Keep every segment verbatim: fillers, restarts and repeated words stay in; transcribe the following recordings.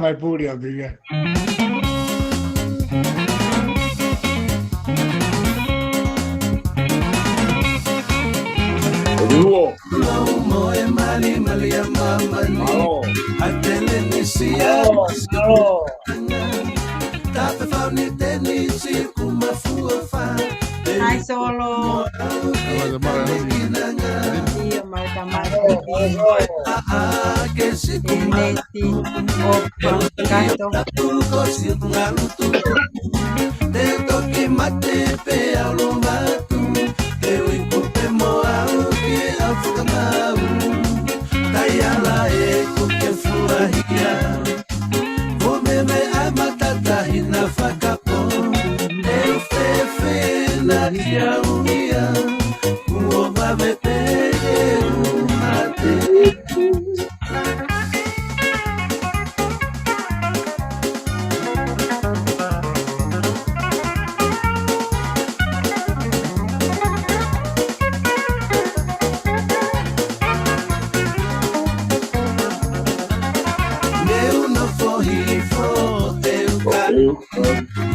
mai puli a pika. Oluo. Lau mo e mali mali a mamani. Malo. Hatele ni sia. Malo, malo. Tape fau ni teni si kuma fua fa. Hai solo. Ia, mai tamai. Ē, neti, opa, kato. Te toki mate pe au lo matu, te uiku pe mo au ki au fakamau. Taiala e kuke fuahia, ko meme a matata hina fakapō, e ufefe na ia uia, kuo vave pe e umate. Neu no fohi fo e uka.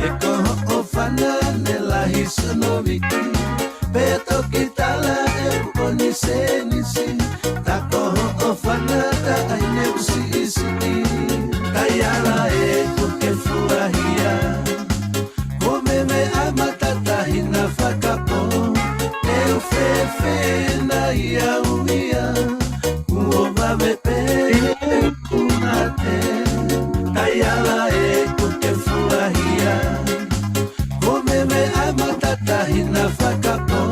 E ko hoʻo fana ne lahi sono viki. Pe toki tala e uko ni senisi. Ta ko hoʻo fana ta ai ne usi isi. Taiala e kuke fuahia, ko meme a matata hina fakapō, e ufefe na ia uia, kuo vave pe e umate. Taiala e kuke fuahia, ko meme a matata hina fakapō,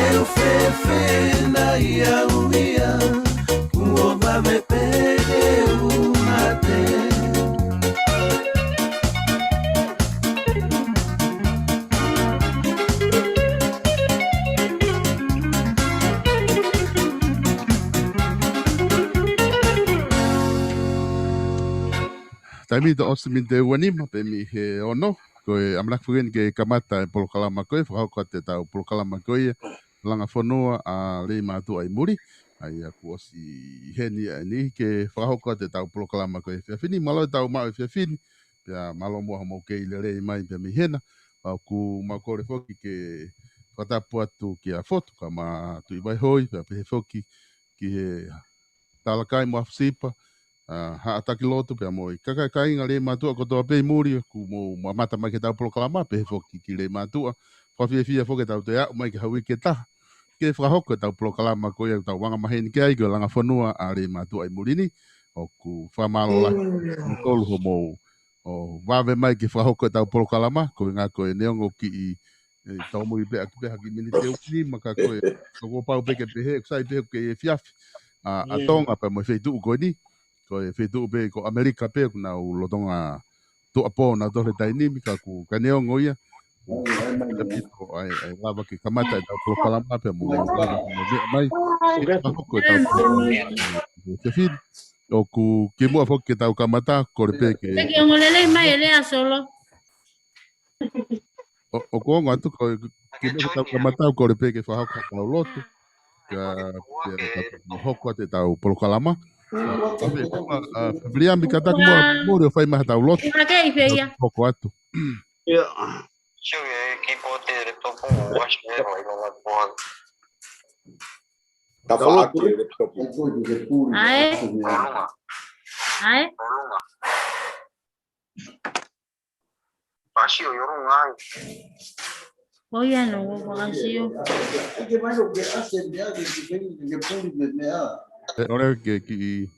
e ufefe na ia uia, kuo vave pe e umate. Taimi to ʻosi miniti ua nima pe mei he ono, ko e ʻamanaki foki eni ke kamata e polokalama ko ē, fakahoko atu ʻetau polokalama ko ia, Langa Fonua ʻa Leimātuʻa ʻi Muli. ʻA ia kuo ʻosi heni ʻa eni ke fakahoko atu ʻetau polokalama ko ē he efiafi ni, mālō ʻetau maʻu efiafi ni, pea mālō muʻa hoʻomou kei lelei mai pea mei hena. ʻOku mau kole foki ke fakatapu atu kia Fotu, kae ʻumaʻā Tuʻivaihoi, pea pehē foki ki he Talakai mo Afusipa, ʻa, Haʻa Taki Lotu pea mo e kakai kāinga Leimātuʻa kotoa pē ʻi Muli, ʻoku mou mamata mai ki heʻetau polokalama, pehē foki ki Leimātuʻa. Fakafiefia foki ʻetau toe aʻu mai ki ha uike ʻe taha ke fakahoko ʻetau polokalama ko ia ʻoku tau anga maheni ki ai, ko e Langa Fonua ʻa Leimātuʻa ʻi Muli ni. ʻOku fakamālō lahi kimoutolu hoʻomou ō vave mai ke fakahoko ʻetau polokalama, koeʻuhinga ko e neongo kiʻi, ē, tau mui pē ʻaki pē ha kiʻi miniti ʻe ua nima ka ko e, ka kuo pau pē ke pehē, ʻoku sai pē ʻoku kei efiafi ʻa, ʻa Tonga pea mo e feituʻu ko eni, ko e feituʻu pē ko ʻAmelika pē ʻoku nau lolotonga tuʻuapō nautolu he taimi ni, ka ʻoku, ka neongo ia, ʻoku ʻaupito ʻa e, ʻa e lava ke kamata ʻetau polokalama pea mo e lava ke meʻa mai. Fakahoko ʻetau polokalama. Efiafi ni, ʻoku kimuʻa foki ke tau kamata, kole pē ke. Peki ongo lelei mai e lea Solo. ʻO, ʻoku ongo atu ko, kimuʻa ke tau kamata, kole pē ke fakahoko ʻetau lotu. Ka, pea ka hoko atu ʻetau polokalama. Ka, ka, ʻa, ʻa, Viliami ka taki muʻa, muli ʻo fai mai haʻatau lotu. Ka ke i fē ia. Hoko atu. Ia. Sio e ki pote le topo, wash le, mai no la po. Tafa atu e le topo. ʻAe. ʻAe. Pasio yo rungai. Ko ia no, ko Pasio. E, ʻoua ke kiʻi.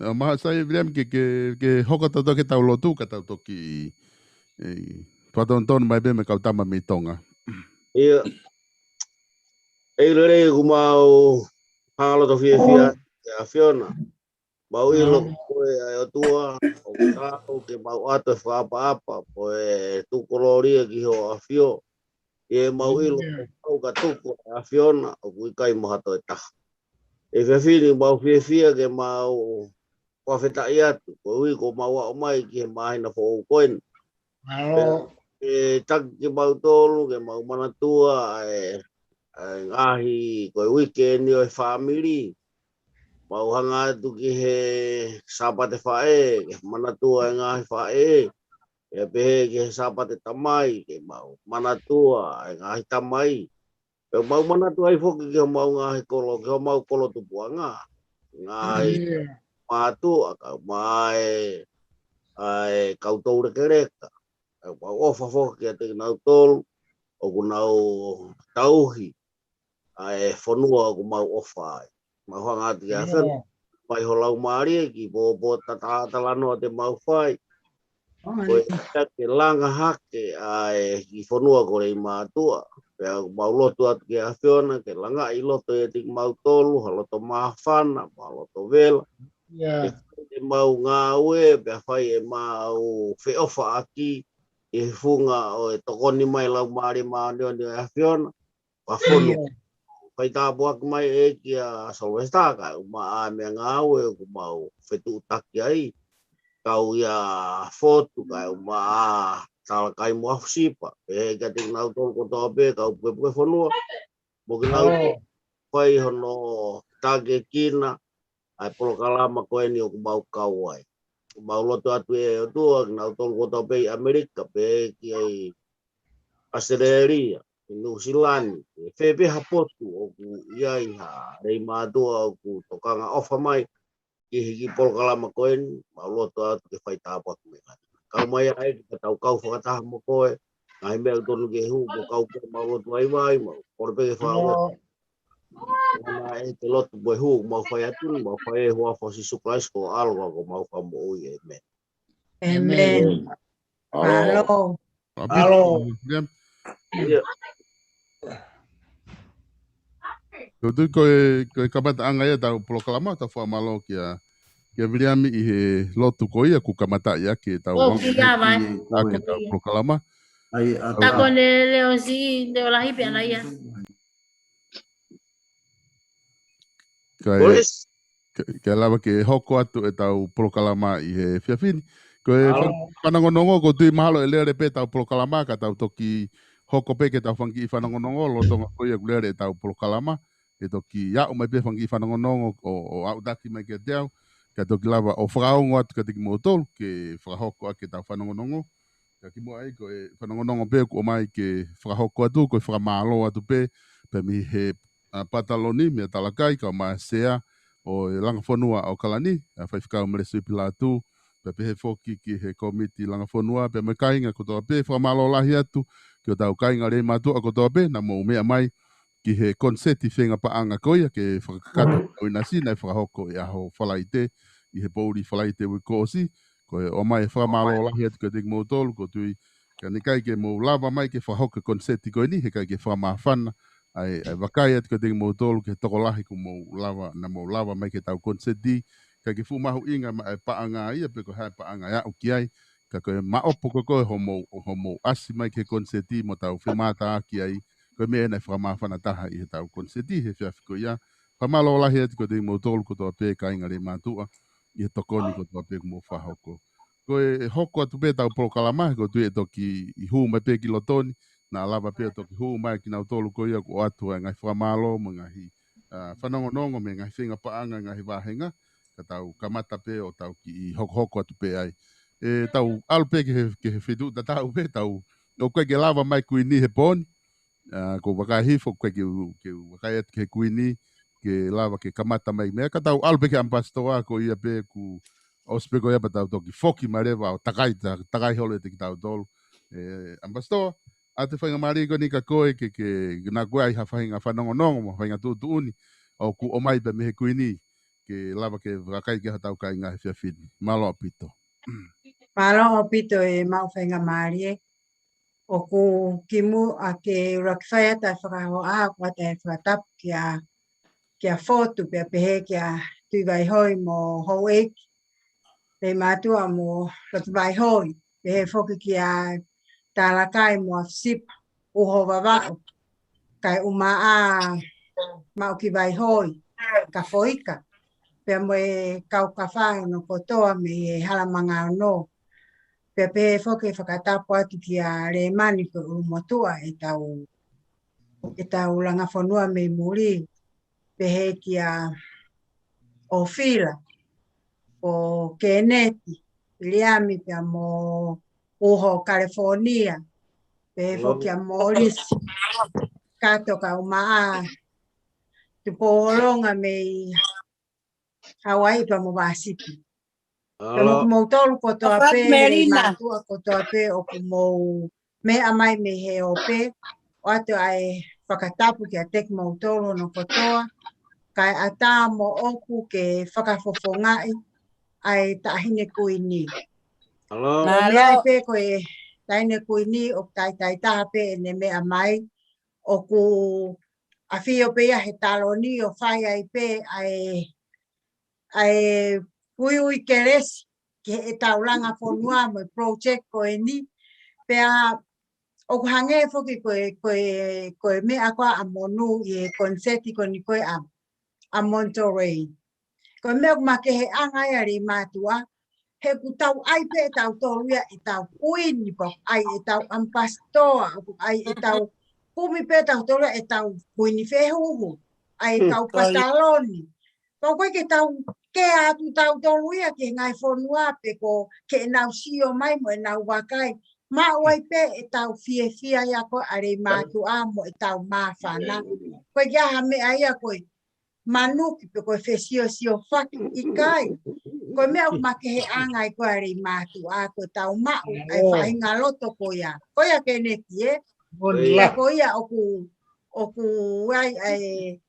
ʻA, mahalo sai Viliami ke, ke, ke hoko atu ke tau lotu, ka tau toki, ē, fakatonutonu mai pē mo e kau tama mei Tonga. Ia. ʻEiki lelei, ʻoku mau hanga loto fiefia, ʻe ʻAfiona. Mau ʻilo ko koe ʻa e ʻOtua, ʻoku tau ke mau ʻoatu e fakaʻapaʻapa, ko e tuku kolōlia ki hoʻo ʻAfio. ʻI heʻemau ʻilo ko koe ka tuku ʻa e ʻAfiona, ʻoku ʻikai mo ha toe taha. ʻI he efiafi ni mau fiefia ke mau fakafetaʻi atu, koeʻuhi kuo mau aʻu mai ki he māhina foʻou ko eni. Mālō. Pea taki kimautolu ke mau manatua ʻa e, ʻa e ngaahi, ko e uike ni ʻo e fāmili. Mau hanga atu ki he Sāpate Faʻē, ke manatua e ngaahi faʻē. Pea pehē ki he Sāpate Tamai, ke mau manatua e ngaahi tamai. Pea mau manatua ai foki ki homau ngaahi kolo, ki homau kolo tupuʻanga. Ngaahi mātuʻa, kae ʻumaʻā e, ʻa e kau toulekeleka. Pea mau ʻofa foki kiate kinautolu ʻoku nau tauhi ʻa e fonua ʻoku mau ʻofa ai. Mau hanga atu ki he ʻAfiona, mai ho laumālie ki pōpō tata talanoa te mau fai. Ko e ʻai ke langa hake ʻa e kiʻi fonua ko Leimātuʻa. Pea mau lotu atu ki he ʻAfiona, ke langaʻi loto ʻiate kimautolu, ha loto māfana, ha loto vela. Ke fai ʻemau ngāue, pea fai ʻemau feʻofaʻaki, ʻi he funga ʻo e tokoni mai Laumālie Māʻoniʻoni ʻo e ʻAfiona. Ka fonu. Fai tāpuaki mai ʻEiki ʻa Sylvester kae ʻumaʻā e meʻangāue ʻoku mau fetuʻutaki ai. Kau ia Fotu kae ʻumaʻā Talakai mo ʻAfisipa. Pehē kiate kinautolu kotoa pē, kau pukepuke fonua. Mo kinautolu fai hono tākiekina ʻa e polokalama ko eni ʻoku mau kau ai. Mau lotu atu ʻe ʻOtua kinautolu kotoa pē ʻi ʻAmelika, pehē ki ʻAositelēlia, ʻi Nuʻusila ni, ʻi fē pē ha potu ʻoku ʻi ai ha Leimātuʻa ʻoku tokanga ʻofa mai ki he kiʻi polokalama ko eni, mau lotu atu ke fai tāpuaki mai. Kau mai ʻEiki ka tau kau fakataha mo koe, ngaahi meʻa ʻoku tonu ke hū, mo kau ke mau lotu ai mai, mau kole pē ke fāua. Naʻe te lotu mo e hū, mau fai atu, mau fai ʻi he huafa ʻo Sīsū Kalaisi ko ho ʻAlo ka ko homau Fakamoʻui. ʻĒmeni. ʻĒmeni. Mālō. Mālō. Ko e tui ko e, ko e kamataʻanga ia ʻetau polokalama, tau fakamālō kia, kia Viliami ʻi he lotu ko ia kuo kamataʻi ʻaki ʻetau ʻaki ʻetau polokalama. Ai, a Tako ne leo si, leo lahi pē ʻana ia. Kae, kae lava ke hoko atu ʻetau polokalama ʻi he efiafi ni. Ko e fanongonongo, ko e tui mahalo ʻe lele pē ʻetau polokalama, ka tau toki hoko pē ke tau fanga kiʻi fanongonongo, lolotonga ko ia ʻoku lele ʻetau polokalama, ʻe toki aʻu mai pē fanga kiʻi fanongonongo ʻo, ʻo aʻutaki mai kiate au, kae toki lava ʻo fakaongo atu kiate kimoutolu, ke fakahoko ʻaki ʻetau fanongonongo. Ka kimuʻa ai ko e fanongonongo pē kuo ʻomai ke fakahoko atu, ko e fakamālō atu pē, pea mei he, ʻa, Pataloni, meia Talakai, kae ʻumaʻā e Sea ʻo e Langa Fonua ʻAokalani, ʻa Faifekau Melesi Pilatu, pea pehē foki ki he kōmiti Langa Fonua, pea mo e kāinga kotoa pē, fakamālō lahi atu ki hotau kāinga Leimātuʻa kotoa pē, naʻa mou meʻa mai ki he koniseti feinga paʻanga ko ia ke fakakakato ʻo ʻinasi naʻe fakahoko ʻi he ʻaho Falaite, ʻi he poʻuli Falaite uike kuo ʻosi, ko e ʻomai e fakamālō lahi atu kiate kimoutolu, ko e tui ka naʻe ʻikai ke mou lava mai ke fakahoko e koniseti ko eni, he ʻikai ke fakamāfana, ʻa e, ʻa e vakai atu kiate kimoutolu, ki he tokolahi kuo mou lava, naʻa mou lava mai ki heʻetau koniseti, ʻikai ke fuʻu mahuʻinga maʻa e paʻanga ia, pe ko e hā e paʻanga ʻe aʻu ki ai, ka ko e maʻopoʻopo ko ē hoʻomou, hoʻomou ʻasi mai ki he koniseti mo tau femātaaki ai, ko e meʻa naʻe fakamāfana taha ʻi heʻetau koniseti, he efiafi ko ia, fakamālō lahi atu kiate kimoutolu kotoa pē kāinga Leimātuʻa, ʻi he tokoni kotoa pē kuo mou fakahoko. Ko e hoko atu pē ʻetau polokalama, he ko e tui ʻe toki hū mai pē ki loto ni, naʻa lava pē ʻo toki hū mai kinautolu ko ia kuo ʻoatu ʻa e ngaahi fakamālō, mo e ngaahi, ʻa, fanongonongo, mo e ngaahi feinga paʻanga, ngaahi vāhenga, ka tau kamata pē ʻo tau kiʻi hokohoko atu pē ai. ʻE tau ʻalu pē ki he, ki he feituʻu tatau pē, tau, ʻoku ʻikai ke lava mai Kuini he pō ni, ʻa, ʻoku ou vakai hifo, ʻoku ʻikai ke u, ke u vakai atu ki he Kuini, ke lava ke kamata mai meʻa, ka tau ʻalu pē ki he ʻAmipasitoa ko ia pē kuo ʻosi pē ko ia pea tau toki foki mai leva ʻo takai, ta-, takai holo ʻiate kitautolu. ʻE, ʻAmipasitoa, ʻa e faingamālie ko eni kia koe ke, ke, ke naʻa ko e ʻai ha faʻahinga fanongonongo, mo ha faʻahinga tuʻutuʻuni, ʻoku ʻomai pē mei he Kuini, ke lava ke vakai ki ai hotau kāinga he efiafi ni. Mālō ʻaupito. Mālō ʻaupito ʻemau faingamālie. ʻOku kimuʻa ke u lava ke fai atu e fakahohaʻa, ʻoatu e fakatapu kia, kia Fotu, pea pehē kia Tuʻivaihoi mo Houʻeiki Leimātuʻa mo Lotovaihoi, pehē foki kia Talakai mo ʻAfisipa, Uho Vavaʻu, kae ʻumaʻā Maʻukivaihoi, Kafoika, pea mo e kau kafanga kotoa mei he Hala Manga Ono. Pea pehē foki e fakatapu atu kia Lēmani ko e ʻulumotuʻa ʻetau, ʻetau langa fonua mei muli, pehē kia ʻOfila, ko Keneti, Viliami pea mo Uho California, pehē foki kia Molisi, Kato Kaumaʻa, Tupou Holonga mei Hawaii pea mo Vasipi. Pea mo kimoutolu kotoa pē, mātuʻa kotoa pē ʻoku mou meʻa mai mei he ope, ʻoatu ʻa e fakatapu kiate kimoutolu hono kotoa, kae ʻatā moʻoku ke fakafofongaʻi ʻa e Taʻahine Kuini. Ko e meʻa pē ko e Taʻahine Kuini ʻoku taitai taha pē ʻene meʻa mai, ʻoku ʻafio pē ia he taloni ʻo fai ai pē ʻa e ʻa e uiui kelesi ki heʻetau langa fonua mo e project ko eni. Pea ʻoku hangē foki ko e, ko e, ko e meʻa ko ē ʻa Monu ʻi he koniseti ko eni ko ē ʻa, ʻa Monterey. Ko e meʻa ʻoku makeheʻanga ia Leimātuʻa, he ʻoku tau ʻai pē ʻe tautolu ia ʻetau kuini, pea ʻoku ʻai ʻetau ʻamipasitoa, ʻoku ʻai ʻetau kumi pē ʻe tautolu ia ʻetau kuini fehuhu, ʻa e kau pataloni. Pea ʻoku ʻikai ke tau kea atu tautolu ia ki he ngaahi fonua pe ko ke nau sio mai mo ʻenau vakai. Maʻu ai pē ʻetau fiefia ia ko ē ʻa Leimātuʻa mo ʻetau māfana. ʻOku ʻikai ke ʻi ai ha meʻa ia ko e manuki pe ko e fesiosiofaki, ʻikai. Ko e meʻa ʻoku makeheʻanga ai ko ē ʻa Leimātuʻa ko ʻetau maʻu ʻa e faʻahinga loto ko ia. Ko ia Keneti ē. Pea ko ia ʻoku, ʻoku ʻi ai ʻa e,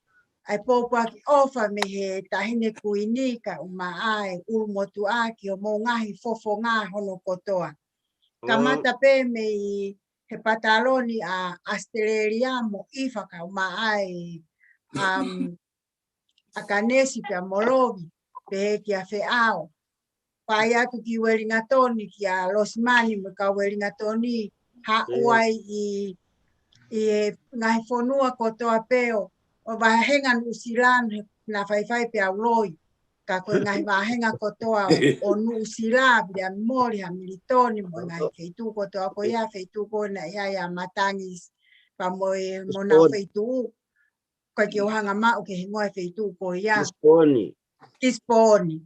ʻa e pōpoaki ʻofa mei he Taʻahine Kuini kae ʻumaʻā e ʻulumotuʻa ki hoʻomou ngaahi fofonga hono kotoa. Kamata pē mei he pataloni ʻa ʻAositelēlia mo ʻIfa kae ʻumaʻā e, um, ʻAkanesi pea mo Lovi, pehē kia Feʻao. Fai atu ki Uelingatoni, kia Losimani mo e kau Uelingatoni, haʻu ai ʻi, ʻi he ngaahi fonua kotoa pē ʻo, ʻo vāhenga Nuʻusila, naʻa faifai pē ʻa Uloi. Ka ko e ngaahi vāhenga kotoa ʻo, ʻo Nuʻusila, Viliami Moli, Hamilitoni, mo e ngaahi feituʻu kotoa ko ia, feituʻu ko ē naʻe ʻi ai ʻa Matangi, pea mo e, mo ʻenau feituʻu. ʻIkai ke u hanga maʻu ke hingoa e feituʻu ko ia. Kisiponi. Kisiponi.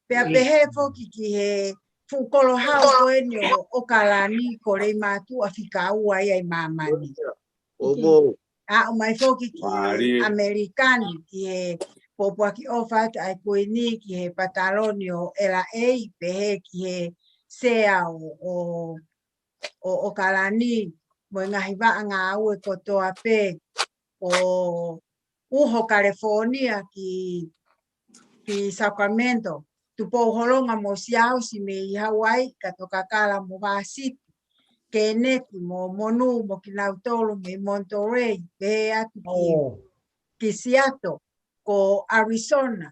Pea pehē foki ki he fuʻu koloa ko eni ʻo ʻOkalani ko Leimātuʻa fika ua ia ʻi māmani. Aʻu mai foki ki ʻAmelika ni, ki he pōpoaki ʻofa atu ʻa e Kuini ki he pataloni ʻo L A, pehē ki he sea ʻo, ʻo ʻo ʻOkalani, mo e ngaahi vaʻa ngāue kotoa pē, ʻo Uho California ki, ki Sacramento, Tupou Holonga mo Siaosi mei Hawaii, Kato Kakala mo Vasipi, Keneti mo Monu mo kinautolu mei Monterey, pehē atu ki, ki Seattle, ko Arizona.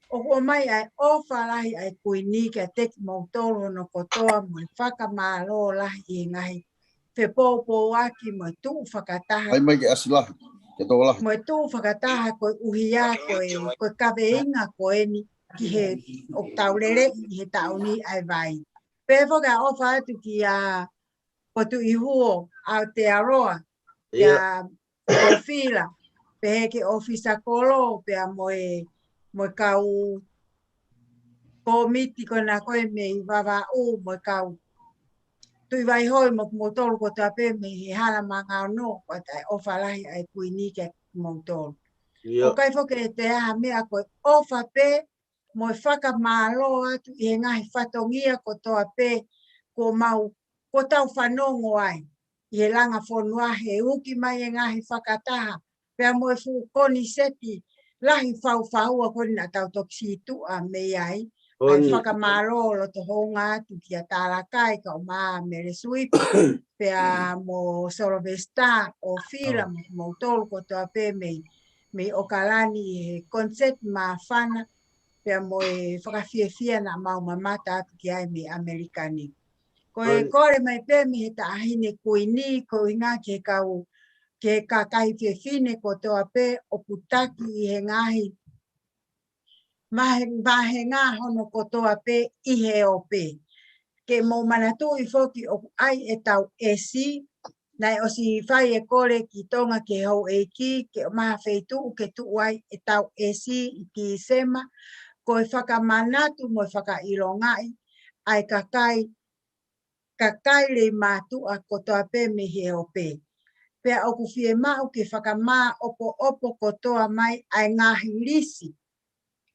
ʻOku ʻomai ʻa e ʻofa lahi ʻa e Kuini kiate kimoutolu hono kotoa mo e fakamālō lahi ʻi he ngaahi fepoupouaki mo e tuʻu fakataha. ʻAi mai ke ʻasi lahi, ke tō lahi. Mo e tuʻu fakataha koeʻuhi ko e, ko e kaveinga ko eni ki he ʻoku tau lele ʻi he taʻu ni ʻa e vai. Pea foki ʻa e ʻofa atu kia Potuʻihuo Aotearoa, kia ʻOfila, pehē ki he ʻōfisa kolo, pea mo e, mo e kau kōmiti ko ena ko ē mei Vavaʻu, mo e kau Tuʻi Vaihoi, mo kimoutolu kotoa pē mei he hala Mangaono, ʻoatu ʻa e ʻofa lahi ʻa e Kuini kiate kimoutolu. ʻOku ʻikai foki ke toe ʻi ai ha meʻa ko e ʻofa pē, mo e fakamālō atu ʻi he ngaahi fatongia kotoa pē kuo mau, kuo tau fanongo ai ʻi he langa fonua he uki mai e ngaahi fakataha, pea mo e fuʻu koniseti lahi faufaua ko eni naʻa tau toki sītuʻa mei ai. ʻA e fakamālō loto hounga atu kia Talakai kae ʻumaʻā Mele Suipi, pea mo Solovesita, ʻOfila, mo kimoutolu kotoa pē mei, mei ʻOkalani ʻi he koniseti māfana, pea mo e fakafiefia naʻa mau mamata atu ki ai mei ʻAmelika ni. Ko e kole mai pē mei he Taʻahine Kuini, ko e ʻuhinga ki he kau, ki he kakai fefine kotoa pē ʻoku taki ʻi he ngaahi vahe-, vāhenga hono kotoa pē ʻi he ope. ke mou manatuʻi foki ʻoku ʻi ai ʻetau ʻesi, naʻe ʻosi fai e kole ki Tonga ki he houʻeiki, ke ʻomai ha feituʻu ke tuʻu ai ʻetau ʻesi ʻi Tīsema, ko e fakamanatu mo e fakaʻilongaʻi ʻa e kakai, kakai lei mātuʻa kotoa pē mei he ope. Pea ʻoku fiemaʻu ke fakamāʻopoʻopo kotoa mai ʻa e ngaahi lisi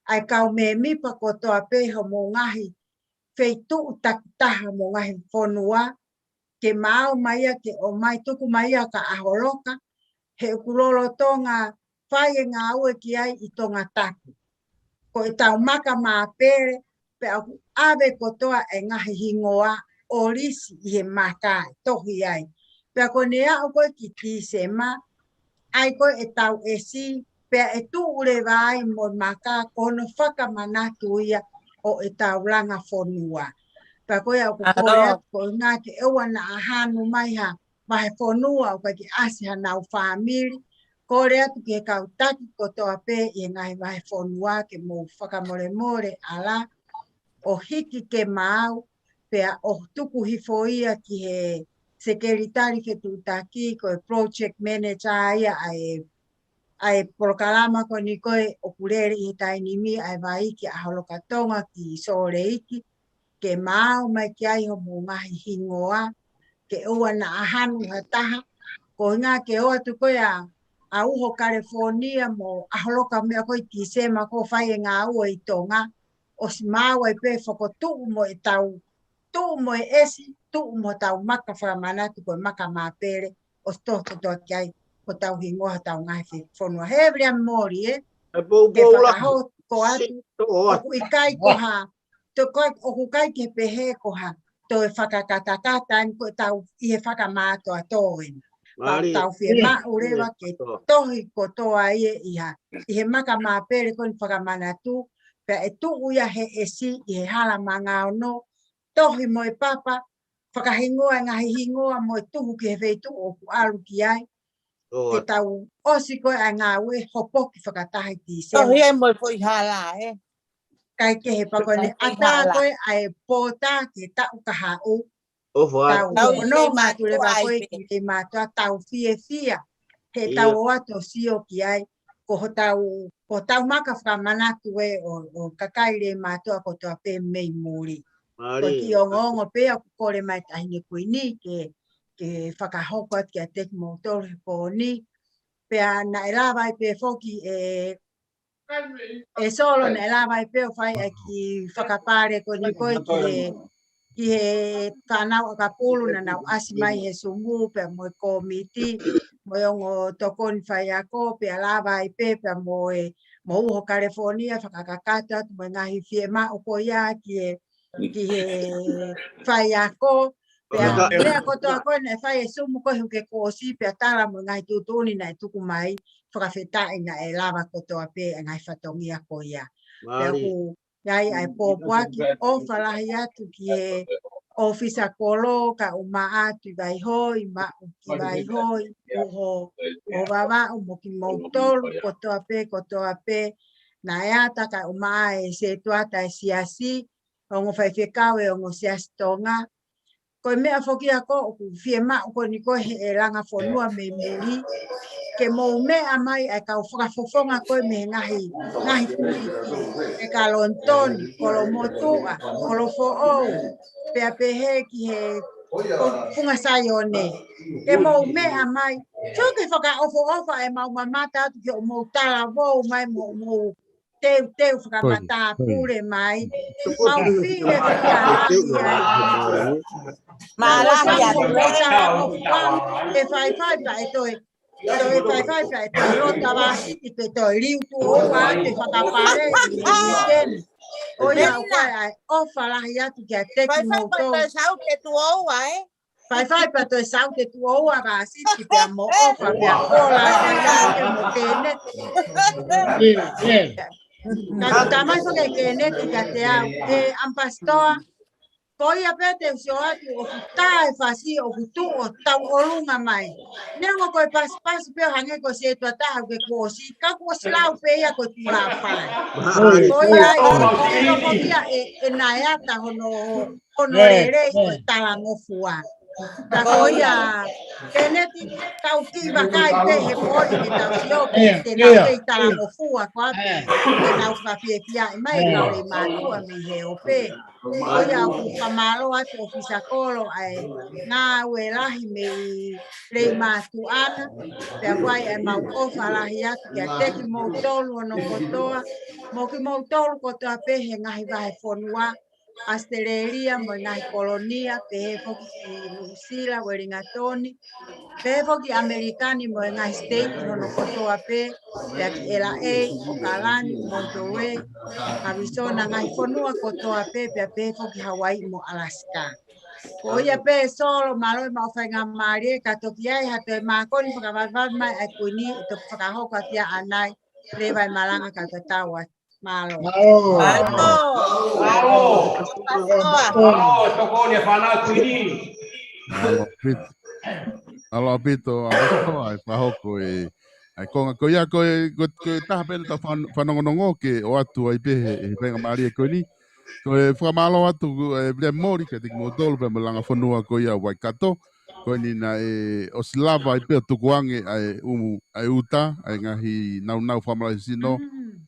ʻa e kau mēmipa kotoa pē homou ngaahi feituʻu takitaha mo e ngaahi fonua, ke maau mai ia ke ʻomai tuku mai ia ka ʻAholoka, he ʻoku lolotonga fai e ngāue ki ai ʻi Tongatapu. Ko ʻetau maka māpele, pea ʻoku ʻave kotoa e ngaahi hingoa ʻo lisi ʻi he maka ʻe tohi ai. Pea ko ʻene aʻu ko ē ki Tīsema, ʻai ko ē ʻetau ʻesi, pea ʻe tuʻu leva ai mo e maka ko hono fakamanatu ia ʻo ʻetau langa fonua. Pea ko ia ʻoku kole atu ko ʻuhinga ke ʻoua naʻa hanu mai ha vahefonua ʻoku ʻikai ke ʻasi hanau fāmili, kole atu ki he kau taki kotoa pē ʻi he ngaahi vahefonua ke mou fakamolemole ala ʻo hiki ke maau, pea ʻo tuku hifo ia ki he sekelitali fetuʻutaki ko e project manager ia ʻa e, ʻa e polokalama ko eni ko ē ʻoku lele ʻi he taimi ni ʻa e vai ki ʻAholoka Tonga ki Sōleiki, ke maau mai ki ai homou ngaahi hingoa, ke ʻoua naʻa hanu ha taha, ko ʻuhinga ke ʻoatu ko ē ʻa, ʻa Uho California mo ʻAholoka meʻa ko ē ʻi Tīsema ko e fai e ngāue ʻi Tonga, ʻosi maau ai pē fokotuʻu mo ʻetau, tuʻu mo e ʻesi, tuʻu mo ʻetau maka fakamanatu ko e maka māpele, ʻosi tohi kotoa ki ai hotau hingoa, hotau ngaahi fe-, fonua. Hevili a moli, ē? Ke fakahoko atu, ʻoku ʻikai ko ha, to ko, ʻoku ʻikai ke pehē ko ha toe fakakatakata, eni ko ʻetau ʻi he fakamātoato ena. Ka ʻoku tau fiemaʻu leva ke tohi kotoa ia ʻi ha, ʻi he maka māpele ko eni fakamanatu, pea ʻe tuʻu ia he ʻesi ʻi he hala mangaono, tohi mo e papa, fakahingoa e ngaahi hingoa mo e tuhu ki he feituʻu ʻoku ʻalu ki ai, ke tau ʻosi ko ē ʻa e ngāue hopoki fakataha ʻi Tīsema. Tohi ai mo e foʻi hala, ē? Kae kehe pea ko ʻene ʻatā ko ē ʻa e pōta ki he taʻu kahaʻu. Tau ʻono mātuʻa leva ko ē ki he mātuʻa tau fiefia. He tau ō atu ʻo sio ki ai. Ko hotau, ko hotau maka fakamanatu ē ʻo, ʻo kakai lei mātuʻa kotoa pē mei muli. Ko e kiʻi ongoongo pē ʻoku kole mai Taʻahine Kuini ke, ke fakahoko atu kiate kimoutolu he pō ni. Pea naʻe lava ai pē foki ʻe, ʻe Solo naʻe lava ai pē ʻo fai ʻa e kiʻi fakapale ko eni ko ē ki he, ki he fānau ʻakapulu naʻa nau ʻasi mai he Sumu pea mo e kōmiti, mo e ongo tokoni faiako, pea lava ai pē, pea mo e, mo Uho California, fakakakato atu mo e ngaahi fiemaʻu ko ia ki he, ki he faiako, pea meʻa kotoa ko ē naʻe fai ʻe Sumu ko ē huke kōsi, pea tala mo e ngaahi tuʻutuʻuni naʻe tuku mai, fakafetaʻi naʻe lava kotoa pē e ngaahi fatongia ko ia. Pea ʻoku ʻi ai ʻa e pōpoaki ʻofa lahi atu ki he ʻōfisa kolo, kae ʻumaʻā Tuʻi Vaihoi, Maʻu ki Vaihoi, Uho ʻo Vavaʻu mo kimoutolu, kotoa pē, kotoa pē, naʻe ata kae ʻumaʻā e setuata e siasi, ongo faifekau e ongo siasi Tonga, ko e meʻa foki ia ko ē ʻoku fiemaʻu ko eni ko ē he ʻe langa fonua mei muli, ke mou meʻa mai ʻa e kau fakafofonga ko ē mei he ngaahi, ngaahi kuiki, ʻe Kalonitoni, Kolomotuʻa, Kolofoʻou, pea pehē ki he ko Funga Saione. Ke mou meʻa mai, sio ke fakaʻofoʻofa ʻemau mamata atu ke ʻomou talavou mai mo ʻomou teuteu fakamatāpule mai. Mau fiefia lahi ai. Mālō atu. Ua sa o fua, ʻe faifai pea ʻe toe, toe faifai pea ʻe toe lota vāsiti pe toe liu tuʻo ua ʻo fakapale ʻi he weekend. ʻOiauē, ʻofa lahi atu kiate kimoutolu. Faifai pea toe sau ke tuʻo ua vāsiti pea mo ʻofa pea kola ʻi ai ke mo Keneti. Ka ko tamai fo ke Keneti kiate au, ʻe ʻAmipasitoa, Ko ia pē te u sio atu ʻoku tā e fasi ʻoku tuʻu ʻo tauʻolunga mai. Neongo ko e pasipasi pē ʻo hangē ko e sētuata ʻoku ke kuo ʻosi, ka kuo ʻosi lau pē ia ko e tulāfai. Ko ia ai, ʻoku ʻilo ko ia ʻe, ʻe Naeata hono, hono lelei ko e talangofua. Ka ko ia, Keneti, tau kiʻi vakai pē he pō ʻi he tau sio pē te nau kei talangofua ko ā pē, te nau fakafiefia mai e kau Leimātuʻa mei he ope. Ko ia ʻoku fakamālō atu ʻOfisa Kolo ʻa e ngāue lahi mei Leimātuʻa na, pea ʻoku ʻi ai ʻemau ʻofa lahi atu kiate kimoutolu hono kotoa, mo kimoutolu kotoa pē he ngaahi vahefonua, ʻAositelēlia mo e ngaahi kolonia, pehē foki ki Nuʻusila, Uelingatoni, pehē foki ʻAmelika ni mo e ngaahi siteiti hono kotoa pē, pea ki ʻElaʻei, ʻOkalani, Monterey, Arizona, ngaahi fonua kotoa pē, pea pehē foki Hawaiʻi mo Alaska. Ko ia pē Solo, mālō e maʻu faingamālie, ka toki ʻi ai ha toe mākoni fakavavevave mai ʻa e Kuini, ʻe toki fakahoko atu ia ʻanai, leva e malanga ka tatau atu. Mālō. Mālō. Mālō. Mālō. Mālō. Mālō, tokoni e fānau Kuini. Mālō ʻaupito. Mālō ʻaupito, ʻa e fakahoko e, ʻa e konga ko ia ko e, ko e, ko e taha pē naʻa tau fan-, fanongonongo ke ʻoatu ai pē he, he faingamālie ko eni. Ko e fakamālō atu, e, Viliami Moli, kiate kimoutolu pē mo e langa fonua ko ia Waikato. Ko eni naʻe ʻosi lava ai pē ʻo tukuange ʻa e ʻū, ʻa e uta, ʻa e ngaahi naunau fakamalahisino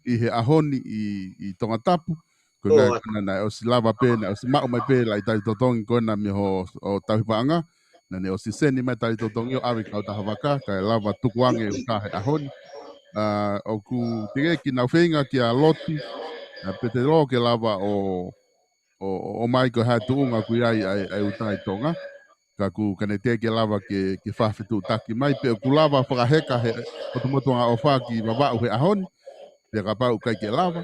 ʻi he ʻaho ni ʻi, ʻi Tongatapu. Ko e meʻa ko ena naʻe ʻosi lava pē, naʻe ʻosi maʻu mai pē laʻi tali totongi ko ena mei ho, ʻo Tauhi Paʻanga. Naʻa ne ʻosi seni mai tali totongi ʻo ʻave kautaha vaka, kae lava tukuange uta he ʻaho ni. ʻA, ʻoku teʻeki ke nau feinga kia Loti, ʻa Petelo ke lava ʻo, ʻo, ʻo, ʻomai ko e hā e tuʻunga ʻoku ʻi ai ʻa e, ʻa e uta ʻi Tonga. Ka ʻoku ʻikai ke lava ke, ke fakafetuʻutaki mai, pe ʻoku lava fakaheka he ʻotu motu angaʻofa ki Vavaʻu he ʻaho ni, pea kapau ʻoku ʻikai ke lava.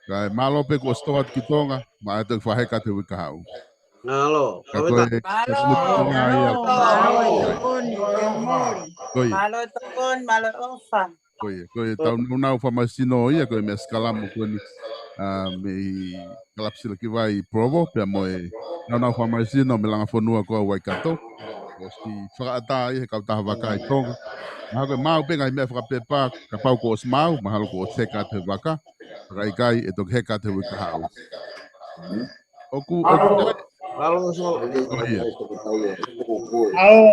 Kae mālō pē kuo ʻosi tō atu ki Tonga, maʻa e toki fakaheka atu he uike kahaʻu. Mālō. Ka ko e, ko e Mālō. Mālō, mālō, mālō, tokoni, tokoni. Ko ia. Mālō, tokoni, mālō, ʻofa. Ko ia, ko e tau naunau fakamalahisino ia, ko e meʻa sikalamu ko eni, ʻa, mei Kalapu Silakivai Provo, pea mo e naunau fakamalahisino mei langa fonua ko Waikato. ʻOsi fakaʻatā ia he kautaha vaka ʻi Tonga. Mahalo ko e maʻu pē ngaahi meʻa fakapepa, kapau kuo ʻosi maʻu, mahalo kuo ʻosi heka atu he vaka, fakaʻikaiʻi ʻe toki heka atu he uike kahaʻu. ʻOku, ʻoku, Mālō, Solo. Ko ia. Mālō.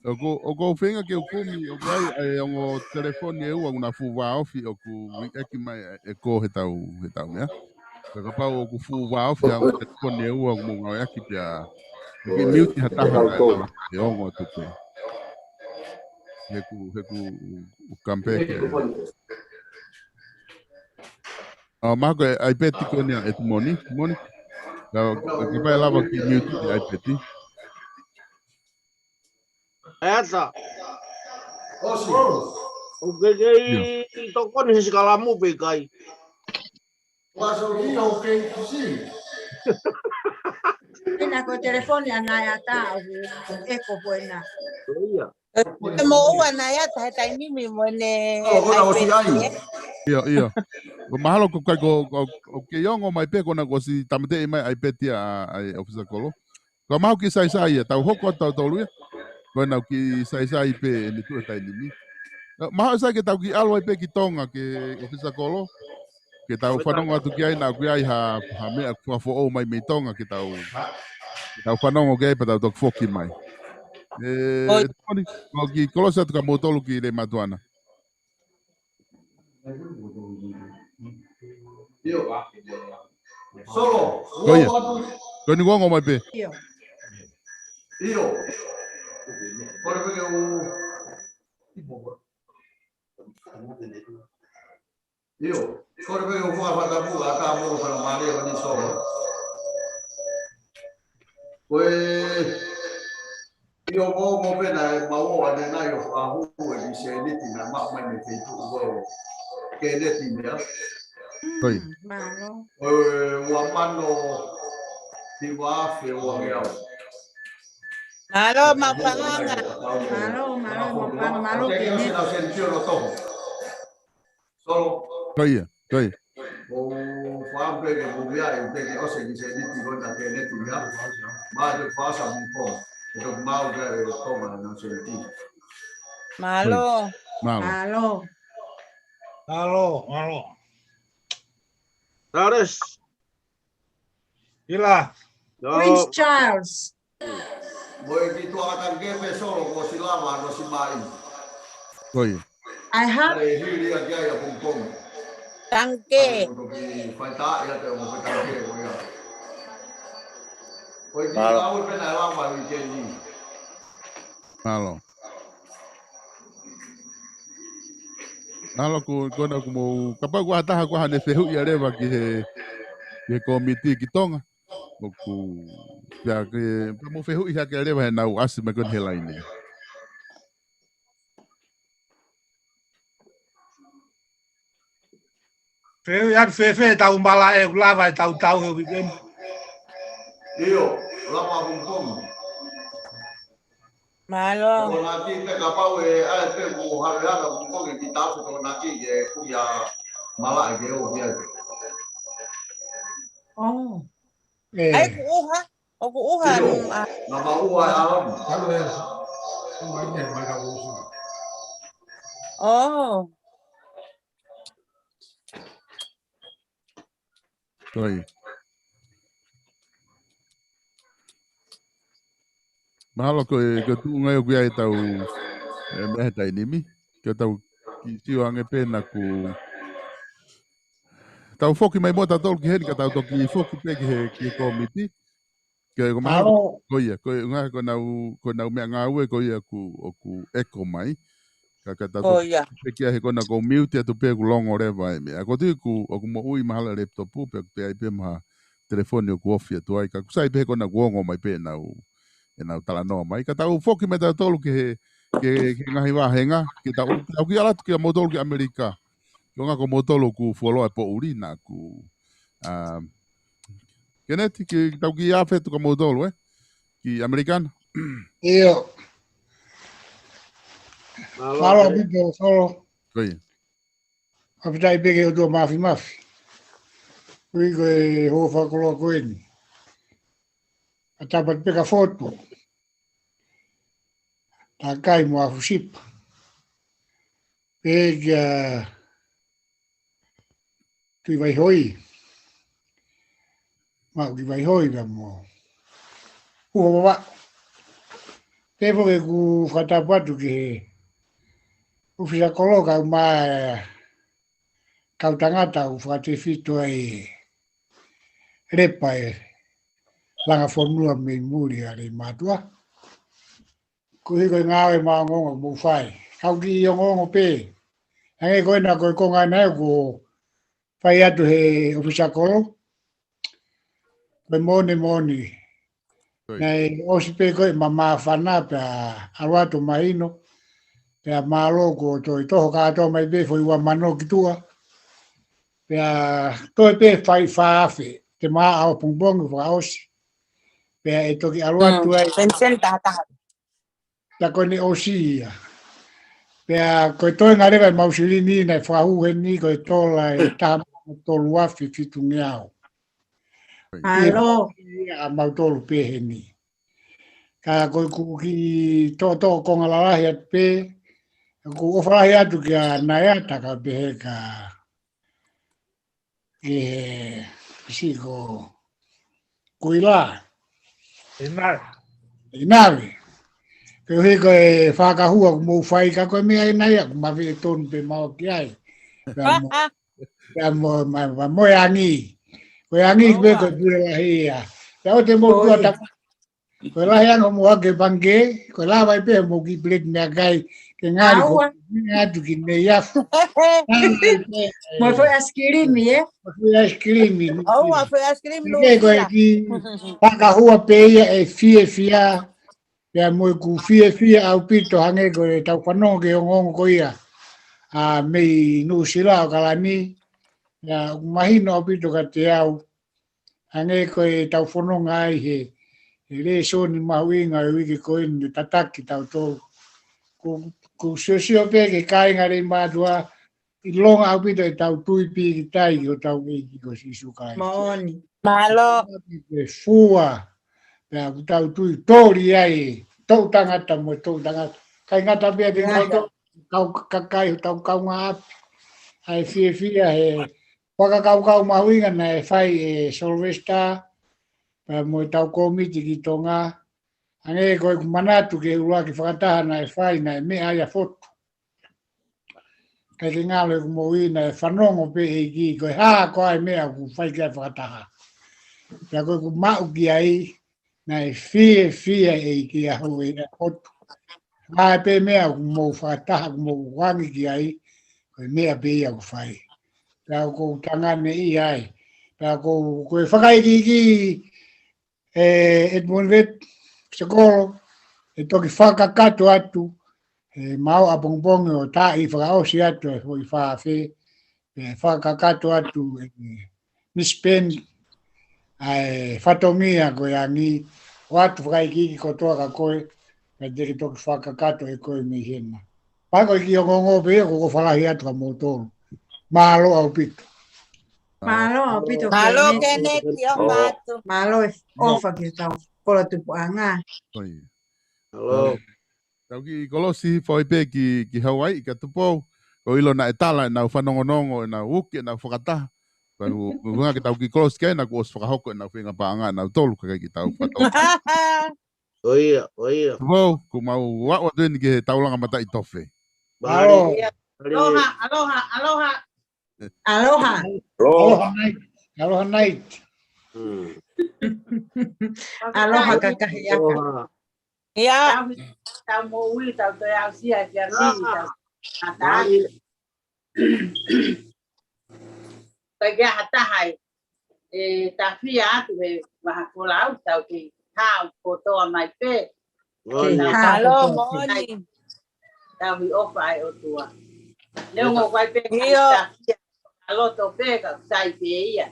ʻOku, ʻoku ou feinga ke u kumi, ʻoku ʻi ai, ʻa e ongo telefoni ʻe ua ʻoku na fuʻu vāofi, ʻoku liʻaki mai e ko he tau, he tau meʻa. Ka kapau ʻoku fuʻu vāofi ʻa e ongo telefoni ʻe ua ʻoku mou ngāueʻaki pea. ʻOku ke miuti ha taha kae lava ke ongo atu pē. He ʻoku, he ʻoku, ʻoku come back ē. ʻA, mahalo ko e iPad ko eni ʻa ʻEtimoni, Moni. Ka, ka ʻikai lava ke miuti e iPad. Naeata. ʻOsi. ʻOku ke kei tokoni he sikalamu pe ʻikai? Waso i o ke i kusi. Ena ko e telefoni ʻa Naeata, ʻoku ʻeko ko ena. Ko ia. ʻE mo ua Naeata he taimi ni mo ne ʻO, ko na ʻosi ai. ʻIo, ʻio. Ko mahalo ko kai ko, ko, ko ke ongo mai pē ko na kuo ʻosi tāmateʻi mai iPad ia ʻa, ʻa e ʻOfisa Kolo. Ko mahalo kiʻi saisai ia, tau hoko atu tautolu ia. Ko ena kiʻi saisai pē ʻene tuʻu he taimi ni. Mahalo sai ke tau kiʻi ʻalu ai pē ki Tonga ki he ʻOfisa Kolo. Ke tau fanongo atu ki ai naʻa ʻoku ʻi ai ha, ha meʻa kuo foʻou mai mei Tonga ke tau, ke tau fanongo ki ai pea tau toki foki mai. ʻE, ʻOi. Tokoni, ko kiʻi kolosi atu kia moutolu ki Leimātuʻa na. Solo, ko ia. Ko eni kuo ongo mai pē. ʻIo. ʻIo. Kole pē ke u ʻIo, kole pē ʻo fakafakapuʻa ʻa ka mo ka na mare o ni Solo. Ko e, ʻio ko mo pē naʻe mau ʻo ane nai ʻo fahu e misēniti naʻe maʻu mai mei Facebook ko Keneti meʻa. Ko ia. Mm, mālō. Ko e ua mano hiva afe ua ngeau. Mālō, mau palanga. Mālō, mālō, mau palanga, mālō, Keneti. Ko ia, ko ia. ʻOku ou fakaʻamu pē ke mou meaʻi pē ke ʻosi e kiʻi sēniti ko ena ke ne tuli ha. Mālō e fasa mo ko. E toki maʻu pē e Tonga na sēniti. Mālō. Mālō. Mālō. Mālō, mālō. Charles. ʻIla. Prince Charles. Mo e kiʻi tuʻa tangikē pē Solo kuo ʻosi lava ʻo ʻosi mai. Ko ia. ʻAi hā? ʻAi hili ʻaki ai ʻa Pongipongi. Tangikē. ʻAi, ko e kiʻi faitaaʻi atu ʻo e tangikē ko ia. Ko e kiʻi kau pē naʻe lava ʻi he ni. Mālō. Mālō ko, ko ena ʻoku mou, kapau ʻoku ʻi ai ha taha ʻoku ʻi ai haʻane fehuʻi ʻe lava ki he, ki he kōmiti ki Tonga. ʻOku, pea ke, pea mou fehuʻi hake ʻe lava he naʻa ku ʻasi mai ko ena he laine. Fehuʻi atu fēfē ʻetau malaʻe ʻoku lava ʻetau tau he weekend. ʻIo, lava Pongipongi. Mālō. Ko ena kiʻi te kapau ʻe, ʻai pē ko hale hale Pongipongi ki tapu ko ena kiʻi ke kuia malaʻe ke ʻoku ʻi ai. Oh. ʻAi ʻoku ʻuha, ʻoku ʻuha. ʻIo, naʻa ma ʻuha e ʻaho ni. Oh. Ko ia. Mahalo ko e, ko e tuʻunga ia ʻoku ʻi ai ʻetau, e, meʻa he taimi ni. Ke tau kiʻi sio ange pē naʻa ku tau foki mai mo tautolu ki heni ka tau toki foki pē ki he, ki he kōmiti. Ke ko mahalo, ko ia, ko e ngaahi, ko ʻenau, ko ʻenau meʻangāue ko ia ʻoku, ʻoku ʻeko mai. Ka, ka tau toki pē ki ai he ko ena ʻoku ou miuti atu pē ʻoku longo leva e meʻa. Ko e tuʻu ʻoku moʻui mahalo e laptop pē, pē ai pē mo ha telefoni ʻoku ofi atu ai. Ka ʻoku sai pē he ko ena ʻoku ongo mai pē ʻenau, ʻenau talanoa mai. Ka tau foki mai tautolu ki he, ki he, ki he ngaahi vāhenga, ke tau, tau kiʻi ʻalu atu kia moutolu ki ʻAmelika. Ko e ʻuhinga ko moutolu ʻoku fuoloa e poʻuli naʻa ku, ʻa, Keneti, ke tau kiʻi afe atu kia moutolu, ē? Ki ʻAmelika na. ʻIo. Mālō, mālō ē. Pito, Solo. Ko ia. ʻAfitaʻi pē ki he ʻOtua Mafimafi. Ui ko e hoʻo fakakoloa ko eni. ʻA Tapati pē ka fotu. Takai mo ʻAfusipa. Pea kia Tuʻivaihoi. Maʻu ki Vaihoi pea mo ʻUhovaʻa. Pea foki ʻeku fakatapu atu ki he ʻofisa kolo kae ʻumaʻā e kau tangata ʻoku fakatefito ai e lepa e langa fonua mei muli ʻa Leimātuʻa. Koeʻuhi ko e ngāue maʻongoʻonga ʻoku mou fai. Kau kiʻi ongoongo pē. Hangē ko ena ko e konga ena ʻoku fai atu he ʻofisa kolo. Ko e moʻoni moʻoni. Naʻe ʻosi pē ko e mamāfana pea ʻalu atu mahino. Pea mālō kuo toe toho kātoa mai pē foʻi ua mano ki tuʻa. Pea toe pē fai fā afe. Te maʻa ʻo pongipongi fakaʻosi. Pea ʻe toki ʻalu atu ai. Peniseni taha taha. Pea ko eni ʻosi ia. Pea ko e toenga leva e mau silini naʻe fakahū heni ko e tola ʻe taha mano tolu afe fitungeau. Mālō. Ia ʻa mautolu pē heni. Ka ko ʻeku kiʻi toʻotoʻo konga lalahi atu pē, ʻoku ou ʻofa lahi atu kia Naiata ka pehē ka ki he siko kuila. ʻInave. ʻInave. Koeʻuhi ko e fakahua ʻoku mou fai ka ko e meʻa ʻena ia ʻoku maveʻe tonu pē maua ki ai. Pea mo, pea mo, ma, ma, mo e angi. Ko e angi pē ko e pule lahi ia. Pea ʻoua te mou tuʻa ta Ko e lahi ange hoʻomou ʻalu ki he pangikē, ko e lava ai pē hoʻomou kiʻi peleti meʻakai, ke ngali ko e atu ki nei afu. Mo e foʻi ʻaisikilimi, ē? Mo e foʻi ʻaisikilimi. ʻOua, foʻi ʻaisikilimi, Nuʻusila. Ko e kiʻi fakahua pē ia ʻe fiefia, pea mo ʻeku fiefia ʻaupito hangē ko ʻetau fanongo ki he ongoongo ko ia. ʻA, mei Nuʻusila ʻAokalani, pea ʻoku mahino ʻaupito kiate au, hangē ko ʻetau fononga ai he, he lēsoni mahuʻinga ʻo e uike ko eni ʻo tataki tautolu. Ko, ko siosio pē ki he kāinga Leimātuʻa, ʻilonga ʻaupito ʻetau tui pīkitai ki hotau ʻEiki ko Sīsū Kalaisi. Moʻoni. Mālō. Ke fua, pea ʻoku tau tui toli ai, toʻu tangata mo e toʻu tangata. ʻIkai ngata pē ʻiate kinautolu, kau kakai, hotau kaungāʻapi. ʻA e fiefia he fakakaukau mahuʻinga naʻe fai ʻe Sylvester, pea mo ʻetau kōmiti ki Tonga. Hangē ko ʻeku manatu ki he ʻuluaki fakataha naʻe fai, naʻe meʻa ai ʻa Fotu. ʻIkai ke ngalo ʻeku moʻui, naʻe fanongo pē ʻEiki, ko e hā koā e meʻa ʻoku fai ki ai e fakataha. Pea ko ʻeku maʻu ki ai, naʻe fiefia ʻEiki ʻa hou e ʻa Fotu. Hā pē meʻa ʻoku mou fakataha, ʻoku mou angi ki ai, ko e meʻa pē ia ʻoku fai. Pea ʻoku ou tanganeʻia ai. Pea ko, ko e fakaikiiki, ʻe Edmund Vet, Sekolo, ʻe toki fakakakato atu, ʻe mau ʻapongipongi ʻo taʻi fakaʻosi atu e foʻi fā afe, ʻe fakakakato atu ʻe Miss Penny, ʻa e fatongia ko e angi, ʻoatu fakaikiiki kotoa kia koe, pea te ke toki fakakakato ʻe koe mei hena. Pea ko e kiʻi ongoongo pē ia, ko ʻeku fakaʻaho atu kia moutolu. Mālō ʻaupito. Mālō ʻaupito, Mālō, Kenneth. Kenneth, ʻio, mālō. Mālō e ʻofa ki hotau kolo tupuʻanga. ʻIo. Mālō. Tau kiʻi kolosi foʻi pē ki, ki Hauaiʻi kia Tupou. ʻOku ou ʻilo naʻe tala ʻenau fanongonongo, ʻenau uki, ʻenau fakataha. Pea ʻoku, ʻoku ngā ke tau kiʻi kolosi ki ai, naʻa kuo ʻosi fakahoko ʻenau feinga paʻanga ʻanautolu, kae ʻikai ke tau fakataha. ʻIo, ʻio. Tupou, kuo mau aʻu atu eni ki he taulanga mataʻitofe. Mālō. Aloha, aloha, aloha. Aloha. Aloha. Aloha night. Aloha night. Hmm. Aloha kakahiaka. Aloha. ʻIo. Tau, tau moʻui, tau toe aʻusia kia Mimi, tau. Mālō. Kae ʻikai ha taha ʻe, ʻe tafia atu he vahaʻa ko lau, tau kei hao kotoa mai pē. Mālō, moʻoni. Tau hi ʻofa ai ʻOtua. Neongo ʻoku ʻi ai pē ʻIo. Tafia, ʻa loto pē ka sai pē ia.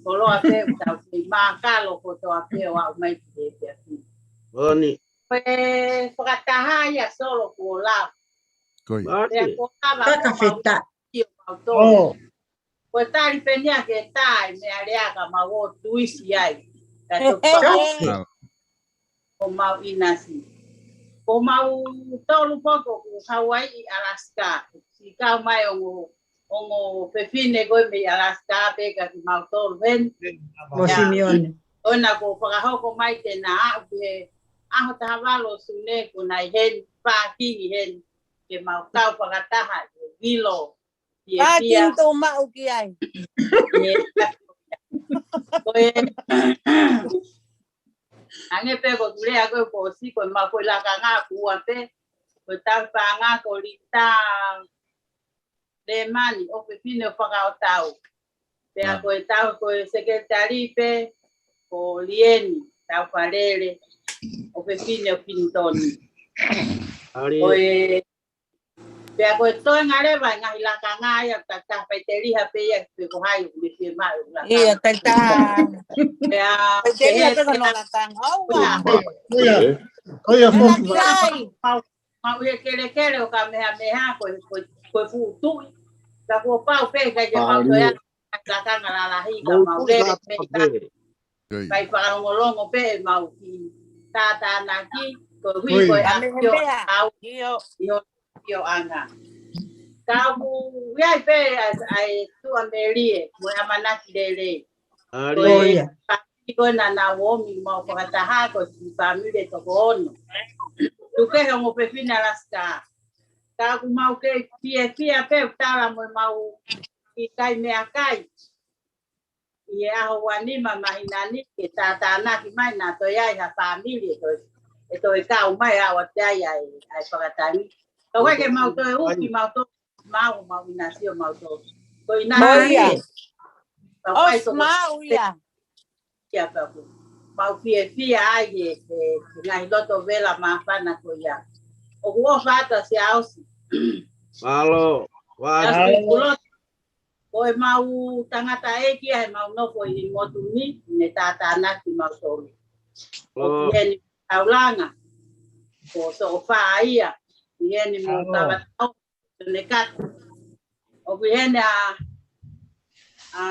Koloa pē, tau kei mākalo kotoa pē ʻo aʻu mai ki he efiafi. Moʻoni. Ko e fakataha ia Solo kuo lau. Ko ia. Pea kuo lava Fakafetaʻi. Ko e tali pē eni ia ke tā e meʻa lea ka mau ō tuisi ai. Ka tau pau. Ko mau ʻinasi. Ko mau tolu poko ku Hauaiʻi Alaska. Siʻi kau mai ongo, ongo fefine ko ē mei Alaska pē ka ki mau tolu heni. Mo Simione. ʻOna ko fakahoko mai te na aʻu ki he ʻaho taha valu ʻo Sune ko nai heni, pākingi heni. Ke mau kau fakataha, ke vilo. Pākingi tō maʻu ki ai. Ko e, ange pē ko e lea ko e ko si ko e mau ko e lakanga kuo ua pē. Ko e tau pānga ko Lita Lemani, ʻo fefine ʻo Fakaʻotau. Pea ko e tau ko e seketali pē, ko Lieni, tau Falele, ʻo fefine ʻo Pinitoni. Ko e Pea ko e toe ngaleva e ngaahi lakanga ia, ta, ta, pai teliha pē ia, pe ko hai, ʻoku ne fie maʻu lakanga. ʻIo, tai tā. Pea, pai teliha pē ko hono lakanga. ʻOua. Ko ia, ko ia foki. Mau, mau he kelekele ʻo ka meha meha, ko, ko, ko fuʻu tuʻi. Ka kuo pau pē, kai ke mau toe ʻa lakanga lalahi, ka mau lele pē ka. Kai fakalongolongo pē ʻemau kiʻi tātānaki, ko hui ko e ʻafio au, ʻio, ʻio anga. Ka ʻoku ʻi ai pē ʻa e, ʻa e tuʻamelie, mo e ʻamanaki lelei. Ko e pāmili ko ē naʻa nau ō mai mau fakataha ko e kiʻi pāmili ʻe toko ono. Tuku kehe ongo fefine Alaska. Ka ʻoku mau kei fiefia pē ʻoku tala mo ʻemau kiʻi kai meʻakai. ʻI he ʻaho ua nima māhina ni ke tātānaki mai naʻa toe ʻi ai ha fāmili ʻe toe, ʻe toe kau mai ʻo ʻoatu ai ʻa e, ʻa e fakatangi. Ka ʻoku ʻikai ke mau toe uki mau toe mau, mau ʻinasi ʻo mau toe. Ko ʻinasi. Ka ʻoku ʻikai toko mau ia. Ia ka ʻoku mau fiefia ai he, he, he ngaahi loto vela māfana ko ia. ʻOku ʻofa atu ʻa Siaosi. Mālō. Mālō. Ko ʻemau tangataʻeiki ʻa ʻemau nofo ʻi he motu ni, ne tātānaki mau tolu. ʻOku ʻi heni taulanga, ko Soʻofa ia, ʻi heni mo Kavatau, ne kata. ʻOku ʻi heni ʻa, ʻa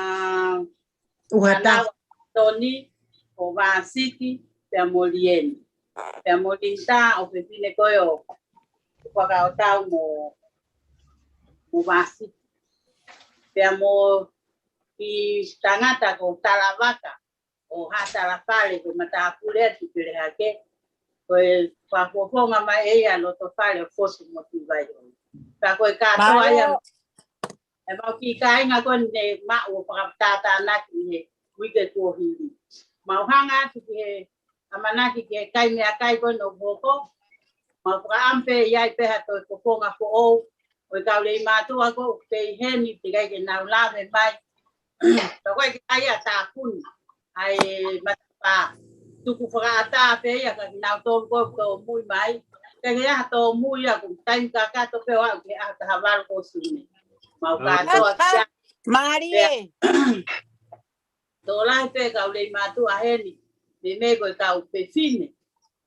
ʻUhata, ʻAnaua, Toni, ʻo Vāsiki, pea mo Lieni. Pea mo Linitā, ʻofefine ko ē ʻo Fakaʻotau mo, mo Vāsiki. Pea mo e tangata ko Talavaka, ʻo Haʻa Talafale, ko e matāpule ʻa Tukelehake. Ko e fakafofonga mai ʻe ia ʻa Lotofale ʻo Fosu mo Tuvaio. Ka ko e kātoa ia, ʻemau kiʻi kāinga ko eni ne mau ō ʻo fakatātānaki he uike kuo hili. Mau hanga atu ki he ʻamanaki ki he kai meʻakai ko eni ʻoku hoko. Mau fakaʻamu pē ʻe ʻi ai pē ha toe fofonga foʻou ʻo e kau Leimātuʻa ko ē ʻoku kei ʻi heni, teʻeki ai ke nau lave mai. Ka ko e ke ai a tāpuni ʻa e matapā. Tuku fakaʻatā pē ia kia kinautolu ko ē ʻoku tōmui mai. Teʻeki ai ha tōmui ia, ko e taimi kakato pē ʻo aʻu ki he ʻaho taha valu ʻo Sune. Mau kātoa kia. Mālie. Tokolahi pē kau Leimātuʻa heni, meimei ko e kau fefine,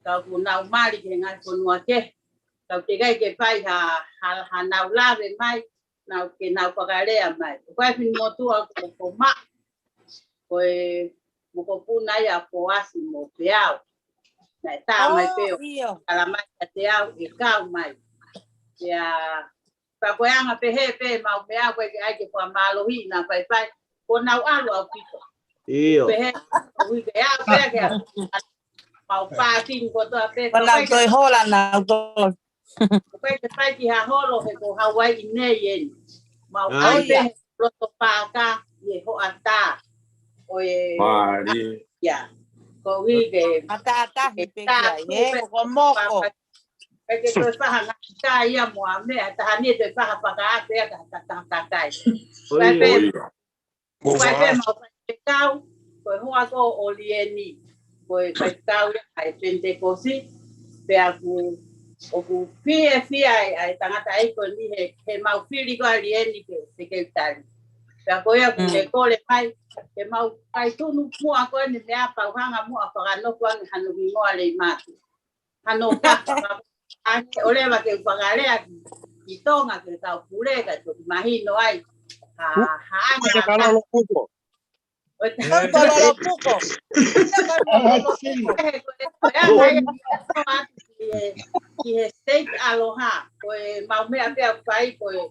kau ʻoku nau mali ki he ngaahi fonua kehe. Kau teʻeki ai ke fai ha, ha, hanau lave mai, nau ke nau fakalea mai. Ko e fefine motuʻa ko, ko Maʻa, ko e mokopuna ia ʻa Poasi mo Peau. Naʻe tā mai pē ʻo, ʻio, kala mai kiate au ʻe kau mai. Pea, pea ko e anga pehē pē ʻemau meʻa, ko e ke ai ke fakamālohi na faifai, ko nau ʻalu ʻaupito. ʻIo. Pehē, ui ke au pē ke au. Mau pākini kotoa pē, ko nau toe hola nau toe. Ko e ke fai ki ha holo he ko Hauaiʻi nei eni. Mau ai pē he loto pāka ʻi he hoʻatā. ʻO e, mālie, ia. Ko ui ke, ʻataʻatahi pē kia, ē, ko moko. Ke toe faha ngata ia mo a meʻa, taha ni e toe faha paka atu ia ka ta, ta, ta kai. Ko e pē, ko e pē mau faifekau, ko e hoa ko ʻo Lieni, ko e faifekau ia ʻa e Penitekosi, pea ʻoku, ʻoku fiefia ai ʻa e tangataʻeiki ko eni he, he mau fili ko ē ʻa Lieni ke, ke sekelitali. Pea ko ia ʻoku ne kole mai, ke mau kai tunu muʻa ko eni meʻa pau hanga muʻa fakanofo ange hano hingoa Leimātuʻa. Hano kapa, ʻa ē ʻo leva ke u fakalea ki, ki Tonga ke kau pule ka toki mahino ai. Ha, ha ane ha ka. Kalolo puko. ʻO e kalolo puko. He ko e, ko e anga ia ki he, ki he state aloha. Ko e mau meʻa pea fai, ko e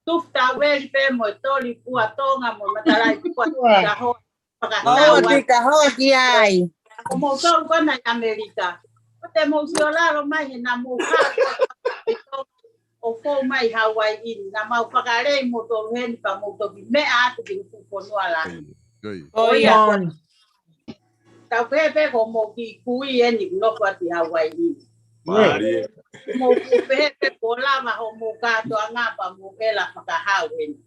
tufu taueli pē mo e toli pua Tonga mo e matalaʻi pua ka ho. Fakatau ai. Ka hoa ki ai. Ko moutolu ko ena ʻi ʻAmelika. Ko te mou sio lalo mai he naʻa mou haʻu ʻo fou mai Hauaiʻi ni. Naʻa mau fakalei moutolu heni pea mou toki meʻa atu ki he fuʻu fonua la. Ko ia. Tau pehē pē ko mou kiʻi kui eni ʻoku nofo atu ʻi Hauaiʻi ni. Mālie. Mou pehē pē ko lava hoʻomou kātoanga pea mou ʻela fakahau heni.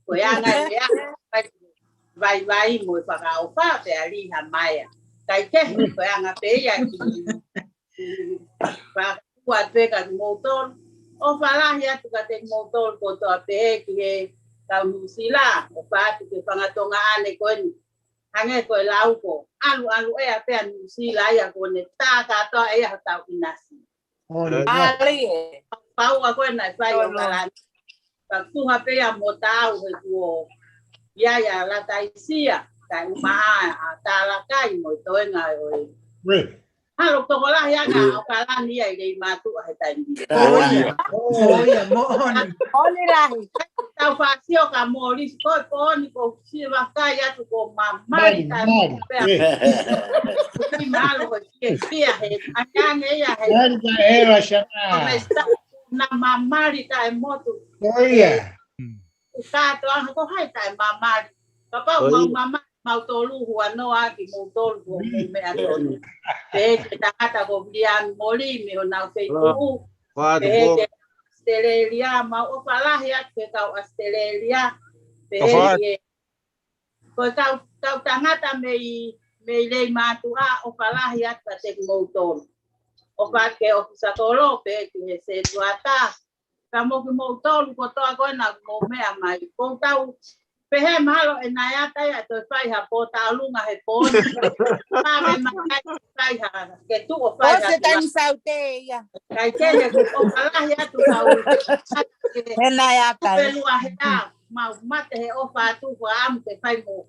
Ko e anga e meʻa, vaivai mo e fakaʻofa pea liha mai a. Kai kehe ko e anga pē ia ki, ki, fakakua pē kia kimoutolu. ʻOfa lahi atu kiate kimoutolu kotoa pē ki he kau Nuʻusila, ʻofa atu ki he fanga Tonga ʻane ko eni. Hangē ko e lau ko, ʻalu ʻalu ʻea pē ʻa Nuʻusila ia ko ʻene tā kātoa ʻea hotau ʻinasi. Mālie. Pau ʻa ko ē naʻe fai ʻo Kalani. Ka tuha pē ia mo tau he kuo ia ia Lataisia, kae ʻumaʻā ʻa Talakai mo e toenga ʻo e. Halo tokolahi ʻa ʻAokalani ia ʻi Leimātuʻa he taimi. ʻO ia. ʻO ia, moʻoni. Moʻoni lahi. Tau fāsio ka Molisi, ko e pōni ko siva kai atu ko mamali tae motu pea. Ki malo ko kia kia he, ange ange ia he. Mali ka era sana. Ko me sa, na mamali tae motu. ʻO ia. Ka to aha ko hai tae mamali. Kapau mau mamali, mau tolu huanoa ki mau tolu ko mou meʻa tonu. Pehē ki he tangata ko Viliami Moli, mei honau feituʻu. Pehē ki ʻAositelēlia, mau ʻofa lahi atu ki he kau ʻAositelēlia. Pehē ki he, ko e kau, kau tangata mei, mei Leimātuʻa, ʻofa lahi atu kiate kimoutolu. ʻOfa atu ki he ʻofisa kolo, pehē ki he setuata. Ka mo kimoutolu kotoa ko ena mou meʻa mai. Ko tau pehē mahalo ʻe nai ata ia toe fai ha pō taʻolunga he pō ni. Pā me makai fai ha, ke tuʻo fai ha. ʻO se tani saute ia. Kai kehe ko ʻofa lahi atu kau. He naʻe aka. Pelu a he a, mau mate he ʻofa atu ko amu te fai mo.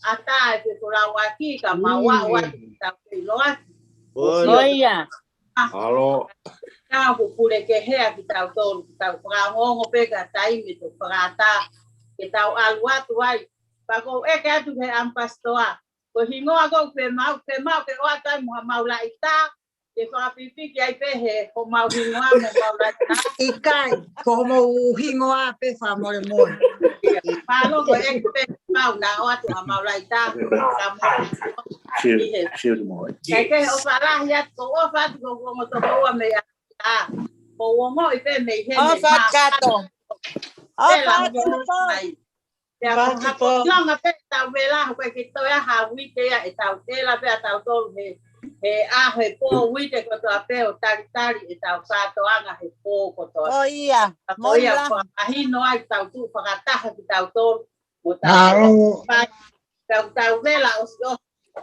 ʻAtā e pe ko lau aki ka mau a ua ki tau pe ilo aki. Ko ia. Alo. Ka ko pule ke hea ki tau tolu, ki tau whakaongo pē ka taimi to whakata. Ke tau alu atu ai. Pako eke atu he ampastoa. Ko hingoa ko pe mau, pe mau ke oa tai mo ha mau laʻi tā. Ke whakapipiki ai pē he ko mau hingoa mo mau laʻi tā. ʻIkai, ko mau hingoa pē whamolemole. Mālō ko eke pē mau na oa tu ha mau laʻi tā. Ka mau. Shield, shield mo. Kai ke o whalahi atu ko o whatu ko ongo toko ua mei a. Ko ongo i pē mei he. O whakato. O whatu po. Pea ko ha ko ionga pē tau vela, ko e ke toe aha uite ia e tau vela pea tau tolu he, he a he pō uite ko toa pē o talitali e tau kātoanga he pō ko toa. O ia, mo ia ko a hino ai tau tu whakataha ki tau tolu. Mo tau tau vela o si o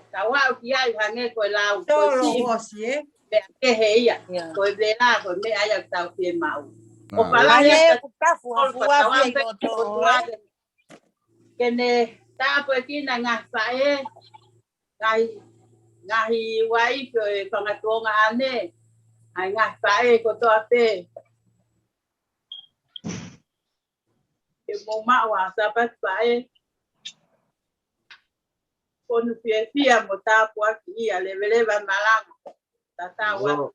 tau au ki ai hange ko e lau ko si. Pea ke he ia, ko e vela, ko e me ai au tau pē mau. O pala ia ku kafu a fua fua i o tō. Ke ne tāpuekina ngaahi faʻē, ngaahi, ngaahi uaifi ʻo e fanga tuongaʻane, ʻa e ngaahi faʻē kotoa pē. Ke mou maʻu ʻa Sāpate faʻē, konu fiefia mo tāpuaki ia leveleva malanga. Tatau atu.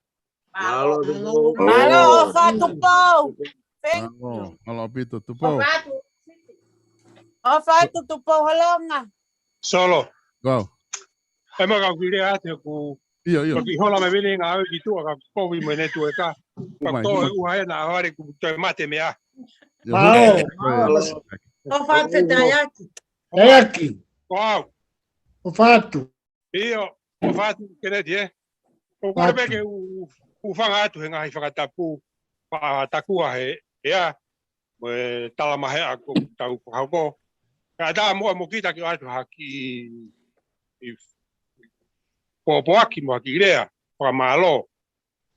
Mālō. Mālō, Tupou. Mālō, mālō ʻaupito, Tupou. ʻOfa atu, Tupou Holonga. Solo. Kau. E ma kau kile ate ku. ʻIo, ʻio. Ko ki hola me vini ngā au ki tuʻa ka kovi mo e netueka. Ka ko e uha e na hare ku toe mate mea. Mālō. ʻOfa atu, Taiaki. Taiaki. Ko au. ʻOfa atu. ʻIo, ʻofa atu Keneti, ē. ʻOku kole pē ke u, u, u fanga atu he ngaahi fakatapu, fa-, takua he, ea, mo e tala mahe a ko tau fakahoko. Ka tā mua mo kita ke atu haki i pōpoaki mo haki lea, fakamālō.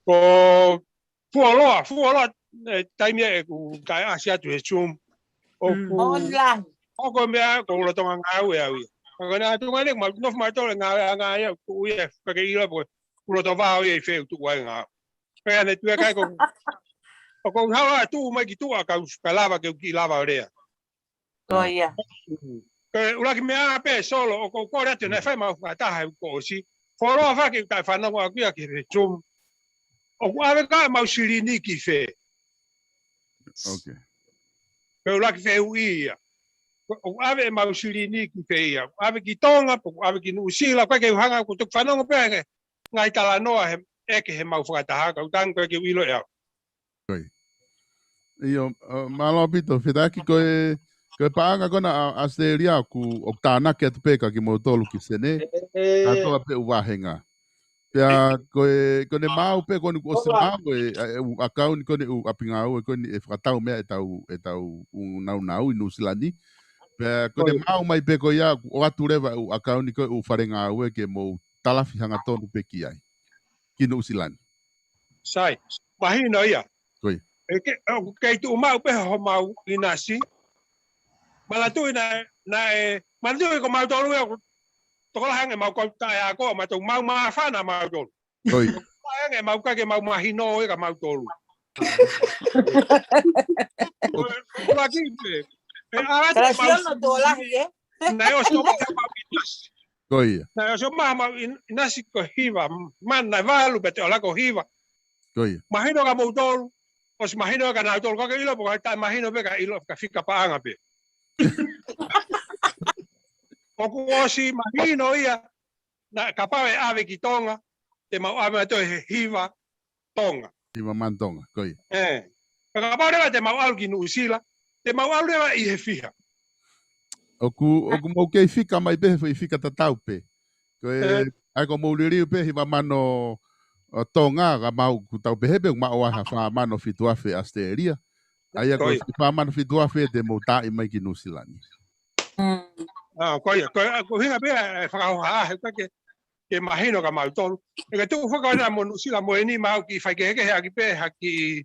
Ko fuoloa, fuoloa, e, taimi e ku tae asi atu he Zoom. ʻOku, ʻoku meʻa, ko ulo tonga ngāue au ia. Ka ko e nā tunga ne, ma, nofu ma tole ngāue a ngāue au, ku ia, ka ke ila po, ulo to vao ia i feu tu ai ngāue. Pea ne tu e kai ko, ʻoku hala tu mai ki tuʻa ka us, ka lava ke u ki lava lea. Ko ia. Ko e ʻuluaki meʻa pē Solo, ʻoku ou kole atu naʻe fai mau fakataha he uko ʻosi. Fuoloa fake u tae fanongo aku ia ki he Zoom. ʻOku ʻave ka mau silini ki fē. Ko e ʻuluaki fehuʻi ia. ʻOku ʻave mau silini ki fē ia. ʻOku ʻave ki Tonga, ʻoku ʻave ki Nuʻusila, ko e ke uhanga, ʻoku toki fanongo pē he ngaahi talanoa he, ʻeke he mau fakataha, ka u tangi ko e ke u ʻilo ʻe au. ʻIo, ʻa, mālō ʻaupito, Fetaaki ko e, ko e paʻanga ko ena ʻa ʻAositelēlia ʻoku, ʻoku tānaki atu pē ka kimoutolu ki Senē, kātoa pē ʻū vāhenga. Pea ko e, ko ʻene maau pē ko eni kuo ʻosi maau e, ʻa, e ʻū ʻakauni ko eni ʻū ʻapi ngāue ko eni ʻe fakatau meʻa ʻetau, ʻetau ʻū naunau ʻi Nuʻusila ni. Pea ko ʻene maau mai pē ko ia, ʻoku ʻoatu leva ʻū ʻakauni ko e ʻū fale ngāue ke mou talafi hangatonu pē ki ai. Ki Nuʻusila ni. Sai, mahino ia. Ko ia. ʻE ke, ʻoku kei tuʻu maʻu pē homau ʻinasi. Manatuʻi naʻe, naʻe, manatuʻi ko mautolu ia, ʻoku tokolahi ange mau kau taʻeako, mautolu mau māfana mautolu. Ko ia. Tokolahi ange mau kake mau mahino ia ka mautolu. ʻUluaki pē. ʻE ala te mau. Naʻe ʻosi ʻomai homau ʻinasi. Ko ia. Naʻe ʻosi ʻomai homau ʻin-, ʻinasi ko e hiva, mana naʻe valu pē te ola ko hiva. Ko ia. Mahino kia moutolu, ʻosi mahino kia nautolu, ka ke ʻilo, pea ka taʻemahino pē ka ʻilo, ka fika paʻanga pē. ʻOku ʻosi mahino ia, naʻe kapau ʻe ʻave ki Tonga, te mau ʻave atu he hiva, Tonga. Hiva mana Tonga, ko ia. ʻE. Ka kapau leva te mau ʻalu ki Nuʻusila, te mau ʻalu leva ʻi he fiha. ʻOku, ʻoku mou kei fika mai pē, he foʻi fika tatau pē. Ko e, ʻai ko mou liliu pē, hiva mano ʻo Tonga, ka mau ʻoku tau pehē pē, ʻoku maʻu ai ha fā mano fitu afe ʻAositelēlia. ʻA ia ko e fā mano fitu afe te mou taaʻi mai ki Nuʻusila ni. ʻA, ko ia, ko e, ko e hinga pē, ʻe fakahoha, he ka ke, ke mahino kia mautolu. ʻE ka tuku fakaona mo Nuʻusila mo eni mau ki faikehekehe ʻaki pē, ha ki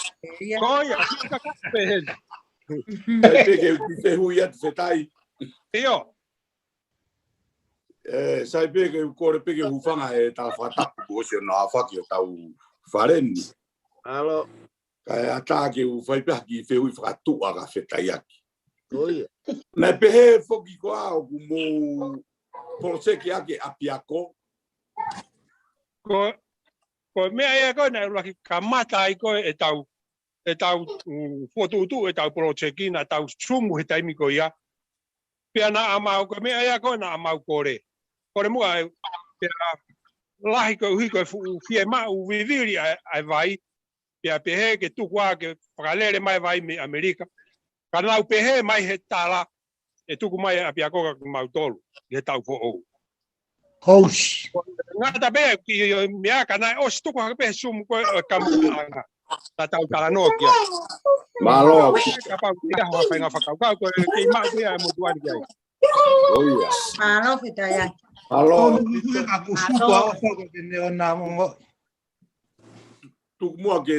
Ko ia, ka ka pehē. Sai pē ke u fehuʻi atu Fetai. ʻIo. Ē, sai pē ke u kole pē ke u hūfanga he talafakatapu kuo ʻosi ʻo nau ʻafaki ʻo tau faleni. Kae ʻatā ke u fai pē ha kiʻi fehuʻi fakatuʻa kia Fetaiaki. Naʻe pehē foki koā ʻoku mou poloseki ʻaki e ʻapiako? Ko, ko e meʻa ia ko ē naʻe ʻuluaki kamata ai ko ē ʻetau, ʻetau, mm, fokotuʻutuʻu ʻetau poloseki naʻa tau sumu he taimi ko ia. Pea naʻa mau, ko e meʻa ia ko ē naʻa mau kole. Kole muʻa ē, pea lahi koeʻuhi ko e fuʻu fiemaʻu vivili ʻa e, ʻa e vai. Pea pehē ke tuku ā ke fakalele mai e vai mei ʻAmelika. Ka nau pehē mai he tala, ʻe tuku mai e ʻapiako kia kimautolu ʻi he taʻu foʻou. Ngata pē ki he meʻa ka naʻe ʻosi tuku hake pē he sumu ko ē ʻo e kamataʻanga. Naʻa tau talanoa ki ai. Mālō. Kapau ʻe ʻi ai ha faʻahinga fakakaukau ko ē kei maʻu pē ʻa e motuʻa ni ki ai. Mālō Fetaiaki. Mālō. Tonu ʻi he ka ku suka o faka ke ne o na mo mo. Tuku muʻa ke,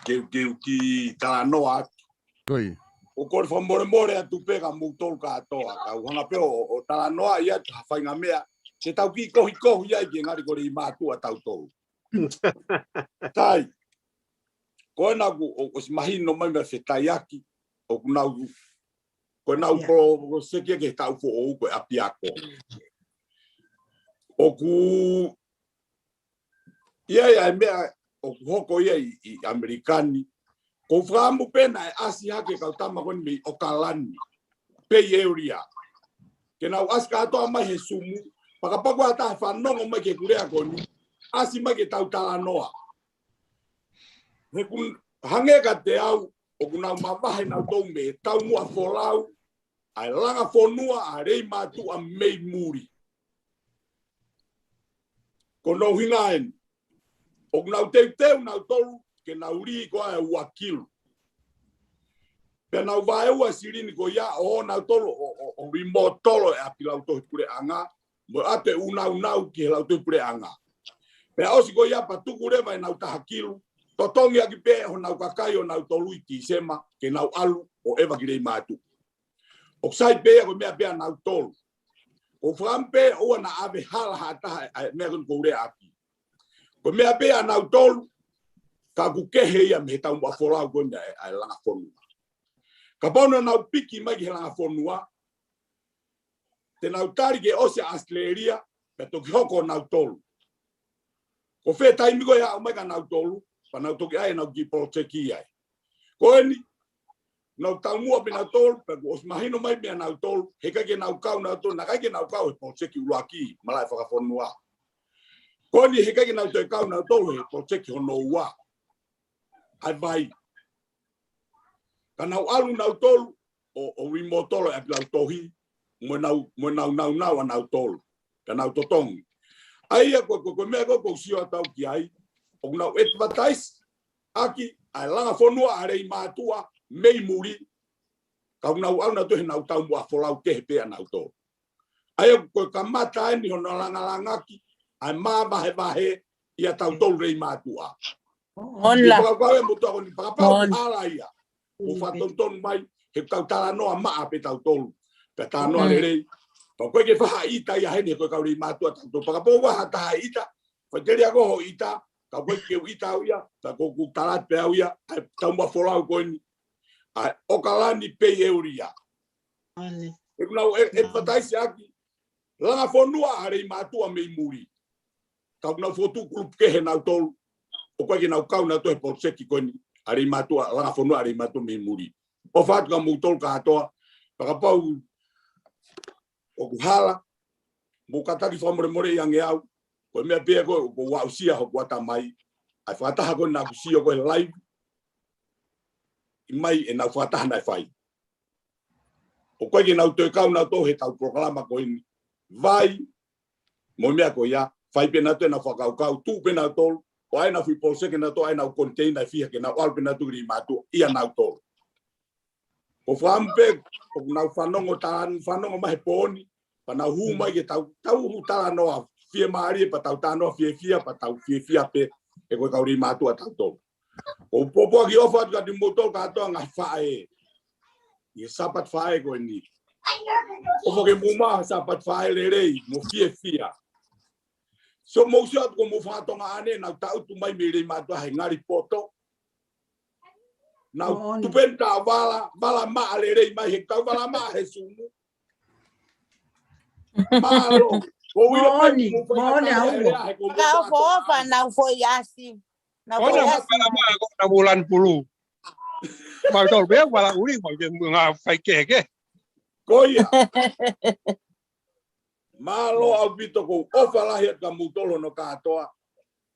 ke, ke u kiʻi talanoa atu. ʻOku ou fakamolemole atu pē kia moutolu kātoa, ka u hanga pē ʻo, ʻo talanoaʻi atu ha faʻahinga meʻa te tau kiʻi kohikohi ai ke ngali ko e lī mātuʻa tautolu. Sai. Ko ena kuo ʻosi mahino mai meia Fetaiaki, ʻoku nau, ko ʻenau poloseki ki he taʻu foʻou ko e ʻapiako. ʻOku ʻi ai ʻa e meʻa ʻoku hoko ia ʻi, ʻi ʻAmelika ni. Ko u fakaʻamu pē naʻe ʻasi hake kau tama ko eni mei ʻOkalani, Bay Area. Ke nau ʻasi kātoa mai he Zoom, pea kapau ʻoku ʻi ai ha taha ʻe fanongo mai ki heʻeku lea ko eni, ʻasi mai ke tau talanoa. He ʻoku hangē kiate au, ʻoku nau mavahe nautolu mei he taumuʻa folau ʻa e langa fonua ʻa Leimātuʻa mei muli. Ko hono ʻuhinga eni, ʻoku nau teuteu nautolu ke nau lī ko ā e ua kilu. Pea nau vaeua silini ko ia ʻo ō nautolu ʻo, ʻo, ʻo rimotolo e ʻapi lautohi puleʻanga, mo ʻoatu e ʻū naunau ki he lautohi puleʻanga. Pea ʻosi ko ia pea tuku leva ʻenau taha kilu, totongi ʻaki pē honau kakai ʻo nautolu ʻi Tīsema, ke nau ʻalu ʻo ʻeva ki Leimātuʻa. ʻOku sai pē ia ko e meʻa pē ʻanautolu. Ko u fakaʻamu pē ʻoua naʻa ʻave hala ha taha ʻa e meʻa ko eni ʻoku ou lea ʻaki. Ko e meʻa pē ʻanautolu, ka ʻoku kehe ia mei he taumuʻa folau ko eni ʻa e, ʻa e langa fonua. Kapau naʻa nau piki mai ki he langa fonua, te nau tali ke ʻosi ʻa ʻAositelēlia, pea toki hoko ʻo nautolu. Ko fē taimi ko ē ʻe aʻu mai kia nautolu, pea nau toki ʻai ʻenau kiʻi poloteki ai. Ko eni, nau taumuʻa pē nautolu, pea kuo ʻosi mahino mai meia nautolu, heʻikai ke nau kau nautolu, naʻe ʻikai ke nau kau he poloteki ʻuluaki, malaʻe fakafonua. Ko eni heʻikai ke nau toe kau nautolu he poloteki hono ua. ʻA e vai. Ka nau ʻalu nautolu, ʻo, ʻo rimotolo e ʻapi lautohi, mo ʻenau, mo ʻenau naunau ʻanautolu. Ka nau totongi. ʻA ia ko, ko, ko e meʻa ko, ko u sio atu au ki ai, ʻoku nau advertise ʻaki ʻa e langa fonua ʻa Leimātuʻa mei muli, ka ʻoku nau ʻalu nautolu he ʻenau taumuʻa folau kehe pē ʻanautolu. ʻA ia ko e kamata eni hono langalangaki ʻa e māvahevahe ʻia tautolu Leimātuʻa. Ona. Ni fakakau e motuʻa ko eni, fakapapau ʻoku hala ia. Ko u fakatonutonu mai, he ʻoku tau talanoa maʻa pē tautolu. Pea talanoa lelei. Pea ʻoku ʻikai ke faʻa ʻita ia heni he ko e kau Leimātuʻa tautolu. Fakapapau ʻoku ʻi ai ha taha ʻita, faʻiteliha ko hoʻo ʻita, ka ʻoku ʻikai ke u ʻita au ia, ka ko, ko u tala pē au ia, ʻa e taumuʻa folau ko eni. ʻA e ʻOkalani Bay Area. He ʻoku nau e, advertise ʻaki, langa fonua ʻa Leimātuʻa mei muli. Ka ʻoku nau fokotuʻu kulupu kehe nautolu, ʻoku ʻikai ke nau kau nautolu he poloteki ko eni, ʻa Leimātuʻa, langa fonua ʻa Leimātuʻa mei muli. ʻOfa atu kia moutolu kātoa, fakapapau ʻoku hala, mou kātaki fakamolemoleʻi ange au, ko e meʻa pē ko ē ʻoku ou aʻusia hoku ʻatamai, ʻa e fakataha ko ē naʻa ku sio ko ē he live, ʻi mai ʻenau fakataha naʻe fai. ʻOku ʻikai ke nau toe kau nautolu he ʻetau polokalama ko eni. Vai, mo e meʻa ko ia, fai pē nautolu ʻenau fakakaukau, tuʻu pē nautolu, ʻo ʻai ʻenau foʻi poloseki nautolu, ʻai ʻenau container ʻe fiha ke nau ʻalu pē nautolu ki Leimātuʻa, ʻia nautolu. Ko u fakaʻamu pē, ʻoku nau fanongo tā, fanongo mai he pō ni, pea nau hū mai ke tau, tau hū talanoa fiemālie, pea tau talanoa fiefia, pea tau fiefia pē, he ko e kau Leimātuʻa tautolu. Ko u pōpoaki ʻofa atu kiate kimoutolu kātoa ngaahi faʻē. ʻI he Sāpate Faʻē ko eni. ʻOfa ke mou maʻu ha Sāpate Faʻē lelei, mo fiefia. So mou sio atu ko mou fakatonga ʻanenau taʻutu mai mei Leimātuʻa he ngali poto. Nau tupe ni taʻu vala, vala maʻa lelei mai he kau vala maʻa he Zoom. Mālō. Ko u ʻilo pē moʻoni, mou fai moʻoni, kātaki au. He lea he ko mou fakatonga ʻanenau foʻi ʻasi. Nau ko ia ʻasi. Vala maʻa ko na mulan pulu. Mau tau pē, vala uli, mau te ngā fai kehekehe. Ko ia. Mālō ʻaupito ko u ʻofa lahi atu kia moutolu hono kātoa.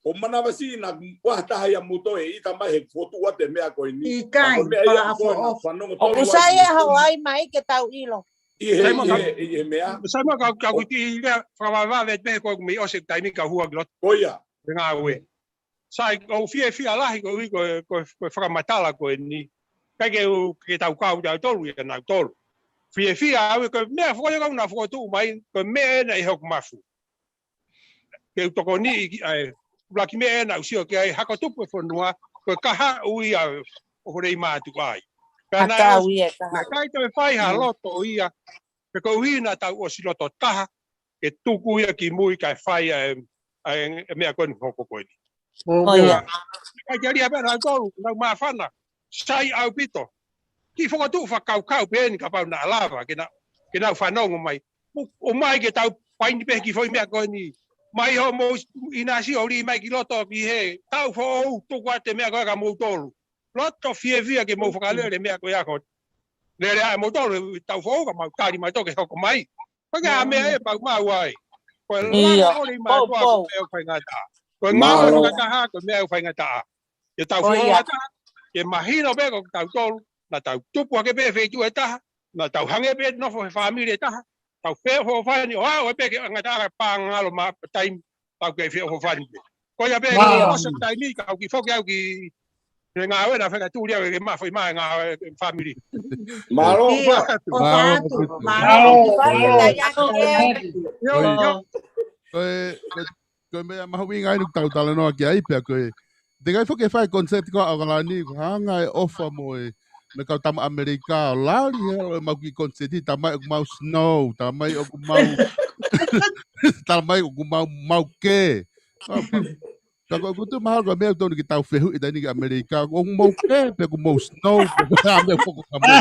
Ko manavasiʻi naʻa ʻi ai ha taha ʻia moutolu ʻe ʻita mai he fotu ua te meʻa ko eni. ʻIkai, ka ko e meʻa ia ʻoku ʻofa, fanongo ʻoku tonu sai ai e Hawaii mai ke tau ʻilo. ʻI he, sai mo ʻi he, ʻi he meʻa. Sai mo ka, ka ko u kiʻi lea fakavavevave pē ko e mei ʻosi e taimi ka hua ki loto. Ko ia. Te ngā ue. Sai, ʻoku ou fiefia lahi ko e, ko e, ko e fakamatala ko eni. ʻIkai ke u, ke tau kau tautolu ʻia nautolu. Fiefia au ko e meʻa foʻou ia ʻoku nau fokotuʻu mai, ko e meʻa ena ʻi hoku mafu. Ke u tokoniʻi ki ai, ʻuluaki meʻa ena ʻoku ou sio ki ai, hako tupu e fonua, ko e kahaʻu ia ʻo Leimātuʻa ai. Pea naʻe ʻosi, naʻe ʻikai toe fai ha loto ia, pe ko e ʻuhi naʻa tau ʻosi loto taha, ke tuku ia ki mui kae fai ʻa e, ʻa e meʻa ko eni hoko ko eni. ʻIkai ke lia pē nautolu, nau māfana, sai ʻaupito. Kiʻi fokotuʻu fakakaukau pē eni kapau naʻa lava, ke na, ke nau fanongo mai. ʻO, ʻomai ke tau paini pē ki he foʻi meʻa ko eni. Mai hoʻomou ʻinasi ʻo lī mai ki loto ki he taʻu foʻou, tuku atu e meʻa ko ē kia moutolu. Loto fiefia ke mou fakalele e meʻa ko ia ko. Lele ʻa moutolu, taʻu foʻou ka mau tali mai toke hoko mai. Ko e ngaahi meʻa ē pau mau ai. Ko e langa ʻo e lī mātuʻa ko e meʻa ʻoku faingataʻa. Ko e ngāue fakataha ko e meʻa ʻoku faingataʻa. ʻI he taʻu foʻou ʻa taha, ke mahino pē ko kitautolu, naʻa tau tupu hake pē feituʻu ʻe taha, naʻa tau hangē pē nofo he fāmili ʻe taha, tau feʻofoʻofani ʻo aʻu pē ke ngata ʻa e pāngalo ma taimi, tau kei feʻofoʻofani pē. Ko ia pē, ʻosi e taimi, kau kiʻi foki au ki he ngāue naʻa fenga tuli au ke mafai mai ngāue fāmili. Mālō. Mālō. Mālō. Ko e, ko e, ko e meʻa mahuʻinga ʻeni ʻoku tau talanoa ki ai pea ko e. Te kai foki e fai koniseti ko ʻAokalani, ko e hanga e ʻofa mo e, mo e kau tama ʻAmelika, ʻo lali he ʻo e mau kiʻi koniseti, talamai ʻoku mau snow, talamai ʻoku mau, talamai ʻoku mau, mau kē. Ka ko e kutu mahalo ko e meʻa ʻoku tonu ke tau fehuʻi taimi ni ki ʻAmelika, ʻoku mau kē, pe ʻoku mau snow, pe ko e hā e meʻa ʻoku mau.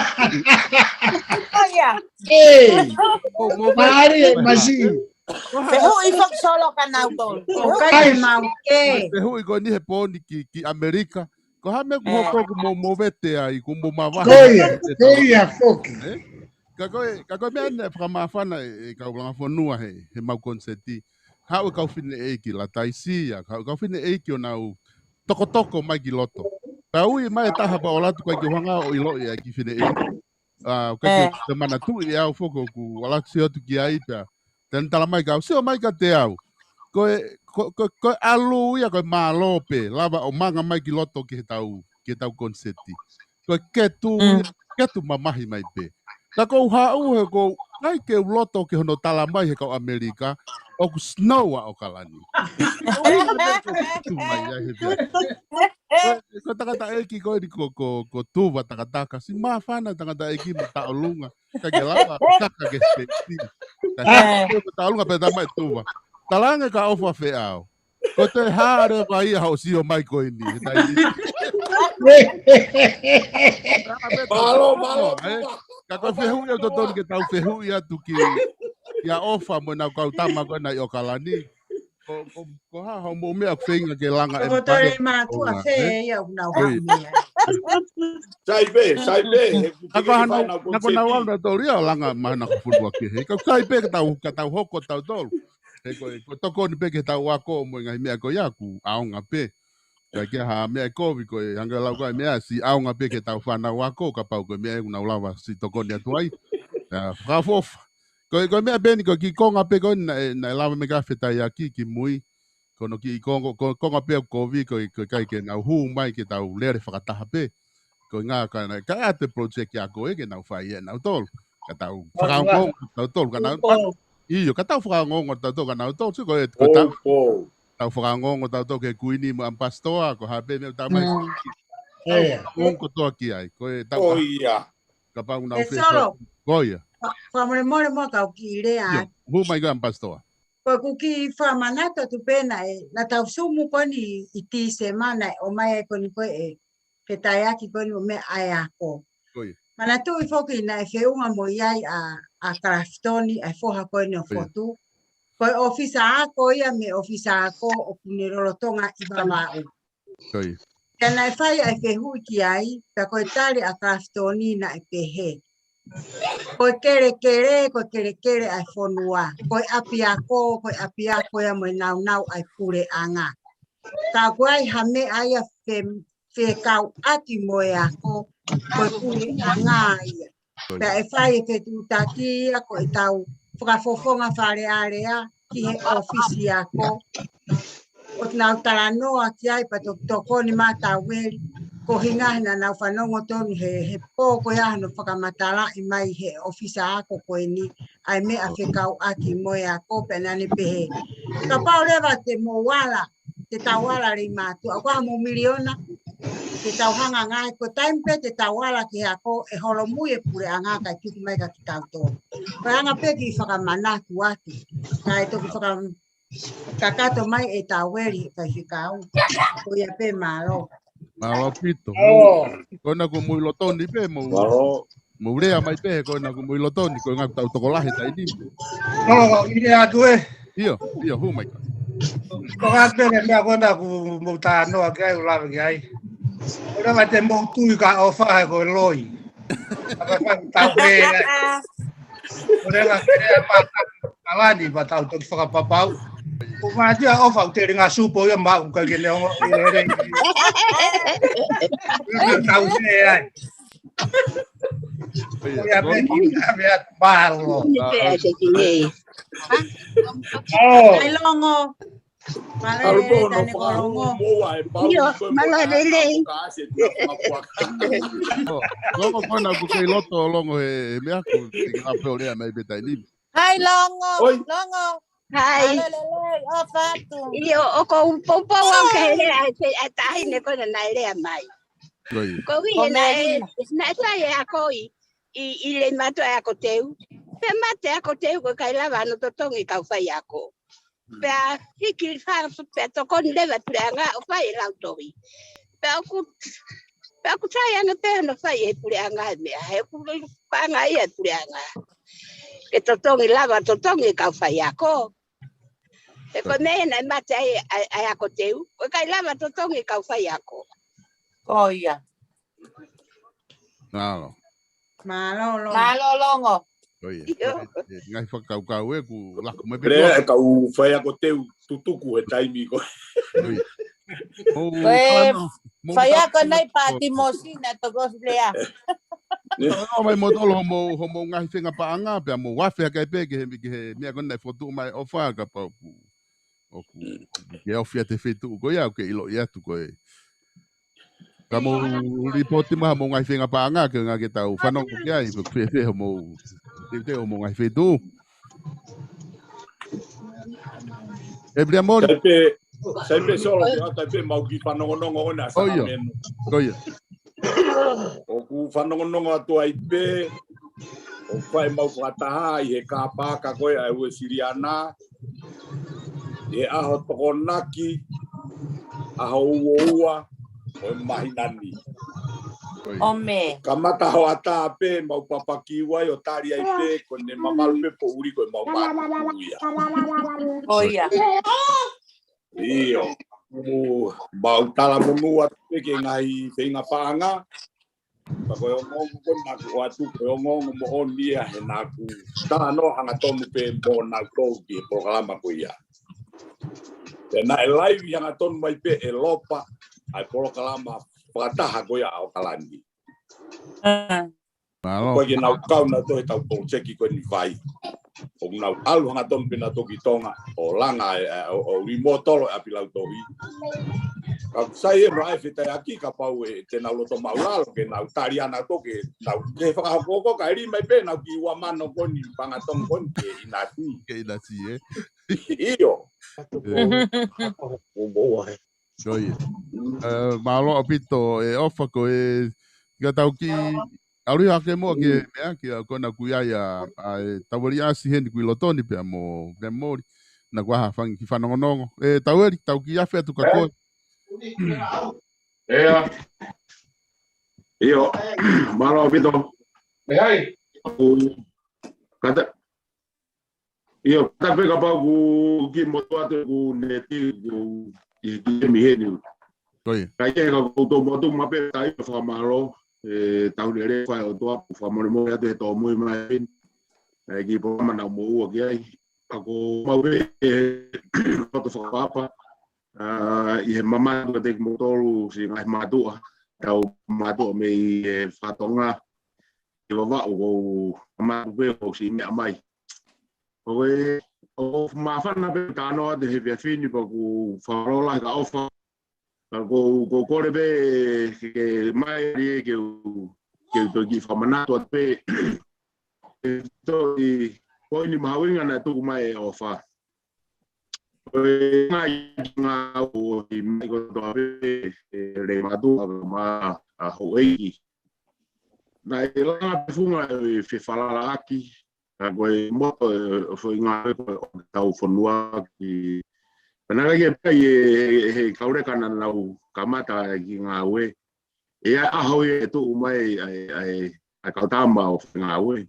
Ko ia. Ē. ʻOku mau kē. Mālie, masiʻi. Fehuʻi foki Solo kia nautolu. ʻOku ʻikai ke mau kē. Fehuʻi ko eni he pō ni ki, ki ʻAmelika. Ko e hā e meʻa ʻoku hoko ʻoku mou movete ai, ʻoku mou mavahe. Ko ia, ko ia foki. Ē? Ka ko e, ka ko e meʻa naʻe fakamāfana e, e kau langa fonua he, he mau koniseti. Haʻu e kau fineʻeiki Lataisia, haʻu e kau fineʻeiki ʻo nau tokotoko mai ki loto. Pea ui mai e taha pea ʻalu atu ʻikai ke u hanga ʻo ʻiloʻi e kiʻi fineʻeiki. ʻA, ʻikai ke te manatuʻi ʻe au foki ʻoku ʻalu atu sio atu ki ai pea. Te ne talamai kia au, sio mai kiate au. Ko e, ko, ko, ko e ʻalu ia, ko e mālō pē, lava ʻo manga mai ki loto ki he tau, ki he tau koniseti. Ko e ketu, ketu mamahi mai pē. Ka ʻoku ou haʻu he ʻoku ʻikai ke u loto ki hono talamai he kau ʻAmelika, ʻoku snow ʻa ʻAokalani. Ko e, ko e tangataʻeiki ko eni ko, ko, ko Tuva Takataka, siʻi māfana tangataʻeiki mo taʻolunga. Ka ke lava, taka ke seki. Ka ke taʻolunga pē talamai Tuva. Talaange kia ʻOfa Feʻao. Ko e toe hā leva ia hoʻo sio mai ko eni, he taimi ni. Mālō, mālō, ē? Tuva. Ka ko e fehuʻi ʻoku totonu ke tau fehuʻi atu ki, kia ʻOfa mo ʻenau kau tama ko ena ʻi ʻAokalani. Ko, ko, ko e hā hoʻomou meʻa ʻoku feinga ke langa e. Ko e tole mātuʻa fē ia ʻoku nau haʻu mai ai. Sai pē, sai pē. He kutu ke fai nau konseti. Naʻa ko ʻenau ʻalu nautolu ia ʻo langa mai naʻa ko fulu ake. He ka sai pē ka tau, ka tau hoko tautolu. He ko e, ko e tokoni pē ke tau ako mo e ngaahi meʻa ko ia ʻoku ʻaonga pē. Ka ke ha meʻa e kovi ko e hangē lau ko e meʻa siʻi ʻaonga pē ke tau fānau ako, kapau ko e meʻa ʻoku nau lava siʻi tokoni atu ai. ʻIa, fakaʻofoʻofa. Ko e, ko e meʻa pē eni ko e kiʻi konga pē ko eni naʻe, naʻe lava mai ka fetaiaki ki mui. Ko hono kiʻi konga, ko, konga pē ʻoku kovi ko e, ko e ʻikai ke nau hū mai ke tau lele fakataha pē. Ko e ngā ka na, ka ʻa e project ia ko ē ke nau fai ʻe nautolu. Ka tau fakaongoongo tautolu, ka nau, ʻio, ka tau fakaongoongo tautolu, ka nautolu, sio ko e, ko e tau, tau fakaongoongo tautolu ki he kuini mo ʻAmipasitoa, ko e hā pē meʻa ʻoku talamai. Tau fakaongoongo kotoa ki ai, ko e tau ka. Kapau naʻa ku fie Solo. Ko ia. Fa-, fakamolemole mo kau kiʻi lea. ʻIo, hū mai ko ʻAmipasitoa. Ko ʻeku kiʻi fakamanatu atu pē naʻe, naʻa tau Zoom ko eni ʻi Tīsema naʻe ʻomai ai ko eni ko e, fetaiaki ko eni ʻo meʻa ʻa e ako. Ko ia. Manatuʻi foki naʻe feʻunga mo ia ʻa, ʻa Kalafitoni, ʻa e foha ko eni ʻo Fotu. Ko e ʻōfisa ako ia mei he ʻōfisa ako ʻoku ne lolotonga ʻi Vavaʻu. Ko ia. Pea naʻe fai ʻa e fehuʻi ki ai, pea ko e tali ʻa Kalafitoni naʻe pehē. Ko e kelekele, ko e kelekele ʻa e fonua. Ko e ʻapiako, ko e ʻapiako ia mo e naunau ʻa e puleʻanga. Ka ʻoku ʻi ai ha meʻa ia fe-, fekauʻaki mo e ako, ko e puleʻanga ia. Pea ʻe fai e fetuʻutaki ia ko e tau fakafofonga Fale Alea ki he ʻōfisi ako. ʻOku nau talanoa ki ai pea toki tokoni mai Taueli. Ko e ʻuhinga he naʻa nau fanongo tonu he, he pō ko ia hono fakamatalaʻi mai he ʻōfisa ako ko eni. ʻA e meʻa fekauʻaki mo e ako pea naʻa ne pehē. Kapau leva te mou ala, te tau ala lei mātuʻa, ʻoku ʻi ai haʻamou miliona, te tau hanga ngāue, ko e taimi pē te tau ala ki he ako, ʻe holomui e puleʻanga kae tuku mai kia kitautolu. Ko e anga pē kiʻi fakamanatu atu, kae toki faka-, kakato mai ʻe Taueli, kae fekau, ko ia pē mālō. Mālō ʻaupito. Ko ena ko mui lotoni pē, mou. Mālō. Mou lea mai pē, ko ena ko mui lotoni, ko e ngaahi tau tokolahi taimi ni. ʻO, ʻi he atu ē. ʻIo, ʻio, hū mai ka. Ko e hā pē e meʻa ko ena ʻoku mou talanoa ki ai, ʻoku lave ki ai? ʻOku lava te mou tui ka ʻofa he ko e loi. Ka ʻoku fai tau he ai. ʻOku lava ke lea pā kalani pea tau toki fakapapau. ʻOku mātia ʻofa ʻoku telinga supo ia maʻu ka ke ne ongo i lere. ʻOku tau he ai. Ia pē ki ka mea palo. Ni pē ai se ki nei. Oh. Ai Longo. Pale Alu po no tane ko Longo. Io, mala lelei. Longo ko ena ʻoku kei loto Longo he, he meʻa ʻoku kei ngā pē ʻo lea mai pē taimi ni. Hai Longo, Oi. Longo. Hai. Pale lelei, ʻofa atu. Io, ʻoku ou poupou au ke lea ai, ai tahi ne ko ena naʻe lea mai. Oi. Ko ui Ko e naʻe, meʻa naʻe fai e ako ʻi, ʻi, ʻi le matua e ako teu. Pea mate ako teu ko e ʻikai lava hano totongi kau fai ako. Pea hiki fanga pea tokoni leva e puleʻanga ʻo fai e lautohi. Pea ʻoku, pea ʻoku sai ange pē hono fai e puleʻanga e meʻa. He ʻoku paʻanga ia e puleʻanga. Ke totongi lava, totongi e kau fai ako. He ko e meʻa naʻe mate ai, ai, ai ako teu. Ko e ʻikai lava totongi e kau fai ako. Ko ia. Mālō. Mālō Longo. Mālō Longo. Ko ia. Io. E, e, ngaahi fakakaukau ʻoku laku mai pē Lea tua. E kau fai ako teu tutuku he taimi ko. Ko ia. Mou Ko e kalano, mou fai kalano ako nai pā ko Timosi na toko lea. Kalano mai mo tolo homo, homo ngaahi fenga paʻanga, pea mou afe hake pē ki he, ki he meʻa ko ena naʻe fotu mai ʻofa kapau ʻoku ʻoku ke ofi atu he feituʻu ko ia, ʻoku ke ʻiloʻi atu ko e. Ka mou lipoti mai mo ngaahi fenga paʻanga ke ngā ke tau fanongo ki ai, pe fēfē hoʻomou, fēfē hoʻomou ngaahi feituʻu. E pia mori. Sai pē, sai pē solo, ke ata pē mau ki fanongonongo ona Ko ia. Sakamenu. Ko ia. ʻOku fanongonongo atu ai pē, ʻoku fai mau fakataha ʻi he kāpaka ko ē ʻa e Uēsiliana, ʻi he ʻaho Tokonaki, ʻaho uaua ʻo e māhina ni. ʻOme. Kamata hoʻatā pē mau papaki uai ʻo tali ai pē, ko ʻene mamalu pē poʻuli ko e mau mātuku ia. Ko ia. ʻIo, ʻoku mau talamonū atu pē ki he ngaahi feinga paʻanga. Ka ko e ongoongo ko ena ʻoku ʻoatu ko e ongoongo moʻoni ia he naʻa ku talanoa hangatonu pē mo nautolu ki he polokalama ko ia. Pea naʻe laivi hangatonu mai pē ʻe Lopa ʻa e polokalama fakataha ko ia ʻa ʻAokalani. Mālō. Ko e ke nau kau nautolu he tau polokalama ko eni fai. ʻOku nau ʻalu hangatonu pē nautolu ki Tonga, ʻo langa e, e, ʻo, ʻo limotolo e ʻapi lautohi. Ka sai e mara e fetaiaki kapau ʻe te nau loto maʻulalo ke nau tali ʻa nautolu ke nau ke fakahoko ko ka ʻe lima pē nau ki ua mano ko eni pangatonga ko eni ke ʻinasi. Ke ʻinasi, ē? ʻIo. Ko ia. Ē, mālō ʻaupito e ʻofa ko e ka tau ki ʻalu hake mo ke meʻa ki a ko ena kui ai a, a e tauali asi heni kui loto ni pea mo pea mori. Na kua ha fangi ki fanongonongo. E tauali, tau ki afe atu ka koe. ʻIo. Mālō ʻaupito. ʻE hai. Kata, ʻIo, tā pē kapau ʻoku ki moto atu ʻoku neti ʻoku ʻi he kimi heni. Ko ia. Ka ʻi he ka ʻoku tau motu ma pē tai ʻo fakamālō, e, tau lele fai ʻOtua, ʻoku fakamolemole atu he tōmui mai heni. E, ki pō mana mo ua ki ai. Ka ko mau pē, e, loto fakapapa. A, ʻi he mamatu ʻa te ki motolu, si ngaahi mātuʻa, tau mātuʻa mei he fatonga. ʻI Vavaʻu ʻoku mamatu pē ʻoku si meʻa mai. ʻOku, ʻoku māfana pē tano atu he efiafi ni pea ʻoku fakalōloa ka ʻofa. Ka ʻoku, ʻoku kole pē ke mai ʻalu ke u, ke u toki fakamanatu atu pē. E toki poini mahuʻinga naʻe tuku mai ʻe ʻOfa. ʻO e ngaahi ngāue ʻoku ʻi mai kotoa pē, e, le matu a ma a houʻeiki. Naʻe langa pē funga e fefalalaaki, ka ko e moto e, ʻo foʻi ngāue ko e ʻo tau fonua ki. Pea naʻe ʻikai ke pehē he, he, he kauleka naʻa nau kamata e kiʻi ngāue. ʻI he ʻaho ia ʻe tuʻu mai ai, ai, ai kau tama ʻo fengāue.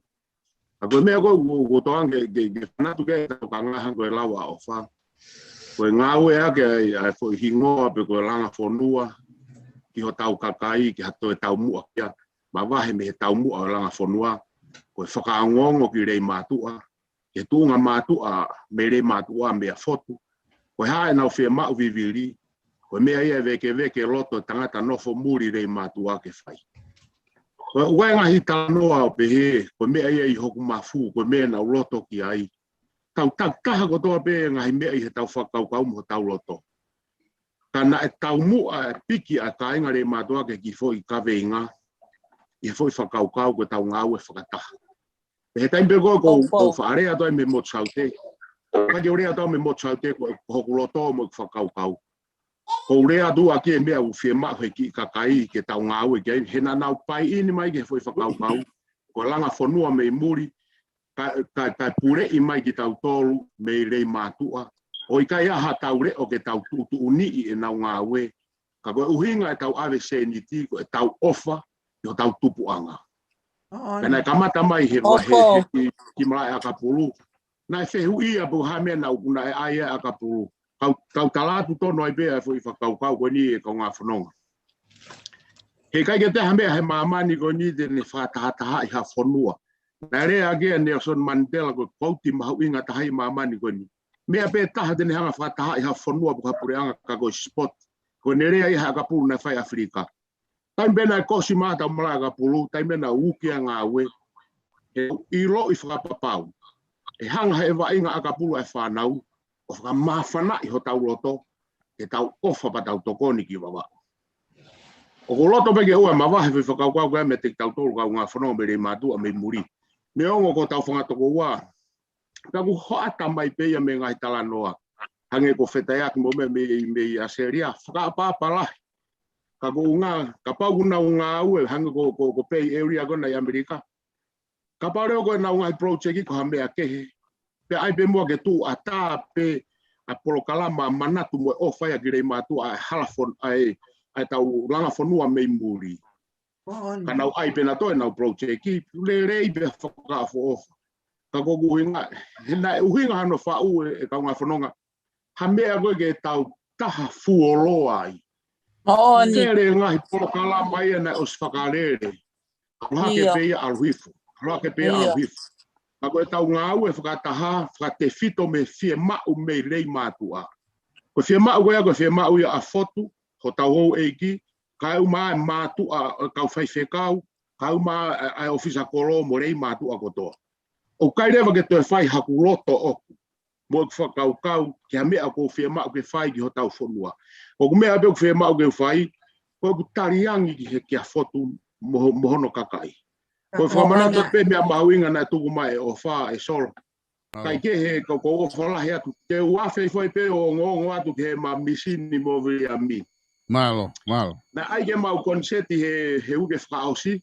Ka ko e meʻa ko ē, ko, ko toanga ke, ke, ke fanatu ke tau ka ngaha ko e lau ʻa ʻOfa. Ko e ngāueʻaki ʻa e, ʻa e foʻi hingoa pe ko e langa fonua ki hotau kakai, ki ha toe taumuʻa kia, mavahe mei he taumuʻa ʻo e langa fonua, ko e fakaongoongo ki Leimātuʻa, ki he tuʻunga mātuʻa mei Leimātuʻa mei ʻAfotu, ko e hā ʻenau fiemaʻu vivili, ko e meʻa ia ʻe vēkeveke loto e tangata nofo muli Leimātuʻa ke fai. Ko e ʻū ngaahi talanoa ʻo pehē, ko e meʻa ia ʻi hoku mafu, ko e meʻa naʻa ku loto ki ai. Tau takitaha kotoa pē ngaahi meʻa ʻi heʻetau fakakaukau mo hotau loto. Ka naʻe taumuʻa e piki ʻa e kāinga Leimātuʻa ki he kiʻi foʻi kaveinga, ʻi he foʻi fakakaukau ko ʻetau ngāue fakataha. Pea he taimi pē ko ē ʻoku ou, ʻoku ou faʻa lea atu ai mei Motu Saute. Ka ke u lea atu mei Motu Saute ko, ko hoku loto mo ʻeku fakakaukau. ʻOku ou lea atu ʻaki e meʻa ʻoku fiemaʻu he kiʻi kakai ke tau ngāue ki ai. He naʻa nau paiʻini mai ki he foʻi fakakaukau. Ko e langa fonua mei muli, ka, ka, ka puleʻi mai kitautolu mei Leimātuʻa. ʻO ʻikai ha tau leʻo ke tau tuʻutuʻuniʻi ʻenau ngāue. Ka ko e ʻuhinga ʻetau ʻave sēniti ko ʻetau ʻofa ki hotau tupuʻanga. Pea naʻe kamata mai he, he, he ki, ki malaʻe ʻakapulu. Naʻe fehuʻia pe ko e hā e meʻa naʻa ku, naʻe ʻai ai ʻakapulu. Kau, kau tala atu tonu ai pē ʻa e foʻi fakakaukau ko eni ʻe kaungā fononga. He ʻikai ke toe ʻi ai ha meʻa he māmani ko eni te ne fakatahatahaʻi ha fonua. Naʻe lea ʻaki ʻa Nelson Mandela ko e kouti mahuʻinga taha ʻi māmani ko eni. Meʻa pē taha te ne hanga fakatahaʻi ha fonua pe ko ha puleʻanga ka ko e sport. Ko ʻene lea ia he ʻakapulu naʻe fai ʻAfilika. Taimi pē naʻe kosi mai ʻetau malaʻe ʻakapulu, taimi pē naʻe uki ʻa e ngāue. He ʻiloʻi fakapapau. ʻE hanga he vaʻinga ʻakapulu ʻa e fānau, ʻo fakamāfanaʻi hotau loto, ke tau ʻofa pea tau tokoni ki Vavaʻu. ʻOku ou loto pē ke ʻoua mavahe foʻi fakakaukau ko ia meiate kitautolu kaungā fononga mei Leimātuʻa mei muli. Neongo ko hotau fanga tokoua, pea ʻoku hoʻata mai pē ia mei he ngaahi talanoa. Hangē ko e fetaiaki mo e meʻa mei, mei ʻAositelēlia, fakaʻapaʻapa lahi. Ka ko e ʻuhinga, kapau ʻoku nau ngāue, hangē ko, ko, ko e Bay Area ko ena ʻi ʻAmelika. Kapau leva ko ʻenau ngaahi project ko ha meʻa kehe. Pea ʻai pē muʻa ke tuʻu ʻatā pē ʻa e polokalama manatu mo e ʻofa ia ki Leimātuʻa ʻa e hala fon-, ʻa e, ʻa ʻetau langa fonua mei muli. Ka nau ʻai pē nautolu ʻenau project, lelei pē fakaʻofoʻofa. Ka ko ʻeku ʻuhinga, he naʻe ʻuhinga hano faʻu ʻe, ʻe kaungā fononga. Ha meʻa ko ē ke tau taha fuoloa ai. Kele ngaahi polokalama ia naʻe ʻosi fakalele. ʻAlu hake pē ia ʻalu hifo. ʻAlu hake pē ia ʻalu hifo. Ka ko ʻetau ngāue fakataha, fakatefito mei he fiemaʻu mei Leimātuʻa. Ko e fiemaʻu ko ia, ko e fiemaʻu ia ʻa Fotu, hotau houʻeiki, kae ʻumaʻā ʻa e mātuʻa ʻo e kau faifekau, kae ʻumaʻā ʻa e, ʻa e ʻōfisa kolo mo Leimātuʻa kotoa. ʻOku ʻikai leva ke toe fai haku loto ʻoku, mo ʻeku fakakaukau, ki ha meʻa ʻoku ou fiemaʻu ke fai ki hotau fonua. Ko ʻeku meʻa pē ʻoku fiemaʻu ke u fai, ko ʻeku taliangi ki he kia Fotu mo, mo hono kakai. Ko e fakamanatu pē meʻa mahuʻinga naʻe tuku mai ʻe ʻOfa ʻe Solo. Kaikehe ko, ko e ʻofa lahi atu. Te u ʻave foʻi pē ʻo ongoongo atu ki heʻema misini mo Viliami. Mālō, mālō. Naʻe ʻai ke mau koniseti he, he uike fakaʻosi.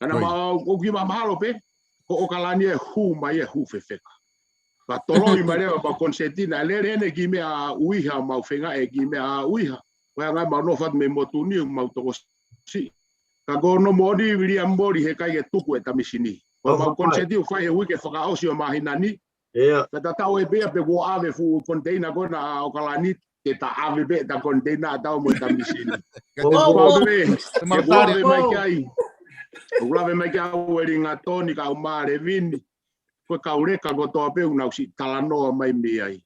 Ka naʻa mau, ʻoku kiʻi mahalo pē, ko ʻOkalani ʻe hū mai ʻe hū fefeka. Pea toloi mai leva mau koniseti naʻe lele ʻene kiʻi meʻa ʻuiha, mau feinga e kiʻi meʻa ʻuiha. Ko e anga ia mau nofo atu mei motu ni, mau tokosiʻi. Ka ko hono moʻoni Viliami Moli he ʻikai ke tuku ʻeta misini. Ko mau koniseti ʻoku fai he uike fakaʻosi ʻo māhina ni. Ka ta tau e pea pe kuo ʻave fuʻu konteina ko ena ʻa ʻOkalani, te ta ʻave pē ʻeta konteina ʻa tau mo ʻeta misini. Ko e pau pē, ʻoku lave mai ki ai. ʻOku lave mai ki ai ʻa Uelingatoni kae ʻumaʻā Levini. Ko e kau leka kotoa pē ʻoku nau siʻi talanoa mai mei ai.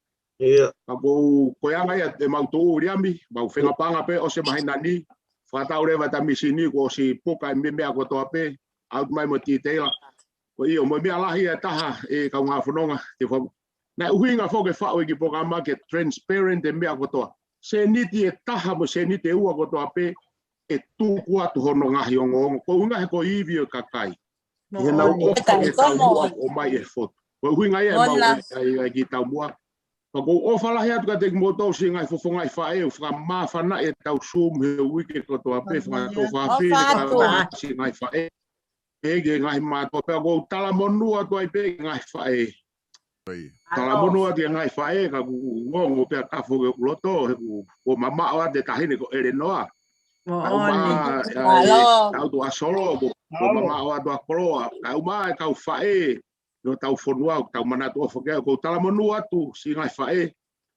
Ka ko u, ko e anga ia ʻemau tuʻu Viliami, mau fengapanga pē ʻosi e māhina ni, fakatau leva ʻeta misini kuo ʻosi puka e meʻa kotoa pē, ʻoatu mai mo e titeila. Ko ia, mo e meʻa lahi ʻe taha ʻe kaungā fononga, te fa-, naʻe ʻuhinga foki e faʻu e kiʻi polokalama ke transparent e meʻa kotoa. Sēniti ʻe taha mo e sēniti ʻe ua kotoa pē, ʻe tuku atu hono ngaahi ongoongo. Ko e ʻuhinga he ko e ivi ʻo e kakai. ʻI heʻenau ʻofa ʻe taumuʻa ʻomai ʻe Fotu. Ko e ʻuhinga ia ʻemau ʻai, ʻai, ʻai kiʻi taumuʻa. Pea ʻoku ou ʻofa lahi atu kiate kimoutolu siʻi ngaahi fofonga ʻi faʻē, ʻo fakamāfanaʻi ʻetau Zoom he uike kotoa pē, fakatō fakafine, ka ngaahi siʻi ngaahi faʻē. Pea ki he ngaahi mātuʻa pea ʻoku ou talamonū atu ai pē ki he ngaahi faʻē. Talamonū atu ki he ngaahi faʻē, ka ʻoku ongo pē ʻa e kafo ki hoku loto, he ʻoku, ʻoku mamaʻo atu e taʻahine ko ʻElenoa. Kae ʻumaʻā, ʻa e, ʻa e ʻOtua Solo, ʻoku, ʻoku mamaʻo atu ʻa e koloa. Kae ʻumaʻā e kau faʻē, ʻi hotau fonua, ʻoku tau manatu ʻofa ki ai, ʻoku ou talamonū atu, siʻi ngaahi faʻē.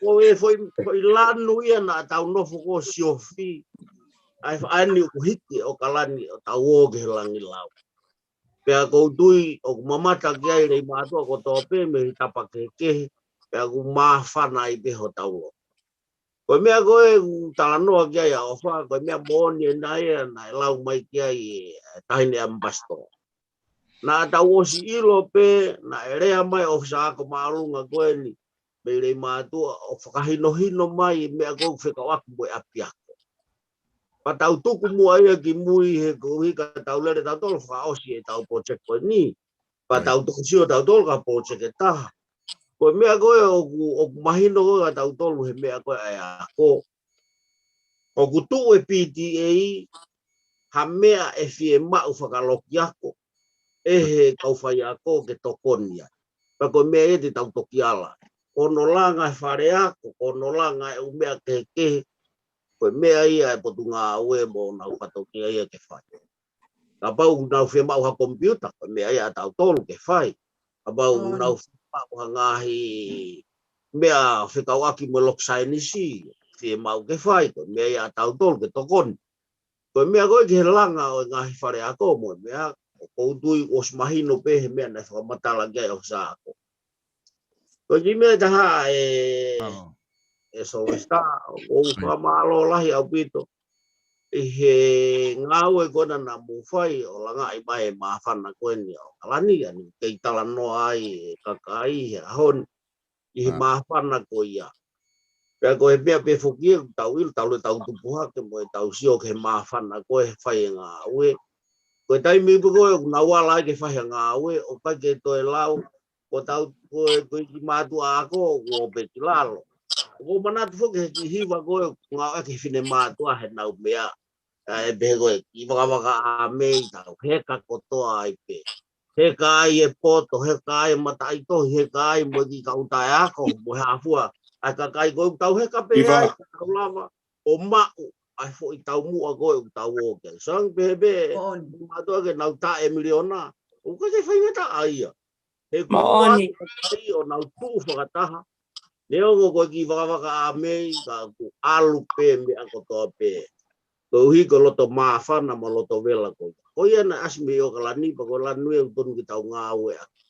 ko e foʻi, foʻi lanu ia naʻa tau nofo ko ē ʻo siofi. ʻA e faʻahi ʻoku hiki ʻo kalani ʻo tau ō ki he langilau. Pea ʻoku ou tui ʻoku mamata ki ai Leimātuʻa kotoa pē mei he tapa kehekehe, pea ʻoku māfana ai pē hotau loto. Ko e meʻa ko ē ʻoku talanoa ki ai ʻa ʻOfa, ko e meʻa moʻoni ʻena ia naʻe lau mai ki ai ʻe he taʻahine ʻambasitoa. Naʻa tau ʻosi ʻilo pē, naʻe lea mai ʻofisa ako māʻolunga ko eni mei Leimātuʻa ʻo fakahinohino mai e meʻa ko ē ʻoku fekauʻaki mo e ʻapiako. Pea tau tuku muʻa ia ki mui he koeʻuhi ka tau lele tautolu fakaʻosi ʻetau project ko eni. Pea tau toki sio tautolu ki ha project ʻe taha. Ko e meʻa ko ē ʻoku, ʻoku mahino ko ē kia tautolu he meʻa ko ē ʻa e ako. ʻOku tuʻu e P T A ha meʻa ʻe fiemaʻu fakalokiako ʻe he kau faiako ke tokoni ai. Pea ko e meʻa ia te tau toki ala. Ko hono langa e faleako, ko hono langa e ʻū meʻa kehekehe, ko e meʻa ia ʻa e Potungāue mo honau fatongia ia ke fai. Kapau ʻoku nau fiemaʻu ha komipiuta, ko e meʻa ia ʻa tautolu ke fai. Kapau ʻoku nau fiemaʻu ha ngaahi meʻa fekauʻaki mo e loki saienisi, fiemaʻu ke fai, ko e meʻa ia ʻa tautolu ke tokoni. Ko e meʻa ko ē ki he langa ʻo e ngaahi faleako mo e meʻa, ʻoku ou tui ʻosi mahino pē he meʻa naʻe fakamatala ki ai ʻofisa ako. Ko Ko e kiʻi meʻa ʻe taha ē, ʻe Solesita, ʻoku ou fakamālō lahi ʻaupito ʻi he ngāue ko ena naʻa mou fai ʻo langaʻi mai e māfana ko eni ʻo ʻAokalani, ʻa eni kei talanoa ai e kakai he ʻaho ni ʻi he māfana ko ia. Pea ko e meʻa pē foki ʻoku tau ʻilo, tau ʻilo ʻetau tupu hake mo ʻetau sio ki he māfana ko e fai e ngāue. Ko e taimi pē ko ē ʻoku nau ala ai ke fai e ngāue, ʻoku ʻikai ke toe lau, ko tau, ko e, ko e kiʻi mātuʻa ako, ʻoku ō pē ki lalo. ʻOku ou manatu foki he kiʻi hiva ko ē, ʻoku ngāueʻaki he fine mātuʻa he nau meʻa. ʻA e pehē ko e kiʻi vakavaka ʻa mei tau heka kotoa ai pē. Heka ai e poto, heka ai e mataʻitohi, heka ai mo e kiʻi kau taʻeako, mo e hā fua. ʻA e kakai ko ē ʻoku tau heka pē ai, ka tau lava ʻo maʻu ʻa e foʻi taumuʻa ko ē ʻoku tau ō ki ai. Sai ange pē he pē, mātuʻa ke nau taʻe miliona, ʻoku ʻikai ke faingataʻa ia. He kuo ʻosi ʻo nau tuʻu fakataha. Neongo ko e kiʻi vakavaka ʻa mei, ka ʻoku ʻalu pē meʻa kotoa pē. Koeʻuhi ko e loto māfana mo e loto vela ko ia. Ko ia naʻe ʻasi mei ʻAokalani, pea ko e lanu ia ʻoku tonu ke tau ngāueʻaki.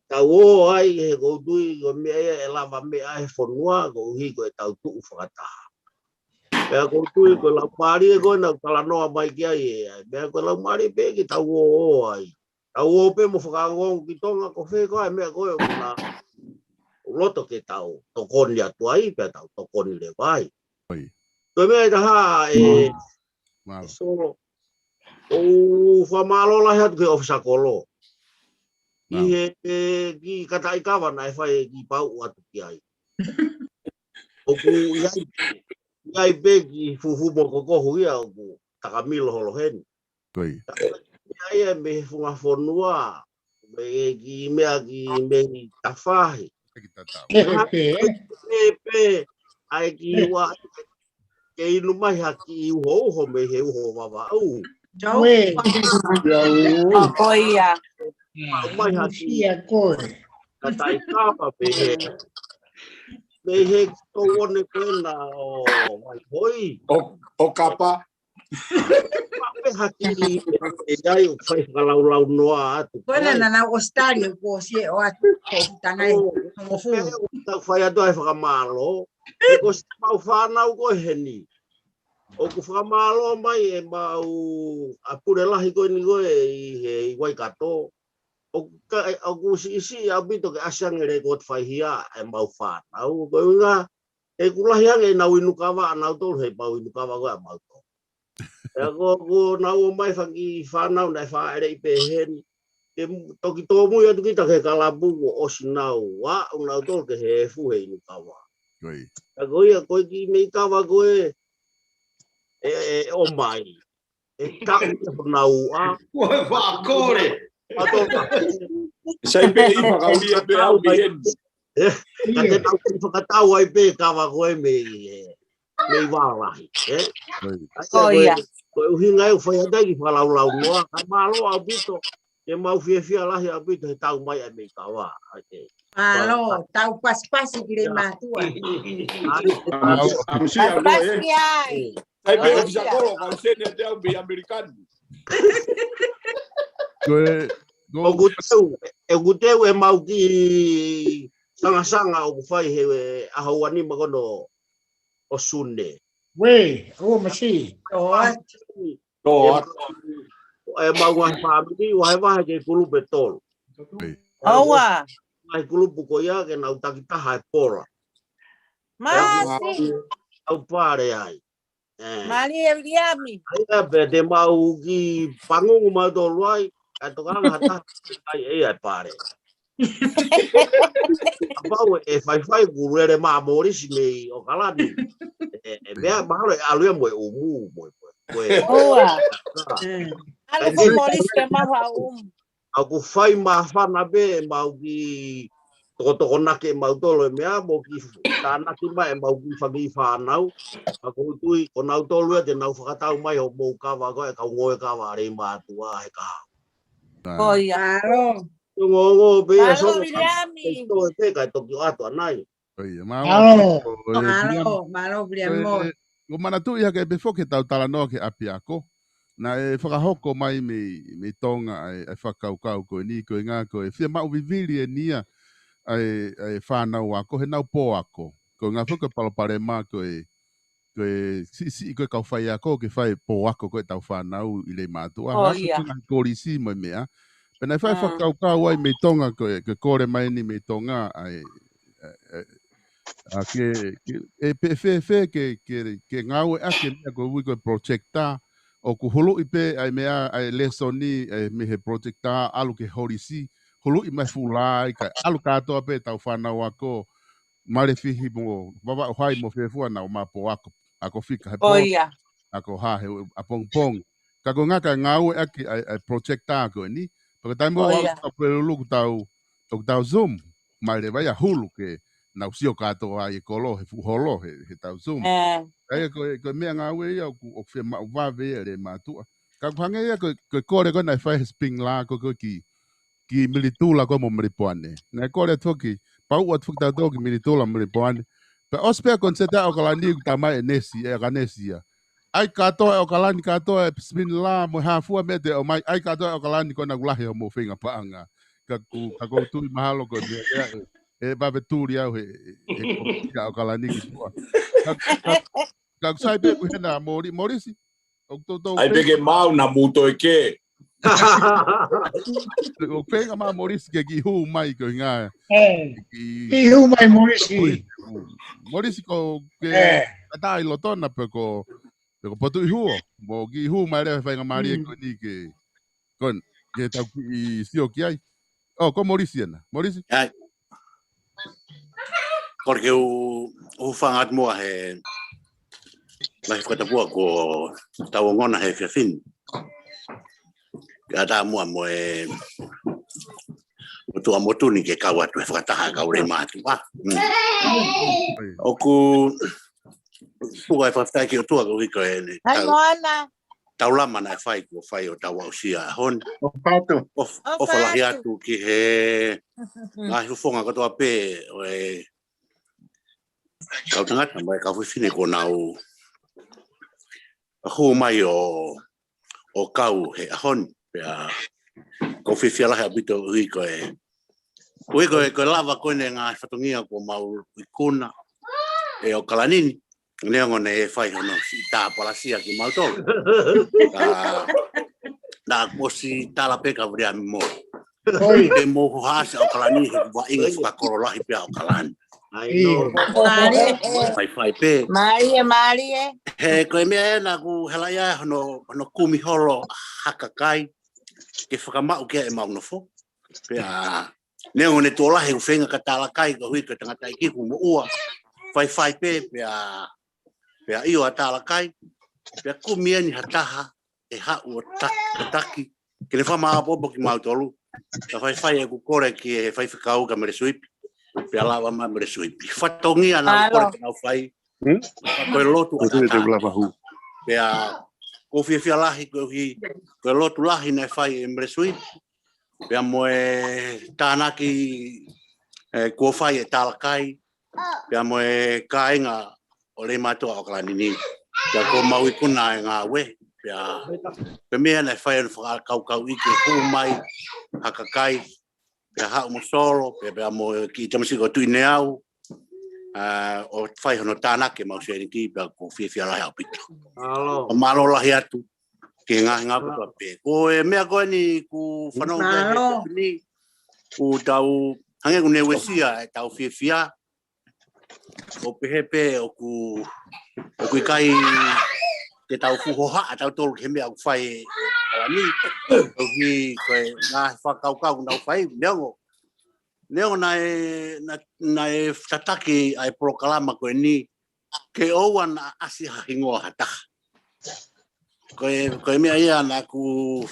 Tau ō ai he ʻoku ou tui ko e meʻa ia ʻe lava meʻa he fonua, koeʻuhi ko ʻetau tuʻu fakataha. Pea ʻoku ou tui ko e laumālie ko ena ʻoku talanoa mai ki ai ē, ʻa e meʻa ko e laumālie pē ke tau ō ai. Tau ō pē mo fakaongoongo ki Tonga, ko fē koā e meʻa ko ē ʻoku na loto ke tau tokoni atu ai, pea tau tokoni leva ai. Ko e meʻa ʻe taha ē, ʻe Solo, ʻoku ou fakamālō lahi atu ki he ʻōfisa kolo ʻi he kiʻi kataʻi kava naʻe fai e kiʻi pauʻu atu ki ai. ʻOku ʻi ai, ʻi ai pē kiʻi fufumo kokohu ia ʻoku takamilo holo heni. Ko ia. Ka ʻoku ʻi ai e meʻa he funga fonua, mei he kiʻi meʻa ki mei tafahi. Ki tatau. Ke pē. Ke pē, ʻa e kiʻi ua, ke inu mai ha kiʻi uhouho mei he uho Vavaʻu. Ue. Ko ia. Mai ha kiʻi kataʻi kava mei he, mei he tō one ko ena ʻo Vaihoi. ʻO, ʻo kapa. Maʻu pē ha kiʻi, ʻe ʻi ai ʻoku fai fakalaulaunoa atu. Ko ena naʻa nau ʻosi tali ʻoku ʻosi ʻoatu ko e tangai. Ko e meʻa ʻoku tau fai atu ai fakamālō. He ko siʻemau fānau ko ē heni, ʻoku fakamālō mai ʻemau ʻa e pule lahi ko eni ko ē ʻi he ʻi Waikato. ʻOku ka, ʻoku siʻisiʻi ʻaupito ke ʻasi ange lēkooti faihia ʻemau fānau. Ko e ʻuhinga, he ʻoku lahi ange ʻenau inu kava ʻanautolu he ʻemau inu kava ko ē ʻamautolu. Pea ko, ko nau ō mai fanga kiʻi fānau naʻe fāʻeleʻi pē heni. Ke toki tōmui atu kita ki he kalapu kuo ʻosi nau aʻu nautolu ki he efu he inu kava. Ko ia. Pea ko ia, ko e kiʻi meʻi kava ko ē, ʻe, ʻe ʻomai. ʻE taʻu ia honau ʻa. Ko e fakakole. Sai pē ʻi fakaulia pē au mei heni. Ka te nau kiʻi fakatau ai pē kava ko ē mei, ē, mei Vao Lahi, ē? Ko ia. Ko e ʻuhinga ē ʻoku fai atu ai kiʻi fakalaulaunoa, ka mālō ʻaupito, ke mau fiefia lahi ʻaupito he tau mai ʻa e meʻi kava, ʻa e. Mālō, tau pasipasi ki he mātuʻa. Pasipasi ki ai. Sai pē ʻōfisa kolo, kau sene atu au mei ʻAmelika ni. Ko e, ko ʻoku teu, ʻoku teu ʻemau kiʻi sangasanga ʻoku fai he ʻaho uanima ko ena ʻo Sune. Ue, ʻo masi. ʻEmau ngaahi fāmili, vahevahe ki he kulupu ʻe tolu. ʻOua. Ngaahi kulupu ko ia ke nau takitaha e pola. Masi. Au pale ai. Mālie Viliami. ʻA ia pē te mau kiʻi pangungu mautolu ai, kae tokanga ha taha ai ʻe ʻi ai e pale. Kapau ʻe faifai kuo lele mai Molisi mei ʻAokalani. ʻE, ʻe meʻa mahalo ʻe ʻalu ia mo e ʻumu, mo e, mo e. ʻOua. ʻAlu ko Molisi ke maha ʻumu. ʻOku fai māfana pē ʻemau kiʻi tokotokonaki ʻemautolu e meʻa mo kiʻi tānaki mai ʻemau kiʻi fanga kiʻi fānau. Ka ʻoku ou tui, ko nautolu ia te nau fakatau mai hoʻomou kava ko ē, kau ngoue kava ʻa e mātuʻa he kahaʻu. Ko ia. Mālō. Ongoongo pē ia. Mālō, Solo. Viliami. Kei toe pē kae toki ʻoatu ʻanai. Mālō. Mālō, mālō, Viliami. ʻOku ou manatuʻi hake pē foki ʻetau talanoa ki he ʻapiako. Naʻe fakahoko mai mei, mei Tonga ʻa e, ʻa e fakakaukau ko eni, ko e ʻuhinga ko e fiemaʻu vivili eni ia ʻa e, ʻa e fānau ako, he nau pō ako. Ko e ngaahi foki ko e palopalema ko e, ko e siʻisiʻi ko e kau faiako ke fai pō ako ko e tau fānau ʻi Leimātuʻa. ʻO ia. Ngaahi kolisi mo e meʻa. Pea naʻe fai fakakaukau ai mei Tonga ko e, ko e kole mai ni mei Tonga ʻa e, ʻa e, ʻa ke, ke, ʻe pe-, fēfē ke, ke, ke ngāueʻaki e meʻa ko e ui ko e projector, ʻoku huluʻi pē ʻa e meʻa ʻa e lēsoni, ʻa e mei he projector, ʻalu ki he holisi, huluʻi mai fuʻu lā ai, kae ʻalu kātoa pē tau fānau ako, Malefihi mo Vavaʻu Hai mo fē fua nau mā pō ako, ako fika he pō, ako hā he ʻapongipongi. Ka ko e ngaahi ka ngāueʻaki ʻa e, ʻa e projector ko eni, pea ko e taimi ʻoku ʻalu ka pē luluku tau, ʻoku tau Zoom, mai leva ia hulu ke nau sio kātoa ʻi he kolo, he fuʻu holo, he, he tau Zoom. ʻA ia ko e, ko e meʻa ngāue ia ʻoku, ʻoku fiemaʻu vave ia ʻe Leimātuʻa. Ka ʻoku hangē ia ko e, ko e kole ko ē naʻe fai he spring lā ko ē ki, ki Militula ko ē mo Melipoane. Naʻe kole atu foki, pau atu foki tautolu ki Militula mo Melipoane. Pea ʻosi pē koniseti ʻa ʻAokalani ʻoku tā mai ʻe Nesi, ʻe ʻAkanesi ia. ʻAi kātoa ʻe ʻAokalani kātoa e spring lā mo e hā fua meʻa te ʻomai, ʻai kātoa ʻe ʻAokalani ko ena ʻoku lahi hoʻomou feinga paʻanga. Ka ʻoku, ka ʻoku ou tui mahalo ko e meʻa ia ʻe, ʻe vave tuli au he, he ko ia ʻAokalani ki tuʻa. Ka, ka, ka ʻoku sai pē ʻoku ʻi hena Moli-, Molisi. ʻOku toutou ʻAi pē ke mau na muto e ke. ʻOku feinga mai Molisi ke kiʻi hū mai ko e ngā. Kiʻi hū mai Molisi. Molisi ko ke kata ʻi loto na pe ko, pe ko potu ʻi huo. Mo kiʻi hū mai leva he faingamālie ko eni ke, ko eni, ke tau kiʻi sio ki ai. ʻO, ko Molisi ena. Molisi? ʻAi. Kole ke u, u hūfanga atu muʻa he ngaahi fakatapua kuo tau ongona he efiafi ni. Kae ʻatā muʻa mo e motuʻa motu ni ke kau atu he fakataha kau Leimātuʻa. ʻOku, tuku e fakafetaʻi ki he ʻOtua koeʻuhi ko e tau, taulama naʻe fai kuo fai ʻo tau aʻusia he ʻaho ni. ʻOfa lahi atu ki he ngaahi fofonga kotoa pē ʻo e kau tangata mo e kau fefine kuo nau hū mai ʻo, ʻo kau he ʻaho ni. Pea ʻoku ou fiefia lahi ʻaupito ʻuhi ko e, ʻuhi ko e, ko e lava ko eni e ngaahi fatongia kuo mau ikuna ʻe ʻAokalani ni. Neongo naʻe fai hono siʻi tā palasia kimautolu. Ka, naʻa kuo ʻosi tala pē ka vuli a mo. Ke mou hohaʻasi ʻAokalani he ʻoku vaʻinga fakakolo lahi pē ʻAokalani. Faifai pē. Mālie, mālie. He ko e meʻa ena ʻoku hela ia hono, hono kumi holo ha kakai ke fakamaʻu ki ai ʻemau nofo. Pea neongo naʻe tuʻo lahi ʻeku feinga ka talakai koeʻuhi ko e tangataʻeiki kuo moʻua. Faifai pē, pea, pea ʻio ʻa talakai. Pea kumi eni ha taha ʻe haʻu ʻo taki, ʻo taki. Ke ne fakamāʻopoʻopo kimautolu. Ka faifai ʻeku kole ki he faifekau kia Mele Suipi. Pea lava mai Mele Suipi. Fatongia naʻa ku kole ke nau fai. Ko e lotu ʻa e tangata. Pea ʻoku ou fiefia lahi koeʻuhi ko e lotu lahi naʻe fai ʻe Mele Suipi. Pea mo e tānaki, ē, kuo fai ʻe talakai. Pea mo e kāinga ʻo Leimātuʻa ʻAokalani ni. Pea kuo mau ikuna e ngāue. Pea, pea meʻa naʻe fai hono fakakaukauʻi ke hū mai ha kakai. Pea haʻu mo Solo, pea, pea mo e kiʻi tamasiʻi ko Tuʻineau. ʻA, ʻo fai hono tānaki ʻemau sēniti, pea ʻoku ou fiefia lahi ʻaupito. ʻO mālō lahi atu ki he ngaahi ngāue kotoa pē. Ko e meʻa ko eni ʻoku fanongo ki ai he efiafi ni, ʻoku tau, hangē ʻoku ne uesia ʻetau fiefia, ʻo pehē pē ʻoku, ʻoku ʻikai ke tau fuʻu hohaʻa tautolu ki he meʻa ʻoku fai ʻe ʻAokalani. Koeʻuhi ko e ngaahi fakakaukau ʻoku nau fai, neongo. Neongo naʻe, na-, naʻe tataki ʻa e polokalama ko eni, ke ʻoua naʻa ʻasi ha hingoa ha taha. Ko e, ko e meʻa ia naʻa ku,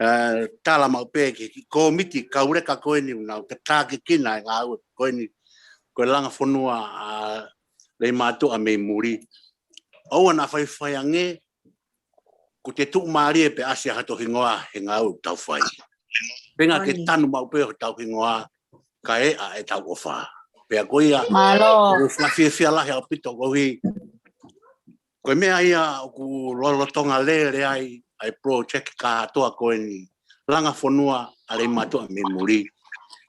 ē, tala maʻu pē ki he kiʻi kōmiti kauleka ko eni ʻoku nau tataki kina e ngāue ko eni, ko e langa fonua ʻa Leimātuʻa mei muli. ʻOua naʻa faifai ange, ʻoku te tuʻumālie pē ʻasi ha toe hingoa he ngāue ʻoku tau fai. Pea ke tanu maʻu pē hotau hingoa, kae ʻa ʻetau ʻofa. Pea ko ia, ʻoku ou fiefia lahi ʻaupito koeʻuhi ko e meʻa ia ʻoku lolotonga lele ai ʻa e project kātoa ko eni, langa fonua ʻa Leimātuʻa mei muli.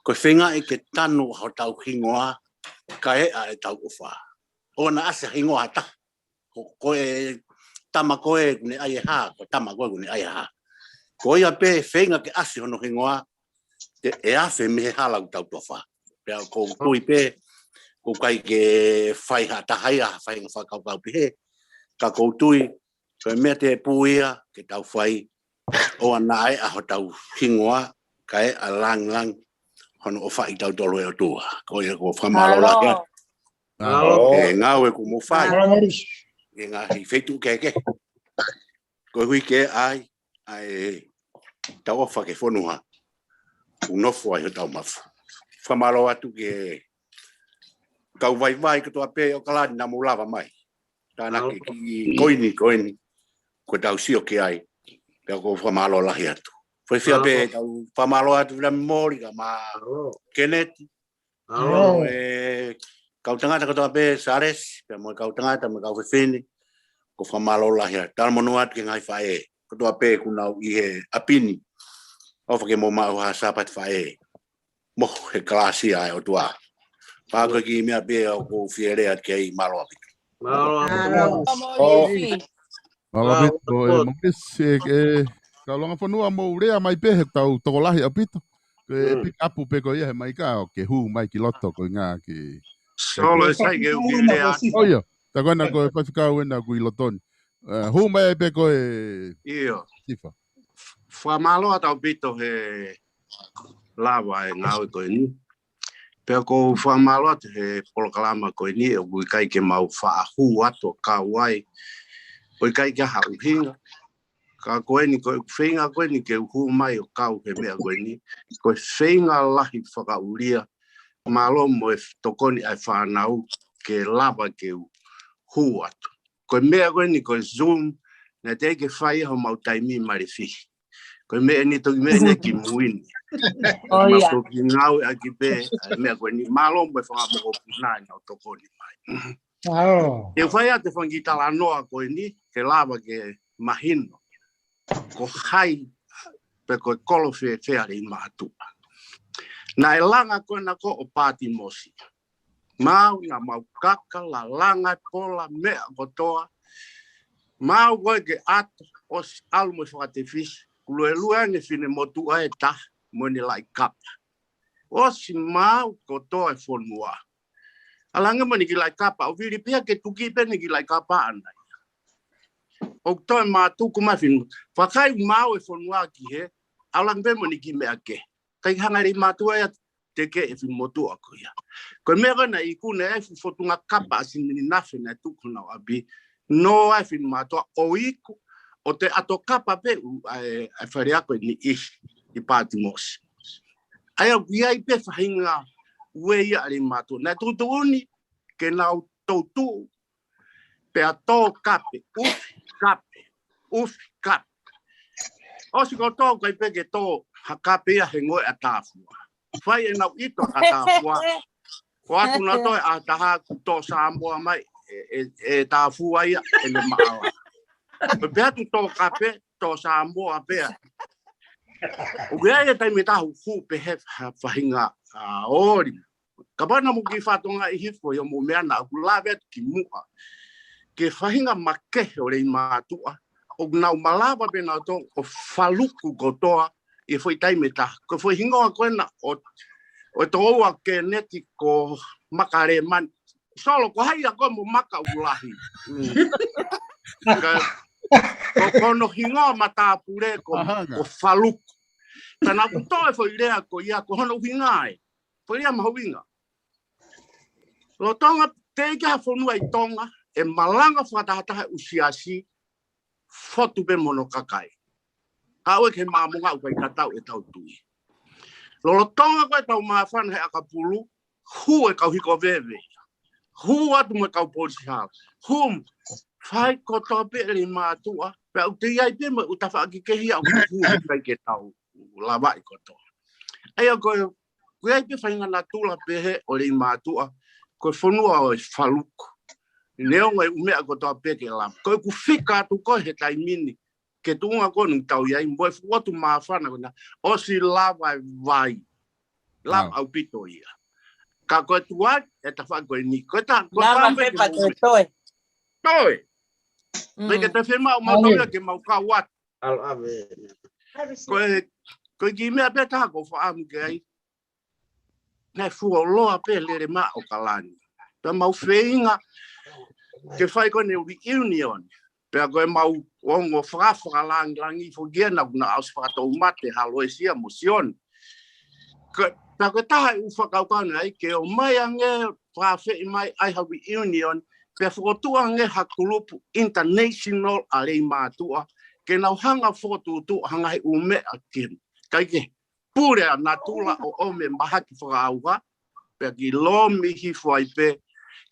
Ko e feingaʻi ke tanu hotau hingoa, kae ʻa ʻetau ʻofa. ʻOua naʻa ʻasi hingoa ha taha. Ko, ko e tama ko ē ʻoku ne ʻai e hā, ko e tama ko ē ʻoku ne ʻai e hā. Ko ia pē feinga ke ʻasi hono hingoa, te, ʻe afe mei he hala ʻoku tau tofa. Pea ʻoku ou tui pē, ʻoku ʻikai ke fai ha taha ia, ha faʻahinga fakakaukau pehē. Ka ʻoku ou tui, ko e meʻa tēpū ia ke tau fai, ʻoua naʻa ʻai hotau hingoa, kae ʻa langilangi hono ʻofaʻi kitautolu ʻe he ʻOtua. Ko ia ʻoku ou fakamālō lahi atu. Mālō. E ngāue ʻoku mou fai. Mālō. E ngaahi feituʻu kehekehe. Ko e hui ke ʻai, ʻa ʻetau ʻofa ki he fonua ʻoku nofo ai hotau mafu. Fakamālō atu ki he kau vaivai kotoa pē ʻo Kalani naʻa mou lava mai. Tānaki ki koini, koini, ko ʻetau sio ki ai. Pea ʻoku ou fakamālō lahi atu. Fiefia pē ʻetau fakamālō atu Vila Moli kae ʻumaʻā Keneti. Mālō. Mo e kau tangata kotoa pē, Salesi, pea mo e kau tangata, mo e kau fefine, ʻoku ou fakamālō lahi atu. Talamonū atu ki he ngaahi faʻē kotoa pē ʻoku nau ʻi he ʻapi ni. ʻOfa ke mou maʻu ha Sāpate Faʻē mohu he kalasi ʻa e ʻOtua. Pea ko e kiʻi meʻa pē ʻoku ou fie lea atu ki ai, mālō ʻaupito. Mālō ʻaupito. Mālō ʻaupito, e, Maurice, e, e, kau langa fonua mou lea mai pē he tau tokolahi ʻaupito. Ko e pick up pē ko ia he maika ʻo ke hū mai ki loto ko e ngā ki. Solo, e sai ke u kiʻi lea. ʻO ia, tā ko ena ko e faifekau ena ʻoku ʻi loto ni. E, hū mai pē ko e. ʻIo. Sifa. Fakamālō atu ʻaupito he lava e ngāue ko eni. Pea ʻoku ou fakamālō atu he polokalama ko eni, ʻoku ʻikai ke mau faʻa hū atu ʻo kau ai. ʻOku ʻikai ke ʻi ai ha ʻuhinga. Ka ko eni, ko e feinga ko eni ke u hū mai ʻo kau he meʻa ko eni. Ko e feinga lahi fakaʻulia. Mālō mo e tokoni ʻa e fānau ke lava ke u hū atu. Ko e meʻa ko eni, ko e Zoom, naʻe teʻeki ke fai ia homau taimi Malifi. Ko e meʻa eni toki meʻa eni ki mui ni. ʻO ia. Mau toki ngāueʻaki pē, ʻa e meʻa ko eni, mālō mo e fanga mokopuna ʻenau tokoni mai. Mālō. Te u fai atu e fanga kiʻi talanoa ko eni, ke lava ke mahino. Ko hai, pe ko e kolo fēfē ʻa Leimātuʻa. Naʻe langa ko ena ko ē ʻo Pātimosi. Maau naʻa mau kaka, lalanga e pola, meʻa kotoa. Maau ko ē ke ʻato, ʻosi ʻalu mo e fakatefisi. Kuo luelue ange finemotuʻa ʻe taha, mo ʻene laʻi kapa. ʻOsi maau kotoa e fonua. ʻAlu ange mo ʻene kiʻi laʻi kapa, ʻo vili pē ia ke tuki pē ʻene kiʻi laʻi kapa ʻana ia. ʻOku toe mātuku mai finemotuʻa. Fakaʻai maau e fonua ki hē, ʻalu ange pē mo ʻene kiʻi meʻa kehe. ʻIkai hanga ʻe Leimātuʻa ia ʻo teke e finemotuʻa ko ia. Ko e meʻa ko ena ʻi kune e fuʻu fotunga kapa ʻa Sininafe naʻe tuku honau ʻapi. Nō ai e finemotuʻa ʻo iku, ʻo toe ʻato kapa pē ʻa e, ʻa e fale ako ʻe niʻihi ʻi Pātimosi. ʻA ia ʻoku ʻi ai pē faʻahinga ueʻi ʻa Leimātuʻa. Naʻe tuʻutuʻuni ke nau toutuʻu pea tō kape, ʻufi kape, ʻufi kape. ʻOsi kotoa ʻikai pē ke tō ha kape ia he ngoue ʻa Tāfua. Fai ʻenau ʻito ʻa Tāfua. Ko atu nautolu ʻe taha kuo tō Sāmoa mai, ʻe, ʻe, ʻe Tāfua ia, ʻene maʻala. Pea pehē atu tō kape, tō Sāmoa pē ia. ʻOku ʻi ai e taimi ʻe taha ʻoku pehē ha faʻahinga, ʻa, ʻoli. Kapau naʻa mou kiʻi fakatokangaʻi hifo ʻi hoʻomou meʻa naʻa ku lave atu ki muʻa. Ki he faʻahinga makehe ʻo Leimātuʻa. ʻOku nau malava pē nautolu ʻo faluku kotoa ʻi he foʻi taimi ʻe taha. Ko e foʻi hingoa ko ena ʻo, ʻo e tokoua ʻo Keneti ko Maka Lemani. Solo, ko hai ʻa koe mo Maka ʻoku lahi. Mm. Ka, ko, ko hono hingoa matāpule ko, ko Faluku. Ka naʻa ku toʻo e foʻi lea ko ia, ko hono ʻuhinga ē. Foʻi lea mahuʻinga. Lolotonga teʻeki ha fonua ʻi Tonga ʻe malanga fakatahataha ʻi he siasi, fotu pē mo hono kakai. Ka ʻoku ʻikai ke māmonga, ʻoku ʻikai tatau ʻetau tui. Lolotonga ko ē ʻetau māfana he ʻakapulu, hū e kau hiko veve. Hū atu mo e kau polisi hala. Hū, fai kotoa pē ʻe Leimātuʻa. Pea ʻoku toe ʻi ai pē mo e tafaʻaki kehe ia ʻoku hū ʻikai ke tau lavaʻi kotoa. ʻA ia ko e, ʻoku ʻi ai pē faʻahinga natula pehē ʻo Leimātuʻa, ko e fonua ʻo e Faluku. Neongo e ʻū meʻa kotoa pē ke lava. Ko ʻeku fika atu ko ē he taimi ni, ki he tuʻunga ko ē ʻoku tau ʻi ai, mo e fuʻu ʻotu māfana ko ena, ʻosi lava e vai. Lava ʻaupito ia. Ka ko e tuai, e tafaʻaki ko eni. Ko e ta, ko e Lava taha pē pē ka ko e toe. Toe. Mm. Pea ke te fiemaʻu mautolu ia ke mau kau atu. Ko e, ko e kiʻi meʻa pē taha ʻoku ou fakaʻamu ki ai. Naʻe fuoloa pē lele mai ʻAokalani. Pea mau feinga ke fai ko eni reunion. Pea ko e mau ongo fakafakalāngilangi foki ena kuo na ʻosi fakatoumate Haloesia mo Sione. Ko, pea ko e taha e ʻū fakakaukau naʻe ʻai ke ʻomai ange fakafeʻi mai ai ha reunion. Pea fokotuʻu ange ha kulupu international ʻa Leimātuʻa. Ke nau hanga fokotuʻutuʻu hanga he ʻū meʻa ke. Kae ke pule ʻa natula ʻo ʻomi mahaki fakaʻauha, pea ke lomi hifo ai pē,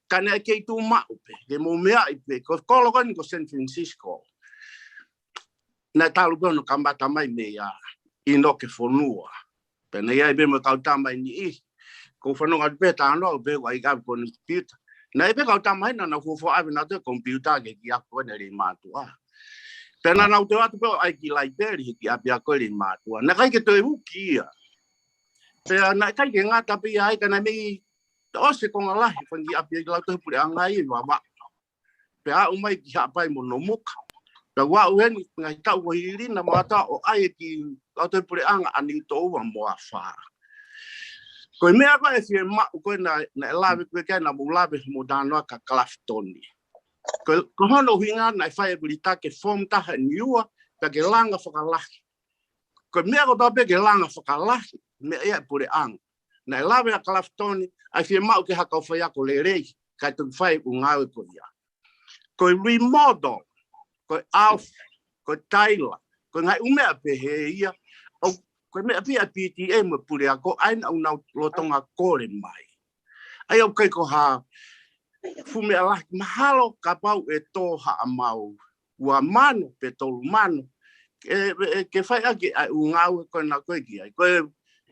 ka naʻe kei tuʻu maʻu pē, ke mou meaʻi pē, ko e kolo ko eni ko San Francisco. Naʻe talu pē hono kamata mai mei a ʻInoke Fonua. Pea naʻe ʻi ai pē mo e kau tama ʻe niʻihi. Ko u fanongo atu pē talanoa, pē ʻoku ʻai ʻave komipiuta. Naʻe ʻi ai pē kau tama hena naʻa nau fuofua ʻave nautolu e komipiuta ke kiʻi ako ʻene Leimātuʻa. Pea naʻa nau toe ʻatu pē ʻo ʻai ki laipeli he kiʻi ʻapiako Leimātuʻa. Naʻe ʻikai ke toe uki ia. Pea naʻe ʻikai ke ngata pē ia ai ka naʻe mei ʻosi e konga lahi, fanga kiʻi ʻapi ʻa e lautohi puleʻanga ʻi Vavaʻu. Pea aʻu mai ki Haʻapai mo Nomuka. Pea ʻoku aʻu heni ngaahi taʻu kuo hilí naʻa mau ʻatu ʻo ʻai e kiʻi lautohi puleʻanga ʻa Niutōua mo Afā. Ko e meʻa ko ē ʻe fiemaʻu ko ē naʻe, naʻe lave ko ē ki ai naʻa mou lave mo talanoa kia Kalafitoni. Ko, ko hono ʻuhinga naʻe fai e vilitake form taha ʻe Niua, pea ke langa fakalahi. Ko e meʻa kotoa pē ke langa fakalahi, meʻa ia e puleʻanga. Naʻe lave ʻa Kalafitoni, ʻa e fiemaʻu ke ha kau faiako lelei, kae toki fai e ʻū ngāue ko ia. Ko e remodel, ko e ʻaofi, ko e taila, ko e ngaahi ʻū meʻa pehē ia, ʻo, ko e meʻa pē ia ʻa e P T A mo e puleako, ʻa ia naʻa nau lolotonga kole mai. ʻA ia ʻoku ʻikai ko ha fuʻu meʻa lahi, mahalo kapau ʻe tō haʻamau ua mano pe tolu mano. Ke, ke, ke fai ʻaki ʻa e ʻū ngāue ko ena ko ē ki ai. Ko e,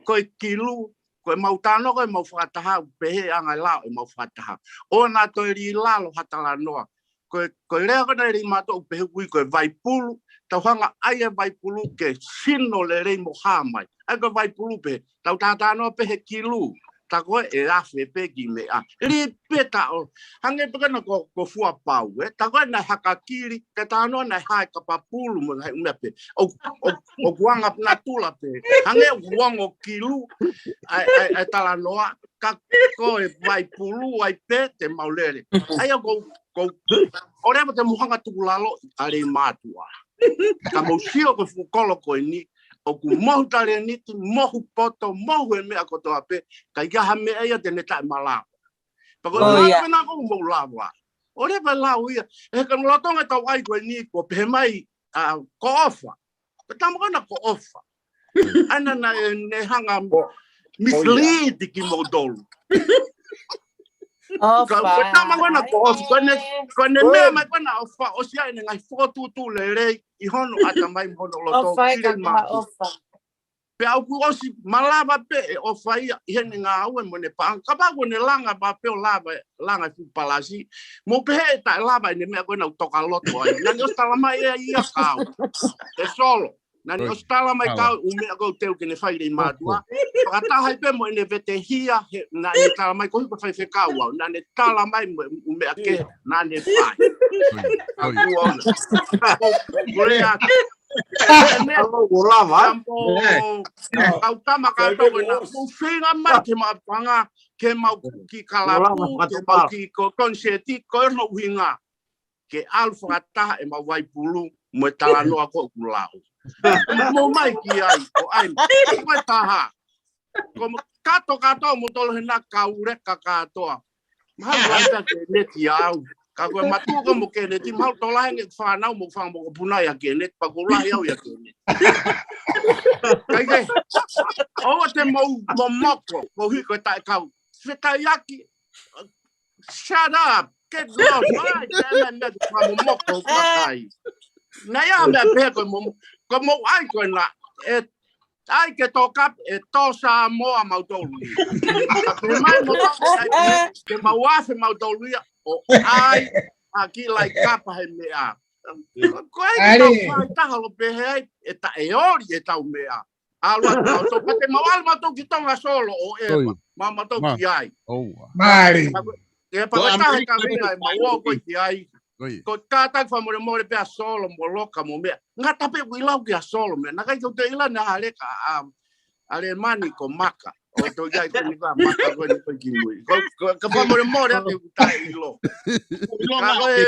ko e kilu, ko e mau talanoa ko e mau fakataha, pehē ʻa e ngaahi lao ʻe mau fakataha. ʻOua naʻa toe lī lalo ha talanoa. Ko e, ko e lea ko ena ʻa Leimātuʻa ʻoku pehē ʻoku ui ko e vaipulu, tau hanga ʻai e vaipulu ke sino lelei mo hā mai. ʻA ia ko e vaipulu pē, tau talanoa pē he kilu, tā ko ē ʻe afe pē kiʻi meʻa. Lī pē taʻo, hangē pē ko ena ko, ko Fuapau, ē? Tā ko ē naʻe haka kili, ke talanoa naʻe hā e kapapulu mo e ngaahi ʻū meʻa pē. ʻO, ʻo, ʻoku anga natula pē. Hangē ʻoku ongo kilu, ʻa e, ʻa e, ʻa e talanoa, ka ko e vaipulu ai pē te mau lele. ʻA ia ko, ko, ʻoua leva te mou hanga tukulalo ʻa Leimātuʻa. Ka mou sio ko e fuʻu kolo ko eni, ʻoku mohu talēniti, mohu poto, mohu e meʻa kotoa pē, ka ʻikai ha meʻa ia te ne taʻemalava. Pea ko e ʻuhinga ko ena ʻoku mou lava. ʻOua leva lau ia, he ka lolotonga e tau ʻai ko eni ko pehē mai, ʻa, ko ʻOfa. Ko e tama ko ena ko ʻOfa. ʻA ia naʻe, ne hanga mislead kimoutolu. Ka, ko e tama ko ena ko ʻOfa, ko ʻene, ko ʻene meʻa mai ko ena ʻOfa, ʻosi ʻai ʻene ngaahi fokotuʻutuʻu lelei, ʻi hono ʻatamai mo hono loto, ʻOfa ki Leimātuʻa. Pea ʻoku ʻosi malava pē ʻe ʻOfa ia, ʻi heʻene ngāue mo ʻene paʻanga. Kapau ko ʻene langa pē ʻo lava, langa e fuʻu palasi. Mou pehē ʻe taʻelava ʻene meʻa ko ena ʻoku toka loto ai. Naʻa ne ʻosi tala mai ʻe ia kau. ʻE Solo. Naʻa ne ʻosi tala mai kau ʻū meʻa ʻoku teu ke ne fai Leimātuʻa. Fakataha ai pē mo ʻene vetehia, he, naʻa ne tala mai ko e hiko faifekau au. Naʻa ne tala mai mo e ʻū meʻa kehe, naʻa ne fai. Ka kuo ona. Ko e ʻa Alo, ʻo lava, ē? Kau tama kātoa ko ena, mou feinga mai ke mau panga, ke mau kiʻi kalapu, ke mau kiʻi ko, konisēti, ko hono ʻuhinga. Ke ʻalu fakataha ʻemau vaipulu, mo e talanoa ko ʻeku lau. Mou mai ki ai, ʻo ʻai, ko e taha. Ko mo, kātoa, kātoa, mou tolo hena kau leka kātoa. Mahalo ʻai pē ʻa Keneti au. Ka ko e mātuʻa ko mo Keneti, mahalo tō lahi ange fānau mo fanga mokopuna ʻia Keneti, pea ko e lahi au ʻia Keneti. Kae kehe, ʻoua te mou momoko, koeʻuhi ko e taʻekau. Fetaiaki, shut up, get lost, ʻai, tēnā mea te fanga momoko, kakai. Naʻe ʻi ai e meʻa pehē ko e momo, ko e mou ʻai ko ena, ʻe ʻai ke tō kapi, ʻe tō Samoa mautolu ia. Ka pehē mai mo tō kapi, ke mau afe mautolu ia, ʻo ʻai ʻa e kiʻi laʻi kapa he meʻa. Ko e ʻai ke tau fai taha lo pehē ai, ʻe taʻeoli ʻetau meʻa. ʻAlu atu mautolu, pea te mau ʻalu mautolu ki Tonga Solo ʻo ʻeva, mautolu ki ai. ʻOua. Mālie. Pea ko e taha e kaveinga ʻemau ō ko ē ki ai. Ko e kātaki fakamolemole pē ʻa Solo mo Loka mo meʻa. Ngata pē ʻoku ʻiloa kia Solo meʻa. Naʻe ʻikai ke u toe ʻilo naʻe ʻi ai ha leka ʻa ʻAlemani ko Maka. ʻO toe ʻi ai ko eni ko Maka ko eni ko ē ki mui. Ko, ko, ka fakamolemole atu ʻoku taʻeʻilo. Ka ko e,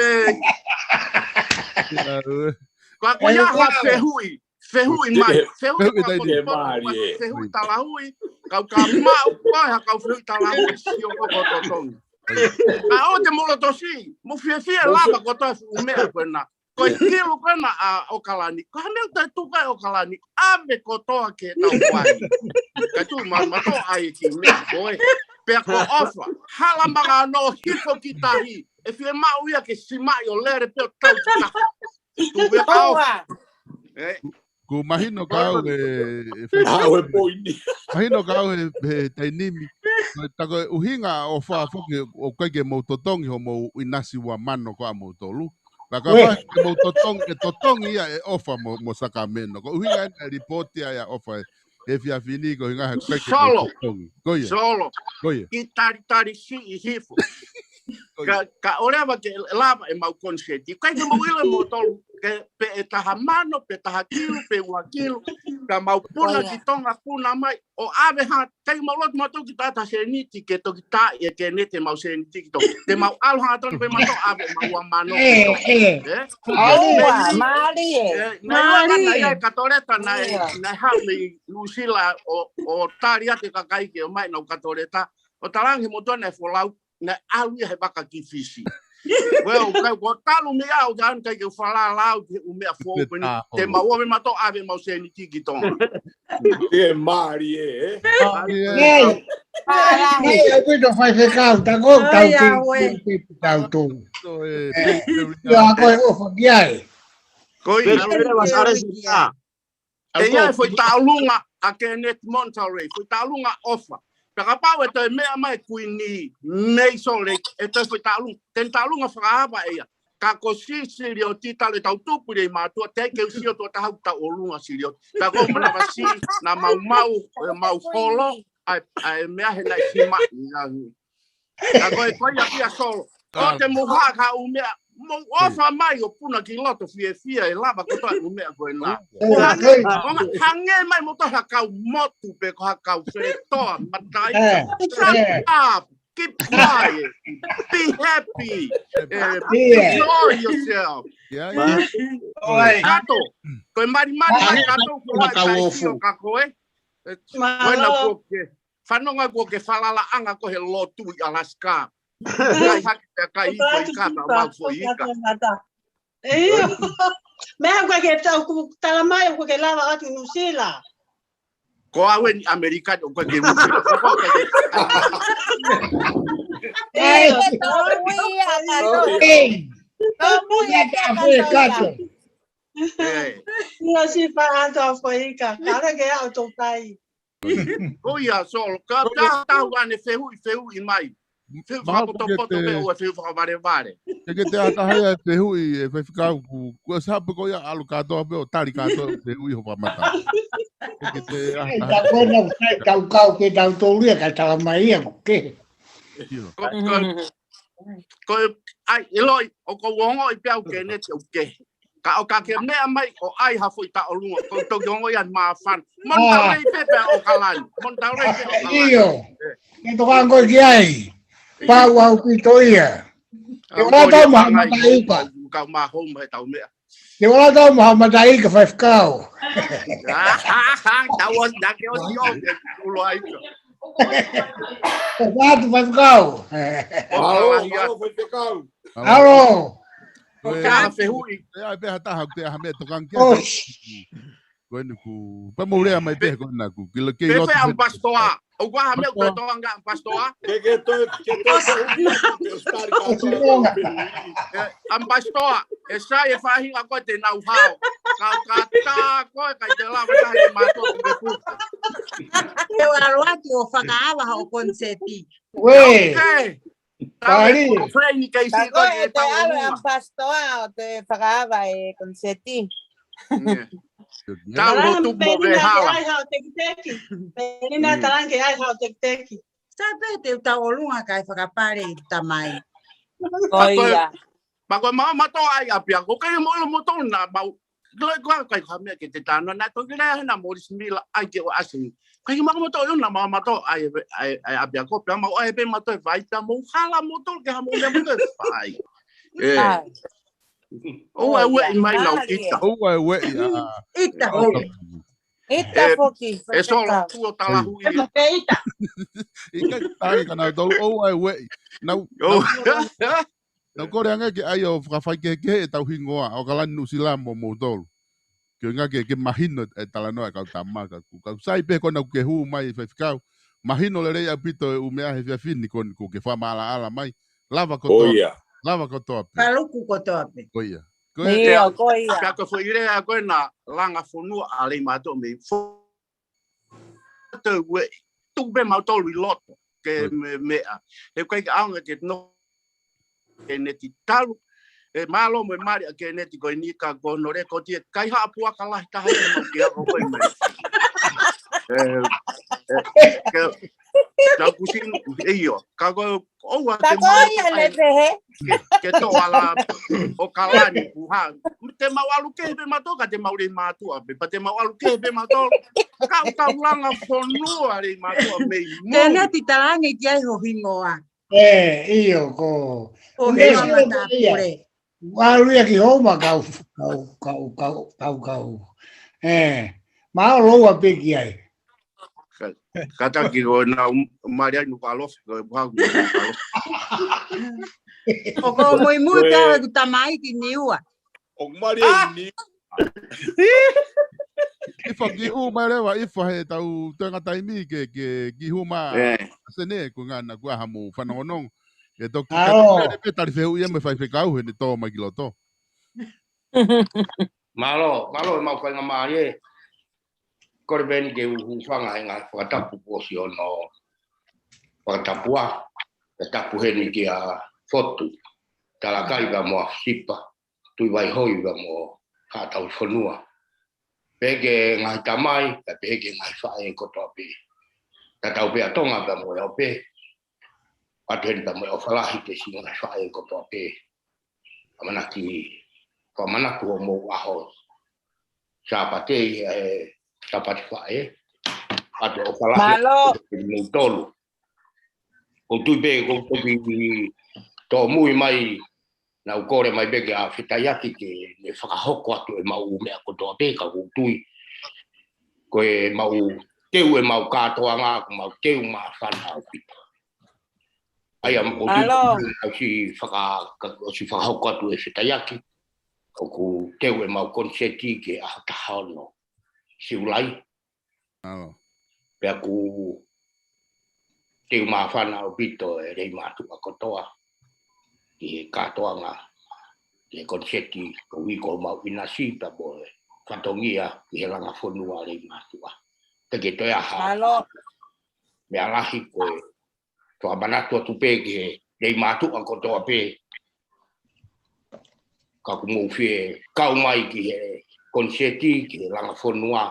ka ko ia ha fehuʻi. Fehuʻi mai. Fehuʻi mai. Fehuʻi talahuʻi. Kau ka maʻu ko ha kau fehuʻi talahuʻi sio ko ko totongi. Ka ʻoua te mou loto siʻi. Mou fiefia lava kotoa e fuʻu meʻa ko ena. Ko e kilu ko ena ʻa ʻOkalani. Ko ha meʻa ʻoku tuku ai ʻOkalani. ʻAve kotoa ke tau vai. Ka tu ma, ma to ai ki meʻa ko ē. Pea ko ʻOfa. Hala maka no hifo ki tahi. ʻE fiemaʻu ia ke simaʻi ʻo lele pē ʻo tau ki tahi. Tu pē ka ʻOfa. ʻOua. ʻE. Kuo mahino ka au e, e fai au e poini. Mahino ka au e, e tainimi. Ko e ta ko e ʻuhinga ʻa ʻOfa foki ʻoku ʻikai ke mou totongi hoʻomou ʻinasi ua mano ko ʻamoutolu. Ka ka ʻoku ʻikai ke mou totongi, ʻe totongi ia ʻe ʻOfa mo, mo Sakameno. Ko e ʻuhinga ena e lipooti ʻa ia ʻOfa e, he efiafi ni ko e ʻuhinga he ʻikai ke mou totongi. Solo. Ko ia. Solo. Ko ia. Kiʻi talitali siʻi hifo. Ka, ka ʻoleva ke lava ʻemau koniseti. ʻIkai ke mou ʻilo moutolu, ke pe ʻe taha mano, pe taha kilu, pe ua kilu. Ka mau puna ki Tonga, puna mai, ʻo ʻave ha, ʻikai mau loto mautolu ki tata seniti, ke toki tā ʻe Keneti ʻemau seniti ki Tonga. Te mau ʻalu hangatonu pē mautolu ʻave ʻemau ua mano ki Tonga. ʻE? ʻOua, mālie. ʻE, naʻe ʻi ai e katoleta, naʻe, naʻe haʻu mei Nuʻusila ʻo, ʻo tali atu e kakai ke ō mai ʻenau katoleta. ʻO talaange moutolu naʻe folau, naʻe ʻalu ia he vaka ki Fisi. Well, kai ko talu mei au, ʻoku ʻikai ke u falala au ki he ʻū meʻa foʻou ko eni. Te mau ō mai mautolu ʻave ʻemau seniti ki Tonga. ʻE mālie, ē? Mālie. Nei, au pito faifekau, ta ko tau ki, ki, ki tau tu. ʻIo, ko e ʻofa ki ai. Ko ia. ʻE ʻi ai e foʻi taʻolunga ʻa Keneti Monterey, foʻi taʻolunga ʻOfa. Pea kapau ʻe toe meʻa mai Kuini mei Salt Lake, ʻe toe foʻi taʻolunga. Te ne taʻolunga fakaava ʻe ia. Ka ko Sisilioti talu ʻetau tupu ʻi Leimātuʻa, teʻeki ke u sio tuʻo taha ʻoku tau ʻolunga Silioti. Ka ko manavasi, naʻa mau maʻu, ʻe mau holo, ʻa e, ʻa e meʻa he naʻe simaʻi. Ka ko e ko ia kia Solo. ʻOua te mou hā ka ʻū meʻa. Mou ʻofa mai ʻo puna ki loto fiefia ʻe lava kotoa ʻū meʻa ko ena. ʻOua. Hangē, hangē mai moutolu ha kau motu pe ko ha kau feletoa matai. Shut up. Keep quiet. Be happy. Eh, enjoy yourself. Kato. Ko e malimali mai Kato ko e kai sio ka ko e. Ko e na ko ke. Fanongo kuo ke falalaʻanga ko he lotu ʻi Alaska. Kai hake pea kai ʻi Foʻi Ika, mau Foʻi Ika. ʻIo. Meʻa ko e ke tau ku tala mai ko e ke lava atu Nuʻusila. Ko au eni ʻAmelika, ʻoku ʻikai ke mutu. ʻIo. Tōmui ia ka tō. Tōmui ia ka tō. ʻIo, si pa anto Foʻi Ika. Kare ke au tō kai. Ko ia, Solo. Ka taha taha ane fehuʻi, fehuʻi mai. Fehuʻi fakapotopoto pe ʻoua fehuʻi fakavalevale. Ke ke te ʻata hai ʻa e fehuʻi, ʻe faifekau ku, ku ʻe sape ko ia ʻalu kātoa pe ʻo tali kātoa fehuʻi ho pamata. Ke ke te ʻata hai. Ka ko e na sai kau kau ke tau tōlia ka tala mai ia ko ke. Ko, ko, ko, ai, ʻe loi, ʻoku ou ongoʻi pē au Keneti ʻoku kehe. Ka ʻoka ke meʻa mai ʻo ʻai ha foʻi taʻolunga, ko toki ongoʻi ʻa e māfana. Mon tau lei pepe ʻOkalani. Mon tau lei pepe ʻOkalani. ʻIo. Ke toka ngoi ki ai. Pau au ki to ia. Te ʻola tau maha mata ika. Kau maha hou mai tau meʻa. Te ʻola tau maha mata ika faifekau. Tau o, nake o si o, ke ulo ai ka. Ko atu faifekau. Alo, alo, faifekau. Alo. Ko e ʻai pē ha taha, ko e ʻai pē ha taha, ko e ʻai ha meʻa tokanga ki ai. Ko eni ku, pea mou lea mai pē ko ena ku, kilo kei loto. Pepe ʻamu pasitoa. ʻOku ʻai ha meʻa ko e tokanga ʻamu pasitoa. Ke, ke toe, ke toe. ʻAmu pasitoa. ʻE sai e faʻahinga ko e te nau hao. Kau ka tā ko e kai te lava tahi e mātou ki te pu. Te u ʻalu atu ʻo fakaava hoʻo koniseti. Uē. Pali. Ka ko e te ʻalu ʻamu pasitoa ʻo te fakaava e koniseti. Tau Talanga tupu mo Penina ke vehala. ʻAi hao tekiteki. Penina Mm. talanga ke ʻai hao tekiteki. Sai pē te u tau ʻolunga kae fakapale ʻi tamai. Ko ia. Pea ko e maʻu mātou ʻa e ʻapiako, ʻikai ke mou ʻilo moutolu naʻa mau. Ko e, ko e, ko e, ko e meʻa ke te tano, naʻe toki lea hena Morris Miller, ʻai ke ʻosi. ʻIkai ke maʻu mātou ʻilo naʻa mau mātou ʻai, ʻai, ʻai ʻapiako, pea mau ʻai pē mātou e vai, pea mou hala moutolu ke ha mou meʻa moutolu e fai. ʻE. ʻAi. ʻOua ʻe ueʻi mai lau ʻita. ʻOua ʻe ueʻi, ʻa. ʻIta, ʻOua. ʻIta ʻE, foki, ʻe Solo, fakakau. Tuo talahui. ʻE, mo ke ʻita. ʻIkai ke tali ka nautolu, ʻoua ʻe ueʻi. Nau, ʻOua. nau, nau kole ange ke ʻai ʻo fakafaikehekehe ʻetau hingoa, ʻo kalani Nuʻusila mo moutolu. Ke ʻuhinga ke, ke mahino e talanoa e kau tama, ka ku, ka sai pē ko ena kuo ke hū mai faifekau. Mahino lelei ʻaupito e ʻū meʻa he efiafi ni ko eni kuo ke fakamaʻalaʻala mai. Lava Ko kotoa, ia. lava kotoa pē. Paluku kotoa pē. Ko ia. Ko e Ia, ko ia. Pea ko e foʻi lea ko ena langa fonua ʻa Leimātuʻa mei fo-, te ueʻi. Tuku pē mautolu ʻi loto. Ke Ko ia. me, meʻa. He ʻikai ke ʻaonga ke no Keneti talu. ʻE mālō mo e mali ʻa Keneti ko eni ka ko hono lea ko ē ʻe kaihaʻa puaka lahi taha ʻi mau ki ako ko e meʻa. ʻE, ʻe, ke, tau kusin, ʻio. Ka ko ʻoua Ka te ko mau ia ne pehē. Ke, ke tō ala ʻo kalani puha. Te mau ʻalu kehe pē mātou ka te mau Leimātuʻa pē. Pea te mau ʻalu kehe pē mātou. Kau, kau langa fonua Leimātuʻa mei mui. Keneti talange ki ai ho hingoa. ʻE, ʻio, ko. ʻO Mei he Silo Matapule. Ia. Ua ui ia ki homa kau, kau, kau, kau, kau, kau. ʻE, ma o loua pē ki ai. Ka, ka taki ko na mali ai nuka alofi, ko e buhau nuka alofi. ʻO ko muimui Ko e pea ku tamai ki Niua. ʻO mali ai Ah! ni. ʻIfa ki hū mai leva, ʻIfa he tau toenga taimi ke, ke ki hū mai ʻE. ʻa Sene, ko e ʻuhinga naʻa ku ʻaha mo fanongonongo. ʻE toki ʻAo. kati pē, pē tali fehuʻi ia mo e faifekau he ne tō mai ki loto. Mālō, mālō e mau faingamālie. Kole pē eni ke u hūfanga he ngaahi fakatapu kuo ʻosi hono fakatapua. Fakatapu heni kia Fotu, Talakai pea mo ʻAfisipa, Tuʻivaihoʻi pea mo Haʻa Tauhifonua. Pehē ki he ngaahi tamai, pea pehē ki he ngaahi faʻē kotoa pē. Tatau pē ʻa Tonga pea mo e ʻaho pē. ʻAtu heni pea mo e ʻofa lahi ki he siʻi ngaahi faʻē kotoa pē. ʻAmanaki, fakamanatu hoʻomou ʻaho Sāpate, ʻe, Sāpate Faʻē. ʻAtu ʻofa lahi Mālō. ki moutolu. ʻOku ou tui pē, ʻoku ou toki tōmui mai, naʻa ku kole mai pē kia Fetaiaki ke ne fakahoko atu e mau meʻa kotoa pē, ka ʻoku ou tui. Ko e mau teu e mau kātoanga, ko e mau teu māfana ʻaupito. ʻAi ʻa mo ʻoku ou tui Mālō. ʻosi faka-, ka-, ʻosi fakahoko atu ʻe Fetaiaki. ʻOku teu e mau koniseti ki he ʻaho taha ono Siulai. Mālō. Pea ʻoku teu māfana ʻaupito e Leimātuʻa kotoa ki he kātoanga, ki he koniseti, koeʻuhi ko homau ʻinasi pea mo e fatongia ki he langa fonua Leimātuʻa. Te ke toe ʻaha Mālō. meʻa lahi ko e fakamanatu atu pē ki he Leimātuʻa kotoa pē. Ka ʻoku mou fie kau mai ki he koniseti, ki he langa fonua,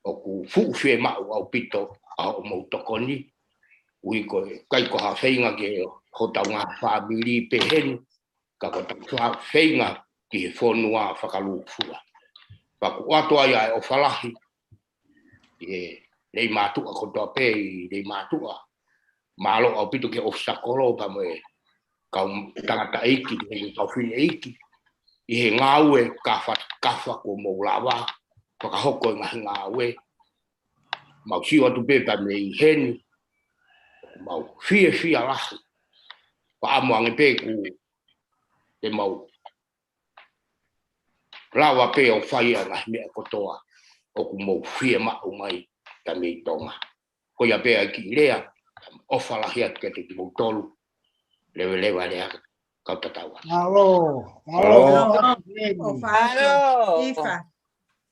ʻoku fuʻu fiemaʻu ʻaupito ʻa hoʻomou tokoni. ʻUhi ko e ʻikai ko ha feinga ki hotau ngaahi fāmili pehē ni, ka ko ʻetau feinga ki he fonua fakalūkufua. Pea ʻoku ʻoatu ai ʻa e ʻofa lahi ʻi he Leimātuʻa kotoa pē ʻi Leimātuʻa. Mālō ʻaupito ki he ʻōfisa kolo pea mo e kau tangataʻeiki, mo e kau fineʻeiki. ʻI he ngāue kāfakafa kuo mou lava, fakahoko e ngaahi ngāue. Mau sio atu pē pea mei heni, mau fiefia lahi. Pea ʻamu ange pē kuo te mau lava pē ʻo fai ʻa e ngaahi meʻa kotoa ʻoku mou fiemaʻu mai kia mei Tonga. Ko ia pē ʻa e kiʻi lea, ʻofa lahi atu kiate kimoutolu, leveleva lea kau tatau atu. Mālō, mālō, Mālō. ʻofa atu. ʻOfa atu. Mālō. ʻIfa.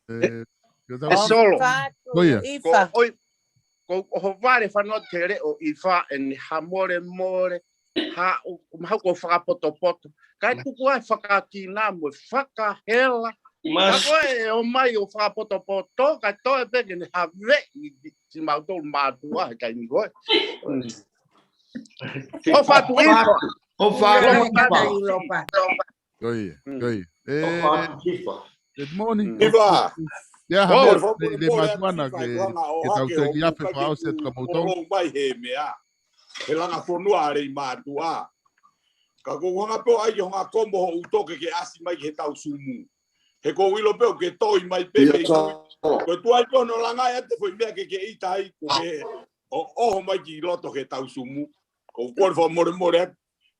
ʻE, ʻe Solo. ʻOfa atu. Ko ia. ʻIfa. Ko ʻoi, ko ʻohovale fanoa te leʻo ʻIfa ʻene hamolemole, ha, ʻo, mahau ko fakapotopoto. Kae tuku ai fakakina mo e fakahela. Ka ko e ō mai ʻo fakapotopoto, ka toe pē ke ne haveʻi simautolu mātuʻa he taimi ko ē. ʻOfa atu ʻIfa. ʻOfa atu ʻIfa. Ko ia, ko ia. Good morning. ʻIfa. Ia, ha mea le mātuʻa na ke tau teki afe fakaʻosi atu ka mou tau. Mai he meʻa. He langa fonua a lei mātuʻa. Ka ko hanga pē ʻo ʻai ke hanga komo hoʻo ʻutoke ke ʻasi mai ki he tau sumu. He ko ʻilo pē ʻoku ke toi mai pē mei tui. Ko e tuai kono langa ia te foʻi meʻa ke ke ʻita ai ko ke ʻo ʻoho mai ki loto ke tau sumu. Ko u kole fakamolemole atu.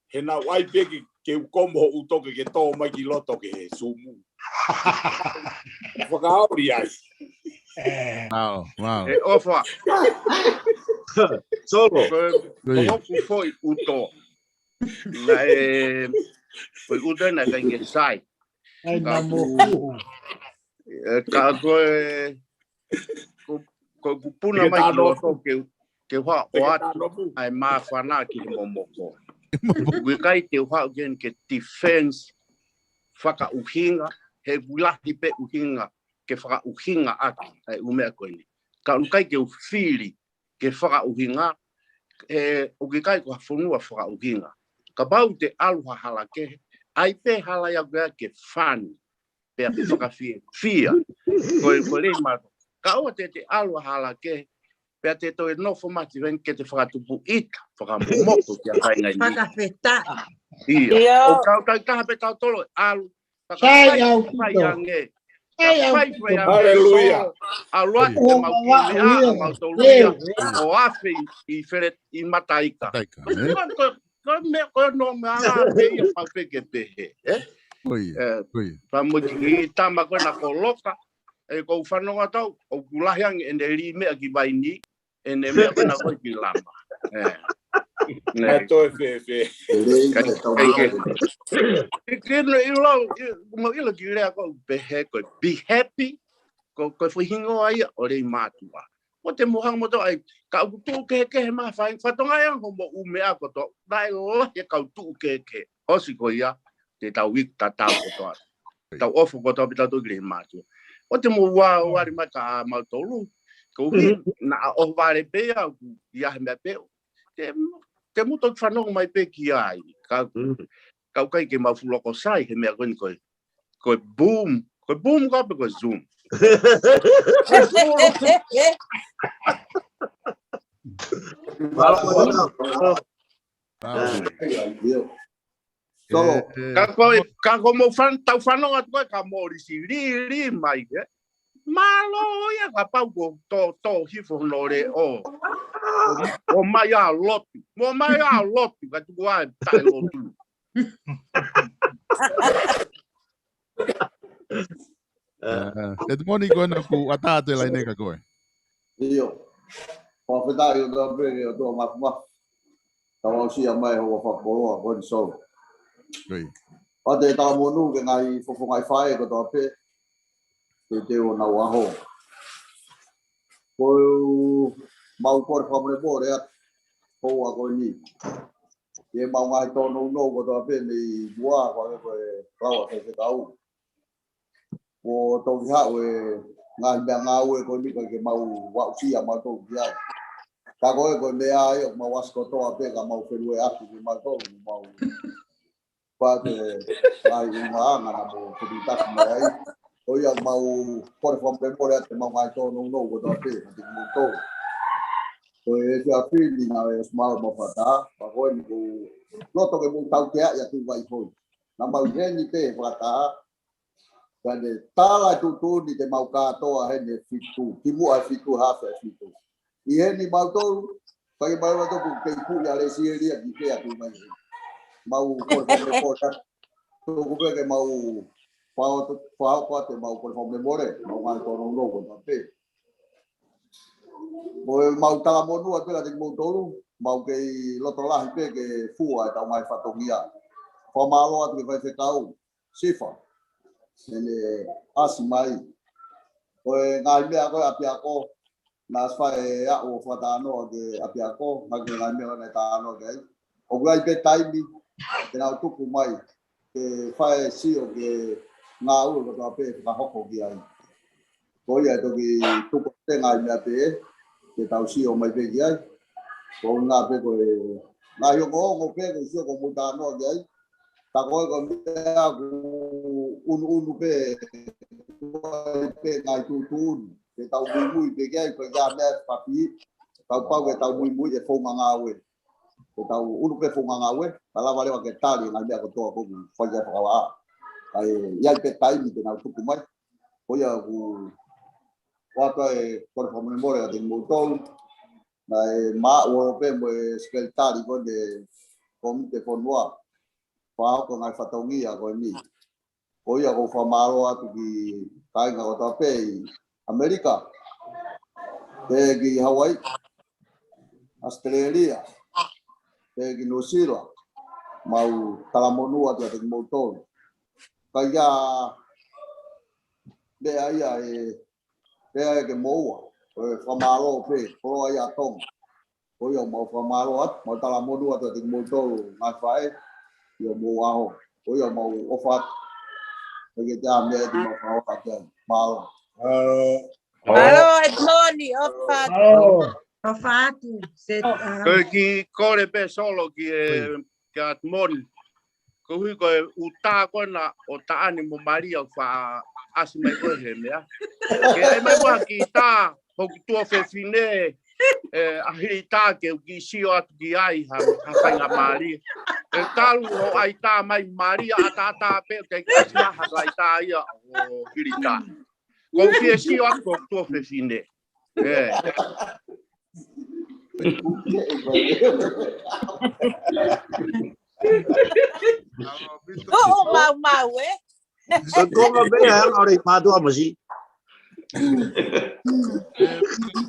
He naʻu ʻai pē ke ke u komo hoʻo ʻutoke ke tō mai ki loto ke he sumu. Fakaoli ai. Wow, wow. E ʻofa. Solo. Ko hoku foʻi ʻuto. Naʻe, foʻi ʻuto naʻe ʻikai ke sai. Ai, na mo. Ka ko e, ko, ko kupuna mai ki loto ke, ke hua o atu ai māfana ki he momoko. ʻIkai te hua ke ke defense fakaʻuhinga, he ʻoku lahi pē ʻuhinga ke fakaʻuhinga ʻaki ai ʻū meʻa ko eni. Ka ʻoku ʻikai ke u fili ke fakaʻuhinga, he ʻoku ʻikai ko ha fonua fakaʻuhinga. Kapau te ʻalu ha hala kehe, ʻai pē hala ia ko ia ke fani, pea fakafiefia. Ko e, ko e lei mātuʻa. Ka ʻoua te te ʻalu ha hala kehe, pea te toe nofo mati ven ke te fakatupu ʻita, fakamomoko ki a kai ngai ni. Fakafetaʻi. Ia. ʻOku tau taha pē tautolu ʻalu, Sai au kito. Sai au kito. Haleluia. ʻAlu atu ke mau kiʻi meʻa, mau tolu ia. ʻO afe ʻi fele ʻi mataika. Ko e meʻa ko no meʻa pē ia pau pē ke pehē. Ko ia. Pea mo kiʻi tama ko na ko Loka. ʻE ko u fanonga tau, ʻoku lahi ange ʻene li meʻa ki vaini. ʻEne meʻa ko na ko ki lama. ʻE. Naʻe toe fēfē. Kino ʻilo, mo ʻilo ki lea ko pehē ko be happy, ko, ko e foʻi hingoa ia ʻo lei mātuʻa. Mo te mo hanga mo tau ai, ka ʻoku tuʻu kehekehe ma fai, fatonga e ango mo ʻū meʻa ko tau, naʻe lahi e kau tuʻu kehekehe. ʻOsi ko ia, te tau iku tatau ko tau. Tau ʻofa ko tau pita tau ki lei mātuʻa. ʻO te mo ua o ari mai ka mau tolu. Ko hi, na o vale pē ia, ku ia he meʻa pē. Te, te mo tau fanongo mai pē ki ai. Ka, ka ʻikai ke mau fulo ko sai, he meʻa ko eni ko e. Ko e boom. Ko e boom ka pe ko e zoom. Ka ko e, ka ko mo fan, tau fanonga atu ko e ka mori si li, li mai, ē. Mālō ia ka pau ko tō, tō hifo no le o. O mai a lotu. Mo mai a lotu, ka tuku ai taʻe lotu. Ē, Edmoni ko ena ku ʻatā atu e laine ka ko e. ʻIo. Fakafetaʻi ʻo tau pē ʻo tau mafu mafu. Tau aʻusia mai ho fakakoloa ko eni solo. Pea te tau monū ke ngaahi fofonga ʻi fai ko tau pē. Te te o nau aho. Ko e mau kole fakamolemole atu. Ko ua ko eni. Ke mau ngaahi tōnounou ko tau pē mei mua ko e ko e rawa ke te kau. Ko tau ki haʻu e ngaahi meʻa ngāue ko eni ka ke mau aʻusia mau tau ki ai. Ka ko e ko e meʻa ai ʻo mau ʻasi kotoa pē ka mau fenue atu ke mau tau mau. Pea te ngaahi ʻuhinga anga na mo te pitaki mai ai. Ko ia mau kole fakamolemole atu mau ngaahi tōnounou ko tau pē ka te mau tau. Ko e fia fili na e smile mau fata. Pea ko eni ko loto ke mau tau te ai atu vai hoi. Na mau heni pē fata. Ka ne tala e tuʻutuʻuni te mau kātoa heni e fitu, ki muʻa e fitu, hafe e fitu. ʻI heni mau tolu, pagi mai wa toku kei puʻi a lesi e lia ki pea tu mai heni. Mau kole fakamolemole atu. Toku pē ke mau fao, fao ko ate mau kole fakamolemole, mau ngaahi tōnounou ko tau pē. Mo e mau tala monū atu pē ka te ki mau tolu, mau kei loto lahi pē ke fua e tau ngaahi fatongia. Fakamālō atu ki he faifekau. Sifa. ʻEne ʻasi mai. Ko e ngaahi meʻa ko e ʻapiako. Na ʻasi fai e aʻu ʻo fakatalanoa ki he ʻapiako. Ngaahi ko e ngaahi meʻa ko e na talanoa ki ai. ʻOku ʻi ai pē taimi. Ke nau tuku mai. Ke fai e sio ke ngāue kotoa pē ʻe fakahoko ki ai. Ko ia ʻe toki tuku ʻa e ngaahi meʻa pē, ke tau sio mai pē ki ai. Ko e ngaahi pē ko e ngaahi ongoongo pē, ko e sio ko e mutanoa ki ai. Tā ko e ko e meʻa ʻoku ʻunuʻunu pē, ko e pē ngaahi tuʻutuʻuni. Ke tau muimui pē ki ai, ko e ngaahi meʻa papi, tau pau ke tau muimui ʻi he founga ngāue. Ke tau ʻunu pē founga ngāue, ka lava leva ke tali ngaahi meʻa kotoa ʻoku fai ai fakavaʻa. Ka ʻe ʻi ai pē taimi ke nau tuku mai. Ko ia ʻoku ʻoatu ai e kole fakamolemole atu kiate kimoutolu. Naʻe maʻu ʻo pē mo e sekelitali ko eni Kōmiti Fonua. Fakahoko ngaahi fatongia ko eni. Ko ia ʻoku ou fakamālō atu ki he kāinga kotoa pē ʻi ʻAmelika, pē ki Hawaii, ʻAositelēlia, pē ki Nuʻusila, mau talamonū atu kiate kimoutolu. Ka ʻi ai e meʻa ia ʻe, pea ʻe ke moua, ko e fakamālō pē, koloa ia ʻa Tonga. Ko ia mau fakamālō atu, mau talamonū atu kiate kimoutolu ngaahi faʻē, ʻi hoʻomou ʻaho. Ko ia mau ʻofa atu. Ke ke tā meʻa ʻe te mau fakaʻofa atu. Mālō. Mālō, Edmoni, ʻofa atu. ʻOfa atu. Ko e kiʻi kole pē Solo ki he, kia Edmoni. Koeʻuhi ko e ʻuta ko ena ʻo Taʻane mo Malia ʻoku faʻa ʻasi mai ko ē he meʻa. Ke ʻai mai ʻa e kiʻi tā, hoku tuofefine, ʻe, ʻa Hilita ke u kiʻi sio atu ki ai ha, ha faingamālie. ʻE talu ʻo ʻai tā mai Malia ʻataʻatā pē ʻoku ʻikai ke ʻasi ha ʻai tā ia ʻo Hilita. Ko u kiʻi sio atu ko hoku tuofefine. ʻE. Tuʻu maumau, ē? Ko e konga pē ia ʻa e ʻore ʻi mātuʻa masi. ʻE,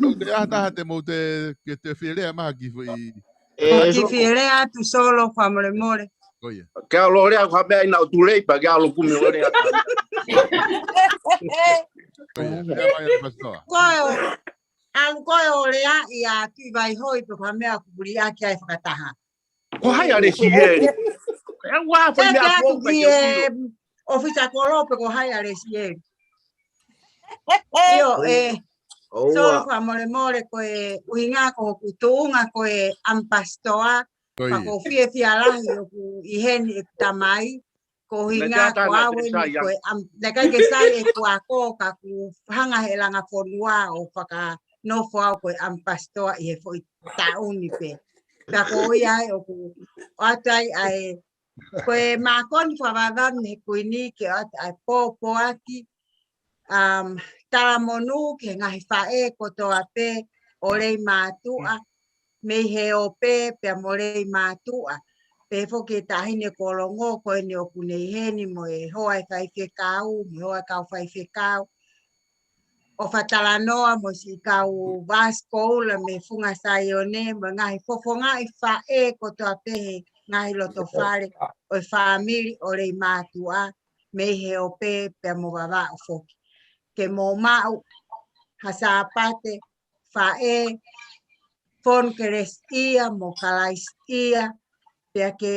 ʻoku ʻi ai ha taha te mou te, ke te fie lea mai ha kiʻi foʻi. ʻE, ʻOku ou fie lea atu Solo fakamolemole. Ko ia. Ke ʻalu ʻo lea ha meʻa ʻi naʻa ʻo tulei pea ke ʻalu kumi ʻo lea. Ko ia, lea mai ʻa Pasitoa. Ko e ʻo, ʻalu ko e ʻo lea ia Tuʻivaihoi pe ko ha meʻa ʻoku liʻaki ai fakataha. Ko hai ʻa Lesieli? ʻE ua foʻi meʻa ʻoku ou fai ki he ʻofisa kolo pe ko hai ʻa Lesieli. ʻIo, ʻe, Solo fakamolemole ko e ʻuhinga ko hoku tuʻunga ko e ʻamipasitoa, ka ʻoku ou fiefia lahi ʻoku ʻi heni ʻeku tamai, ko e ʻuhinga ko au eni ko e ʻam-, naʻe ʻikai ke sai ʻeku ako ka ʻoku hanga he langa fonua ʻo fakanofo au ko e ʻamipasitoa ʻi he foʻi taʻu ni pē. Ka ko ia ai ʻoku ʻoatu ai ʻa e, ko e mākoni fakavavevave he Kuini ke ʻoatu ai pōpoaki, um, talamonū ki he ngaahi faʻē kotoa pē ʻo Leimātuʻa, mei he ope pea mo Leimātuʻa. Pehē foki ki he taʻahine Kolongo ko eni ʻoku ne ʻi heni mo e hoa ʻo e faifekau, mo e hoa ʻo e kau faifekau. ʻO fakatalanoa mo siʻi kau Vasco Ula mei Funga Saione, mo e ngaahi fofongaʻi faʻē kotoa pē he ngaahi lotofale ʻo e fāmili ʻo Leimātuʻa, mei he ope pea mo Vavaʻu foki. Ke mou maʻu ha Sāpate faʻē, fonu kelesiʻia mo Kalaisiʻia, pea ke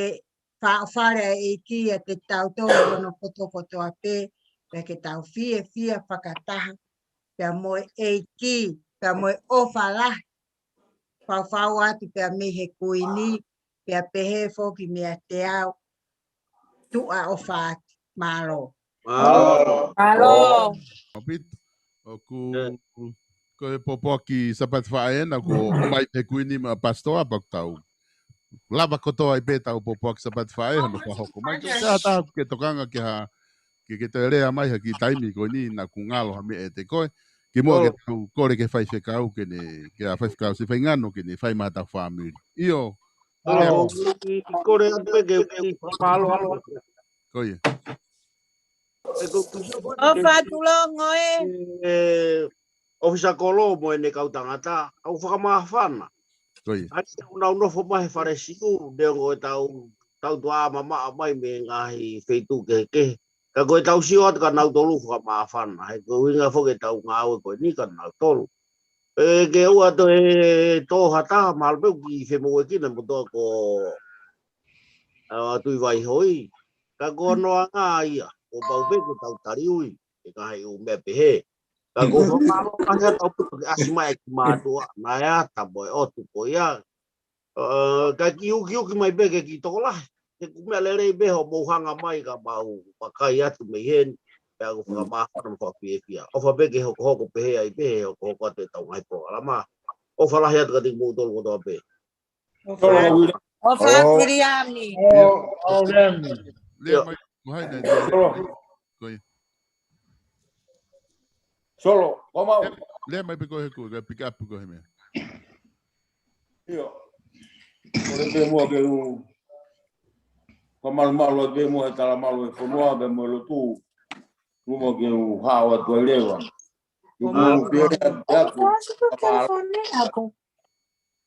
faʻofale ʻa e ʻEiki ʻiate kitautolu hono kotokotoa pē, pea ke tau fiefia fakataha pea mo e ʻEiki, pea mo e ʻofa lahi. Faufau atu pea mei he Kuini, pea pehē foki meiate au, tuʻa ʻofa atu. Mālō. Mālō. Mālō. ʻAupito. ʻOku, ko e pōpoaki Sāpate Faʻē ena, ko e mai he Kuini mo e ʻApasitoa pea ʻoku tau lava kotoa ai pē ʻetau pōpoaki Sāpate Faʻē, hono fakahoko mai. Ko e taha taha ke tokanga ke ha, ke, ke toe lea mai ha kiʻi taimi ko eni naʻa ku ngalo ha meʻa ʻiate koe. Kimuʻa ke tau kole ki he faifekau ke ne, ki he faifekau Sifaingano ke ne fai mai haʻatau fāmili. ʻIo. ʻOku ou kole atu pē ke, ke fakamālō atu. Ko ia. ʻOfa atu Longo ē. ʻE, ʻofisa kolo mo ʻene kau tangata, ʻoku fakamāfana. Ko ia. ʻAi, ʻoku nau nofo mai he fale siʻi, neongo ʻetau, tau tuʻa mamaʻo mai mei he ngaahi feituʻu kehekehe. Ka ko ʻetau sio atu kia nautolu fakamāfana. He ko e ʻuhinga foki ʻetau ngāue ko eni kia nautolu. ʻE, ke ʻoua toe tō ha taha, mahalo pē ʻoku kiʻi femoʻuekina mo toa ko, ʻa, Tuʻivaihoi. Ka ko hono anga ia. ʻo pau pē ke tau taliui, ʻe ngaahi ʻū meʻa pehē. Ka ko e fakamālō ʻa e tau puta ke ʻasi mai ki mātuʻa, naʻe ʻata mo e ʻotu ko ia. Ka kiʻi ukiuki mai pē ke kiʻi tokolahi. He ko e meʻa lelei pē hoʻomou hanga mai ka mau vakai atu mei heni. Pea ʻoku fakamāfana mo fakafiefia. ʻOfa pē ke hokohoko pehē ai pē, hokohoko atu ʻetau ngaahi polokalama. ʻOfa lahi atu kiate kimoutolu kotoa pē. ʻOfa atu Viliami. ʻO, ʻo Viliami. Lea mai, ko hai nai, lea mai. Ko ia. Solo, ko mau. Lea, lea mai pē ko he ko, ka pick up ko he meʻa. ʻIo. Kole pē muʻa ke u, ka malumalu atu pē muʻa he talamalu e fonua, pea mo e lotu. Luma ke u hao atu ai leva. Ke u pia atu pē aku.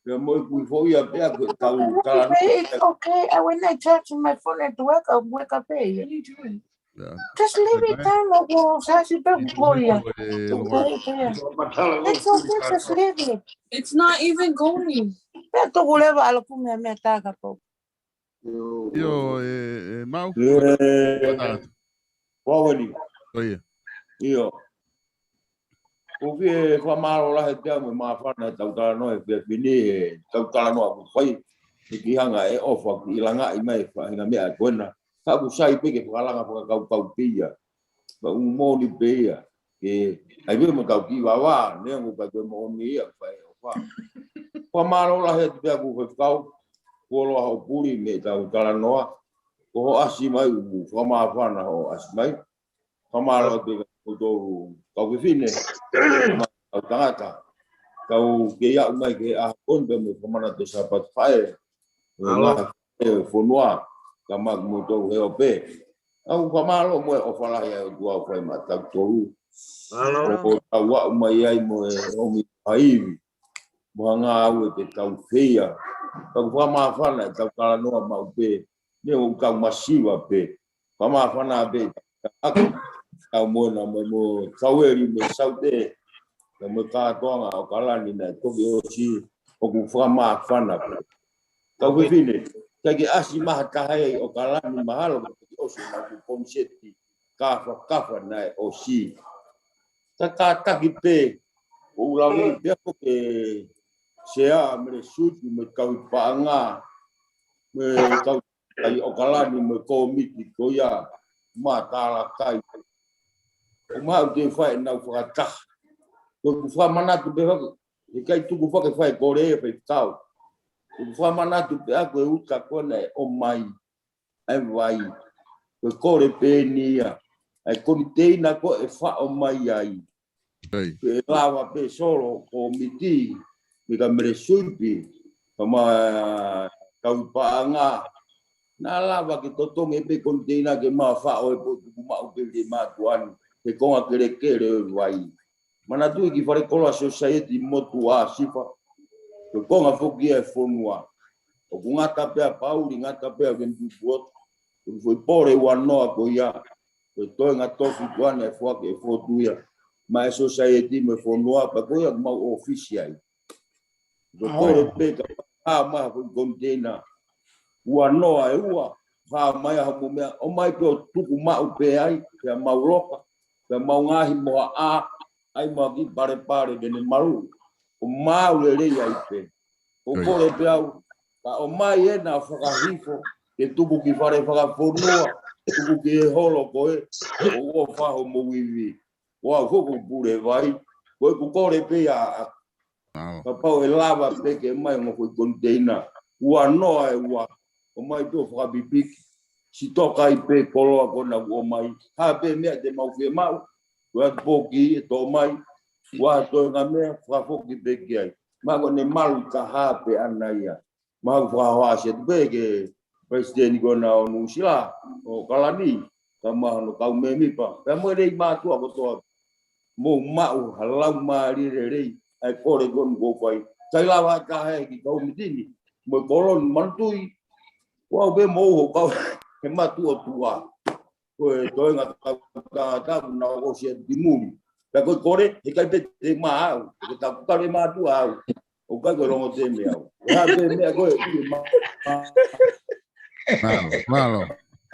Pea mo e kui foʻi ia pē aku e tau talanoa. It's okay. I, when I charge my phone at work, I wake up here. Yeah. Just leave it down, like, well, sa si pe ko ia. It's okay, just leave it. It's not even going. Pea tuku leva ala ku mea mea taka po. ʻIo, e, e, mau. Wawani. ʻIo. ʻOku ou fakamālō lahi atu mo e māfana e tau talanoa e fiefini e tau talanoa ʻoku fai. He kiʻi hanga e ʻofa kiʻi langaʻi mai e faʻahinga meʻa ko ena. Ka ʻoku sai pē ke fakalanga fakakaukau pē ia. Pea ʻoku moʻoni pē ia. Ke, ʻai pē mo tau kiʻi vāvā, neongo ʻikai ko e moʻoni ia, fai ʻofa. Fakamālō lahi atu pē ʻaku faifekau, kuo loa hoʻo puli mei he tau talanoa, ko hoʻo ʻasi mai ʻoku fakamāfana hoʻo ʻasi mai. Fakamālō atu pē ʻaku tau fefine, tau tangata. Tau kei aʻu mai ke ʻaho ko eni pē mo e fakamanatu Sāpate Faʻē. ʻE fonua, ka maʻa kimoutolu he ope. ʻOku fakamālō mo e ʻofa lahi ʻa e ʻOtua ʻoku fai maʻatautolu. ʻOku tau aʻu mai ai mo e ʻomi ʻa e ivi. Mo e ngāue ke tau feia. Ka ʻoku fakamāfana e tau talanoa maʻu pē. Neongo ʻoku tau masiva pē. Fakamāfana pē. Ka ʻoku tau moʻona mo, mo Taueli mo Saute. Ka mo e kātoanga ʻo ʻAokalani naʻe toki ʻosi ʻoku fakamāfana pē. Kau fefine, ʻikai ke ʻasi mai ha taha ia ʻi ʻAokalani mahalo, ka toki ʻosi mai ko e koniseti kāfakafa naʻe ʻosi. Ka kātaki pē, ʻoku ou lave pē ʻaku ke sea mele suti mo e kau paʻanga, mo e kau ʻi ʻAokalani mo e kōmiti ko ia, mo e tālakai. ʻOku mau te fai ʻenau fakataha. Ko ʻeku fakamanatu pē ʻaku, ʻikai tuku fakafaikole e faifekau. ʻOku fakamanatu pē ʻaku e uta ko ena ʻe ʻomai, ʻa e vai. Ko e kole pē eni ia. ʻA e koniteina ko ē ʻe faʻo mai ai. Pea lava pē Solo, kōmiti, mei ka mele suipi, ka mo e kau paʻanga. Naʻa lava ke totongi pē koniteina ke mau faʻo e potu tuku maʻu pē ki mātuʻa ni, he konga kelekele ʻo e vai. Manatuʻi ki falekoloa sosaieti motuʻa Sifa, ko e konga foki ia e fonua. ʻOku ngata pē ʻa Pauli, ngata pē ʻa Kempi Puot, ʻoku foʻi pole ua noa ko ia, ko e toenga tofi ko ena ʻe foaki ʻe he fotu ia. Maʻa e sosaieti mo e fonua, pea ko ia ʻoku mau ʻōfisi ai. Ko e pole pē ka hā mai ha foʻi koniteina. Ua noa ʻe ua, hā mai ha mo e meʻa, ʻomai pē ʻo tuku maʻu pē ai, pea mau loka, pea mau ngaohi mo ha ʻā, ʻai mo ha kiʻi palepale ke ne malu, ʻo maʻu lelei ai pē. ʻOku pole pē au, ka ʻomai ena fakahifo, ke tuku ki fale fakafonua, tuku ki he holo ko ē, ʻo ʻofa homou ivi. Ko au foki ʻoku pule vai, ko ʻeku kole pē ia ʻaku. Kapau ʻe lava pē ke ʻomai ongo foʻi koniteina, ua noa ʻe ua, ʻomai pē ʻo fakapipiki, sitoka ai pē koloa ko ena ʻoku ʻomai, hā pē meʻa te mau fiemaʻu, ko e atu poki ʻe toʻo mai, ua toenga meʻa, fakafoki pē ki ai. Mahalo ko ʻene malu ka hā pē ʻana ia. Mahalo fakahoa ʻasi atu pē ki he palesiteni ko ena ʻo Nuʻusila, ʻo ʻAokalani, ka mo hono kau mēmipa. Pea mo e lelei mātuʻa kotoa. Mou maʻu ha laumālie lelei, ʻa e kole ko eni ʻoku fai. ʻIkai lava ha taha ia ki he kōmiti ni, mo e kolo ni manatuʻi. Ko au pē mo hoku kau he matuʻotuʻa. Ko e toenga kau tangata ʻoku nau ʻosi atu ki muli. Pea ko e kole, heʻikai pē te maʻau, he ko e taku kale mātuʻa au. ʻOku ʻikai ko e longo teme au. He hā pē meʻa ko ē, ʻi ma-, ma-, Mālō, mālō.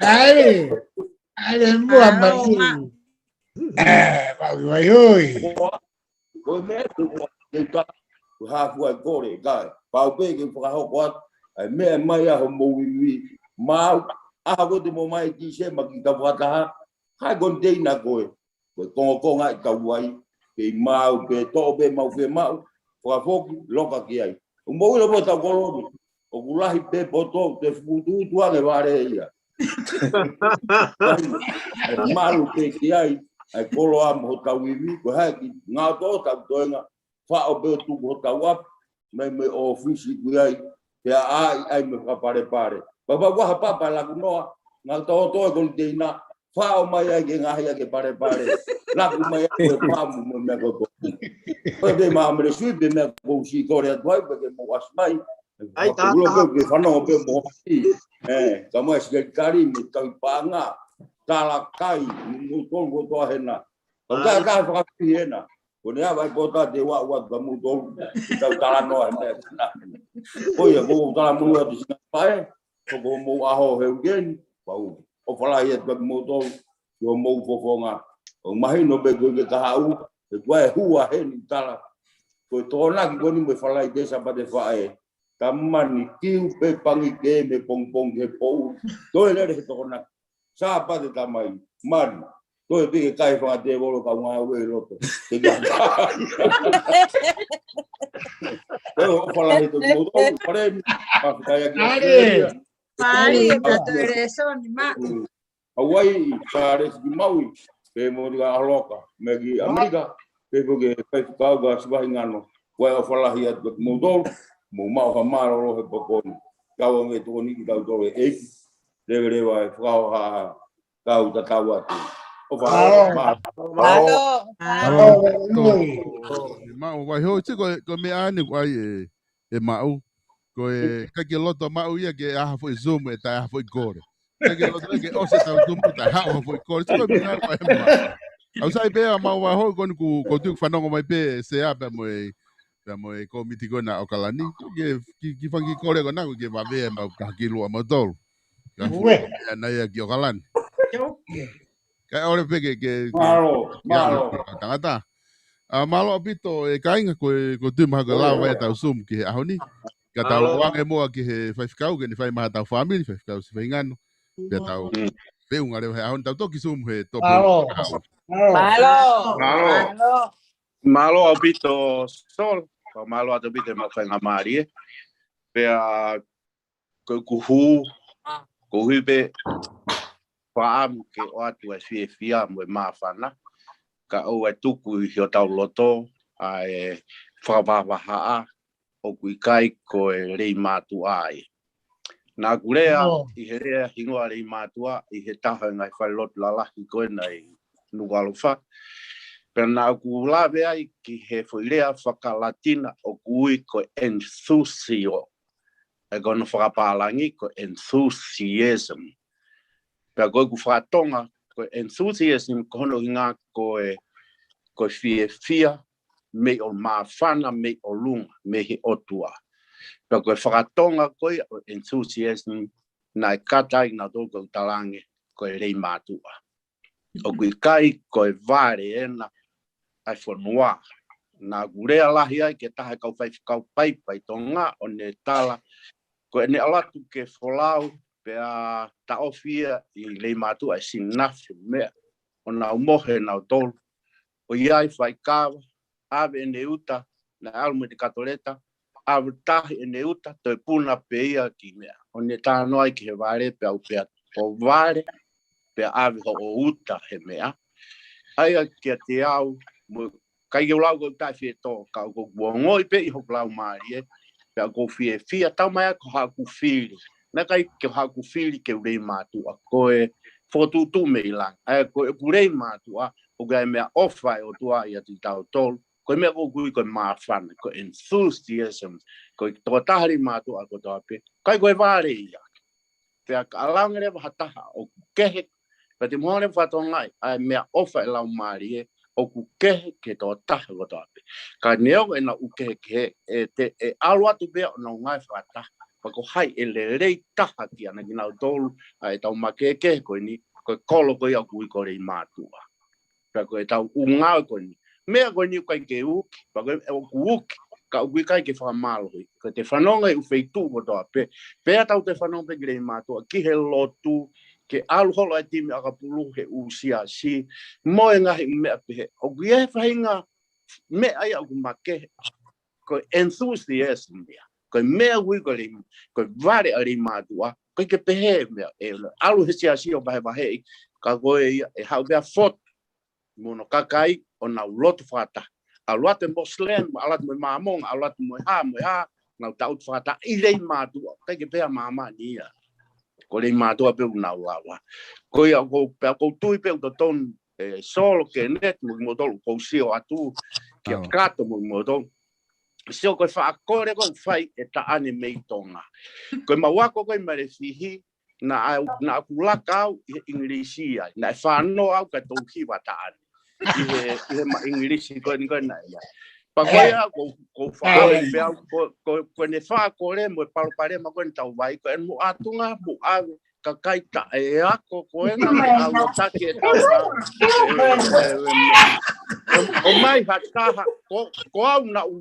ʻAi. ʻAle mua mai. Ē, pau ki vai hui. Ko e meʻa ko e ka, ko e hā fua e kole, kae. Pau pē ke fakahoko atu. ʻAi meʻa mai ʻa hoʻomou ivi. Mau, ʻaho ko ē te mou ō mai ki se ma ki ka fakataha. Hai ko e teina ko ē. Ko e kongokonga ʻi ka vai. Kei mau pē, toʻo pē mau fe mau. Fakafoki, loka ki ai. ʻOku mou ʻilo pē ʻetau kolo ni. ʻOku lahi pē poto, te fukutuutu ange vale ia. ʻE malu pē ki ai, ʻa e koloa mo hotau ivi, ko e hā ki, ngā tō tau toenga, faʻo pē ʻo tuku hotau ʻapi, mei mei ʻōfisi ki ai, pea ʻai, ʻai mei fakapalepale. Papa ua ha papa laku noa, ngā tō tō e koli teina, faʻo mai ai ke ngaahi ake palepale, laku mai ai ke pamu mo meʻa ko ko. Ko e pē mā mele sui, pē meʻa ko si kole atu ai, pē ke mou ʻasi mai, ʻAi, ka ulo pē, pē fanongo pē mo si. Ē, ka mai si kali mo tau panga. Tala kai, mo tolu ko toa hena. Ka ka ka fakapi hena. Ko ne ava i pota te ua ua ka mo tolu. Tau tala noa hena. Ko ia, ko tala mo ua tu sina pae. Ko ko mo ʻaho he ugeni. Pau. ʻOfa lahi atu mo tolu. Ki hoʻomou fofonga. ʻOku mahino pē ko ke kahaʻu. He ko e hua heni tala. Ko e tokonaki ko ni mo e Falaite Sāpate Faʻē. Tamani kiu pē pangi ke me pongpong he pou. Toe lele he tokonaki. Sāpate tamai. Mani. Toe pē ke kai fanga tēvolo ka ngāue ʻi loto. Te ka. Toe ʻofa lahi atu mo tolu. Pare ni. Pakai aki Australia. Pari, ka toe lēsoni, ma. Hawaii, Charles ki Maui, pē mo tika aloka, me ki ʻAmelika, pē pē ke faifekau ka sivahi ngano, ʻoku ʻofa lahi atu ki moutolu, mou maʻu ha mālōlō he pō ko eni. Kau ange tokoni ki tautolu e ʻEiki, leveleva e fakahoha kau tatau atu. ʻOfa lahi, mālō. Mālō. Mālō. Mālō. Mālō. Mālō. Mālō. Ko e meʻa ʻeni ʻoku ʻai ʻe, ʻe Maʻu. Ko e, ʻikai ke loto Maʻu ia ke ʻai ha foʻi Zoom ʻe taʻe ʻai ha foʻi kole. ʻIkai ke loto ke ʻosi ʻetau Zoom taʻe haʻu ha foʻi kole. Sio ko e meʻa ko e Maʻu. ʻOku sai pē ʻa Maʻu ʻaho ko eni kuo, kuo tuku fanongo mai pē, Sea pea mo e, pea mo e kōmiti ko ena ʻOkalani. Ke, ki, ki fanga kiʻi kole ko ena, ke vave ʻemau ka ki lua mautolu. Ka fu, ʻe ana ia ki ʻOkalani. Kae ʻoua pē ke, ke, ke, mālō, ke mālō. Tangata. ʻA, mālō ʻaupito, ʻe kāinga ko e, ko e tui mahalo ko e lava ʻetau Zoom ki he ʻaho ni. Ka tau ʻoange muʻa ki he faifekau, ke ne fai mai haʻatau fāmili, faifekau sivahi ngano. Pea tau, mm, feʻunga leva he ʻaho ni tau toki Zoom he topo. Mālō. Mālō. Mālō. Mālō. Mālō ʻaupito, Sol. Ka mālō atu ʻaupito ʻemau faingamālie. Pea ko ʻeku hū, ko hui pē faʻamu ke ʻoatu e fiefia mo e māfana, ka ʻoua ʻe tuku ʻi hotau loto ʻa e fakavahavahaʻa ʻoku ʻikai ko e lei mātuʻa ia. Naʻa ku lea ʻi he lea hingoa lei mātuʻa ʻi he taha e ngaahi falelotu lalahi ko ena ʻi Nukuʻalofa. Pea naʻa ku lave ai ki he foʻi lea fakalatina ʻoku ui ko e enthusiasm. ʻE ko hono fakapālangi ko e enthusiasm. Pea ko ʻeku fakatonga, ko e enthusiasm, ko hono ʻuhinga ko e, ko e fiefia, mei ʻolunga, māfana mei ʻolunga, mei he ʻOtua. Pea ko e fakatonga ko ia ʻo e enthusiasm, naʻe kata ai nautolu ko e talaange, ko e lei mātuʻa. ʻOku ʻikai ko e vale ena ʻa e fonua. Naʻa ku lea lahi ai ki he taha e kau faifekau paipa ʻi Tonga ʻo ne tala, ko ʻene ʻalu atu ke folau pea taʻofi ia ʻi lei mātuʻa ʻe Sinafe meʻa. ʻO nau mohe nautolu. ʻO ʻi ai faikava, ʻave ʻene uta, naʻe ʻalu mo e katoleta, ʻave tahi ʻene uta, toe puna pē ia ki meʻa. ʻO ne talanoa ai ki he vale pea u pehē, ʻo vale, pea ʻave hoʻo uta he meʻa. ʻAi ʻa kiate au, mo ʻikai ke u lau ko e taʻefietō, ka ʻoku ou ongoʻi pē ʻi hoku laumālie, pea ʻoku ou fiefia, tau mai ʻa ko haʻaku fili. Naʻe ʻikai ke haʻaku fili ke u lei mātuʻa, ko e fokotuʻutuʻu mei langi. ʻA ia ko ʻeku lei mātuʻa, ʻoku ʻi ai e meʻaʻofa ʻa e ʻOtua ʻiate kitautolu. Ko e meʻa ʻoku ui ko e māfana, ko e enthusiasm, ko e tokotaha lei mātuʻa kotoa pē. ʻIkai ko e vale ia. Pea ka ʻalu ange leva ha taha ʻoku kehe, pea te mou hanga leva ʻo fakatokangaʻi, ʻa e meʻaʻofa ʻa e laumālie, ʻoku kehe ki he tokotaha kotoa pē. Ka neongo ʻenau kehekehe, ʻe te, ʻe ʻalu atu pē ʻo nau ngāue fakataha. Pea ko hai ʻe lelei taha kiate kinautolu, ʻa ʻetau makehe ko eni, ko e kolo ko ia ʻoku ui ko Leimātuʻa. Pea ko e tau ʻū ngāue ko eni. Meʻa ko eni ʻoku ʻikai ke uki, pea ko e ʻoku uki, ka ʻoku ʻikai ke fakamālohi. Ko e te fanongo ʻi he ʻū feituʻu kotoa pē, pea tau te fanongo pē ki Leimātuʻa, ki he lotu, ke ʻalu holo e timi ʻakapulu he ʻū siasi, mo e ngaahi meʻa pehē. ʻOku ʻi ai e faʻahinga meʻa ia ʻoku makehe, ko e enthusiasm ia. Ko e meʻa ʻoku ui ko Leimā-, ko e vale ʻa Leimātuʻa, ʻoku ʻikai ke pehē meʻa, ʻe ʻalu he siasi ʻo vahevaheʻi, ka ko e ia, ʻe haʻu pē ʻa Fotu mo hono kakai ʻo nau lotu fakataha. ʻAlu atu e Muslim, ʻalu atu mo e Māmonga, ʻalu atu mo e hā, mo e hā, nau tangutu fakataha ʻi Leimātuʻa, ʻikai ke pehē ʻa māmani ia. Ko Leimātuʻa pē ʻoku nau lava. Ko ia ʻoku ou, pea ʻoku ou tui pē ʻoku totonu, ʻe Solo, Kenneth, mo kimoutolu ʻoku ou sio atu, kia Kato mo kimoutolu. Sio ko e faʻa kole ko ē ʻoku fai ʻe Taʻane mei Tonga. Ko e mau ako ko ē mai Lefihi, naʻa, naʻa ku laka au ʻi he ʻIngilisi ai, naʻe fānō au kae tau hiva Taʻane. ʻI he, ʻi he ma ʻIngilisi ko eni ko ē naʻe ia. Pea ko ia, ko, ko faʻa pea, ko, ko, ko ʻene faʻa kole mo e palopalema ko eni tau vai, ko ʻene mo ʻatunga, mo ʻave, kakai taʻeako, ko ena mo ʻave taki e tau ʻa. ʻO mai ha taha, ko, ko au naʻu,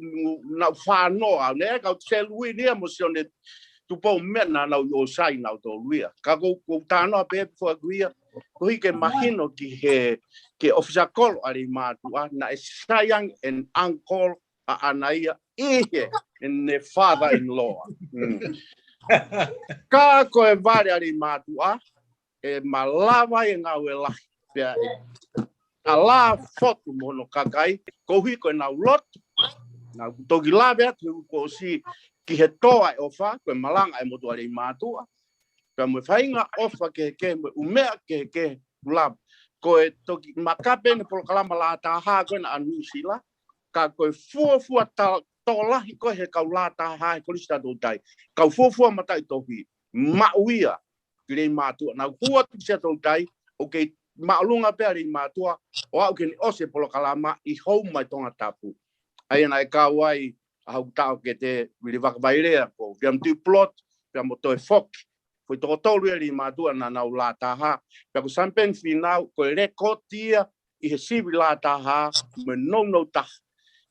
naʻu fānō au, ne kau Seluini ia mo Sione Tupou Mena naʻu ʻi ʻo sai naʻu tolu ia. Ka ko, ko tano a pē fuaku ia, ko hike mahino ki he, ki he ʻofisa kolo ʻa Leimātuʻa, naʻe sai ange ʻene uncle ʻaʻana ia ʻi he, ʻene father-in-law. Ka ko e vale ʻa Leimātuʻa, ʻe malava e ngāue lahi. Pea ʻe ala Fotu mo hono kakai, koeʻuhi ko ʻenau lotu. Naʻa ku toki lave atu he kuo ʻosi ki he toa e ʻofa, ko e malanga e motuʻa Leimātuʻa. Pea mo e faʻahinga ʻofa kehekehe, mo e ʻū meʻa kehekehe, ku lava. Ko e toki makape ʻene polokalama Lātahā ko ena ʻa Nuʻusila, ka ko e fuofua ta-, tokolahi ko ē he kau Lātahā he Kolisi Tautai. Kau fuofua mataʻitohi, maʻu ia, ki Leimātuʻa. Naʻa ku hū atu ki Siaʻatoutai, ʻoku kei māʻolunga pē ʻa Leimātuʻa, ʻo aʻu ki heʻene ʻosi e polokalama ʻi Houma ʻi Tongatapu. ʻA ia naʻe kau ai ʻa hoku taʻokete Vili Vakavailea, ko Viliami Tuʻipulotu, pea mo Toe Foki. Foʻi toko tolu ia Leimātuʻa naʻa nau Lātahā. Pea ko Samipeni Fīnau, ko e lēkooti ia ʻi he sivi Lātahā mo e nounou taha.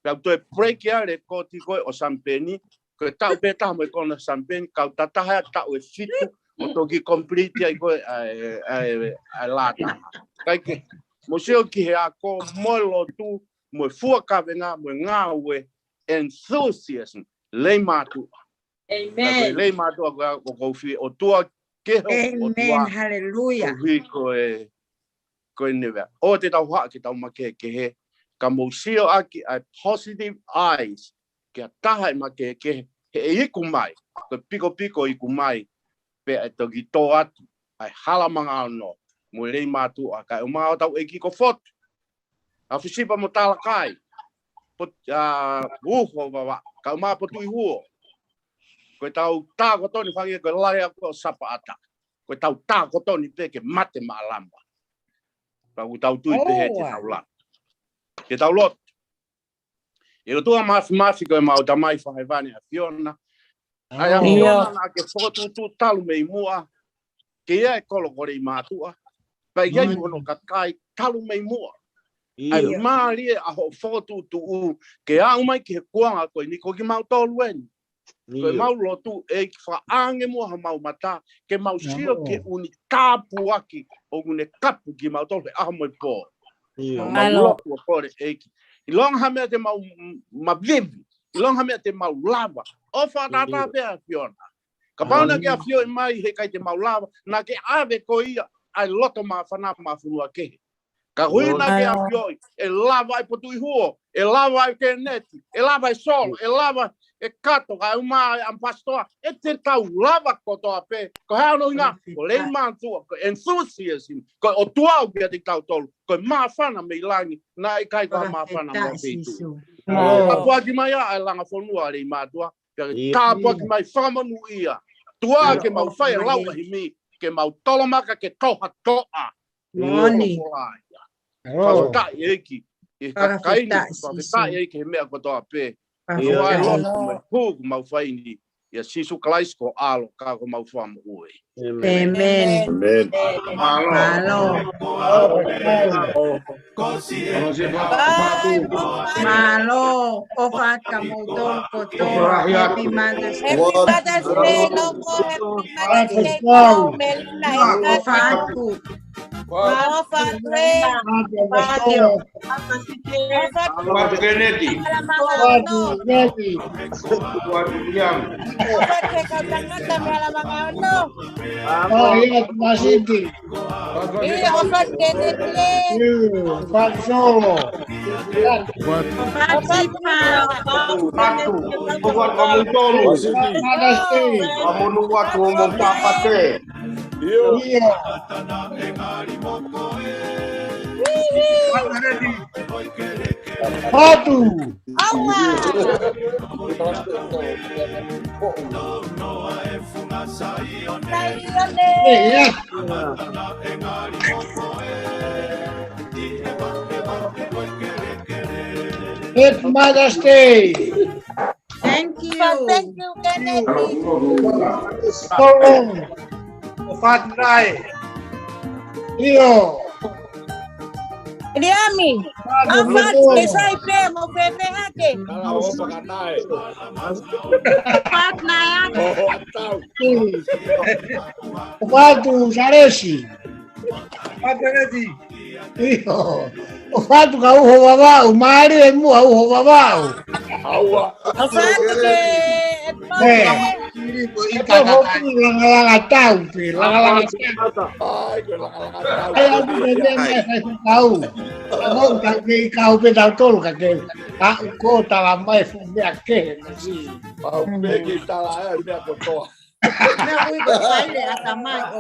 Pea toe break ia lēkooti ko ē ʻo Samipeni, ko e taʻu pē taha mo e konga Samipeni, kau tataha ia taʻu ʻe fitu, ʻo toki complete ai ko ē ʻa e, ʻa e, ʻa e Lātahā. Kae kehe, mou sio ki he ako, mo e lotu, mo e fua kavenga, mo e ngāue, enthusiasm, Leimātuʻa. Ka ko e Leimātuʻa ko ē ʻoku ou fie ʻotua ki he ʻOtua. Hallelujah. Koeʻuhi ko e, ko e nevea. ʻOua te tau haʻa ke tau makehekehe. Ka mou sio ʻaki ʻa e positive eyes. Ki ha taha ʻe makehekehe. He ʻe iku mai. Ko e pikopiko iku mai. Pea ʻe toki tō atu. ʻA e hala manga ono. Mo e Leimātuʻa. Kae ʻumaʻā hotau ʻeiki ko Fotu. ʻA Fusipa mo Talakai. Pot-, ʻa, Uho Vavaʻu, kae ʻumaʻā Potuʻihuo. Ko e tau tā kotoni fangia ko e lale ako ʻo Sapaʻata. Ko e tau tā kotoni pē ke mate maʻalama. Pea ʻoku tau tui pē he te tau la. Ke tau lotu. ʻE ʻOtua Māfimafi ko e mau Tamai fakahēvani ʻa Fiona. ʻA ia ʻa Fiona naʻa ke fokotuʻutuʻu talu mei muʻa. Ke ʻi ai e kolo ko Leimātuʻa. Pea ʻi ai mo hono kakai talu mei muʻa. ʻA ia mālie ʻa hoʻo fokotuʻutuʻu. Ke aʻu mai ki he kuonga ko eni ko kimautolu eni. Ko e mau lotu ʻEiki fakaange muʻa ha mau mata. Ke mau sio ki he ʻū tāpuaki ʻoku ne kapu kimautolu he ʻaho mo e pō. Mau lotu ʻo kole ʻEiki. ʻIlonga ha meʻa te mau m-, mavivi. ʻIlonga ha meʻa te mau lava. ʻO fakatātā pē ʻa Fiona. Kapau naʻa ke ʻafioʻi mai he ʻikai te mau lava. Naʻa ke ʻave ko ia ʻa e loto māfana mafunua kehe. Ka hui naʻa ke ʻafioʻi. ʻE lava ʻa e Potuʻihuo. ʻE lava ʻa e Keneti. ʻE lava ʻa e Solo. ʻE lava ʻe Kato, kae ʻumaʻā ʻa e ʻAmipasitoa, ʻe te tau lava kotoa pē, ko e hā hono ʻuhinga, ko Leimātuʻa, ko e enthusiasm, ko e ʻOtua ʻoku ʻiate kitautolu, ko e māfana mei langi, naʻe ʻikai ko ha māfana mo e feituʻu. Tāpuaki mai ʻa e langa fonua ʻa Leimātuʻa, pea ke tāpuaki mai fakamonūʻia, tuā ke mau fai e lau ʻa e himi, ke mau tolomaka ke tohatoʻa. Moʻoni. Fakafetaʻi ʻEiki. ʻI he kakai ni, fakafetaʻi ʻEiki he meʻa kotoa pē. Fakafetaʻi. Ko e lotu mo e hū ʻoku mau fai ni. ʻIa Sīsū Kalaisi ko ho ʻAlo, ka ko homau Fakamoʻui. ʻĒmeni. ʻĒmeni. Mālō. Mālō. ʻOfa atu kimoutolu kotoa. Happy Mother's Day. Happy Mother's Day, Loko. Happy Mother's Day, Melina. ʻOfa atu. ʻOfa atu. ʻOfa atu Keneti. ʻOfa atu Keneti. ʻOfa atu Ian. ʻOfa atu he kau tangata mei Alamanga Ono. ʻOfa atu Masiti. ʻIo, ʻofa atu Keneti. ʻIo, ʻofa atu Solo. ʻOfa atu Sipa. ʻOfa atu kimoutolu. Mother's Day. Ka monū atu hoʻomou Tāpate. ʻIo. ʻIo. ʻOfa atu. ʻOfa. Happy Mother's Day. Thank you. Thank you, Keneti. Solo. ʻOfa atu Nae. ʻIo. Liami. ʻOfa atu Saipe, mo Pepe hake. ʻOfa atu Nae. ʻOfa atu Nae. ʻOfa atu Salesi. ʻOfa atu Keneti. ʻIo. ʻOfa atu ka uho Vavaʻu, mālie muʻa uho Vavaʻu. ʻOfa atu ke ʻe, ʻe, ʻe, ʻe, langalanga tau, pē, langalanga tau. ʻAi, ko e langalanga tau. ʻAi, ʻamu ke mea mai fai fukau. ʻAmu ka ke i kau pē tautolu ka ke. Ka ko tala mai fuʻu meʻa kehe, masi. Pau pē ke tala e meʻa kotoa. Meʻa ui ko fai le ata mai, ʻo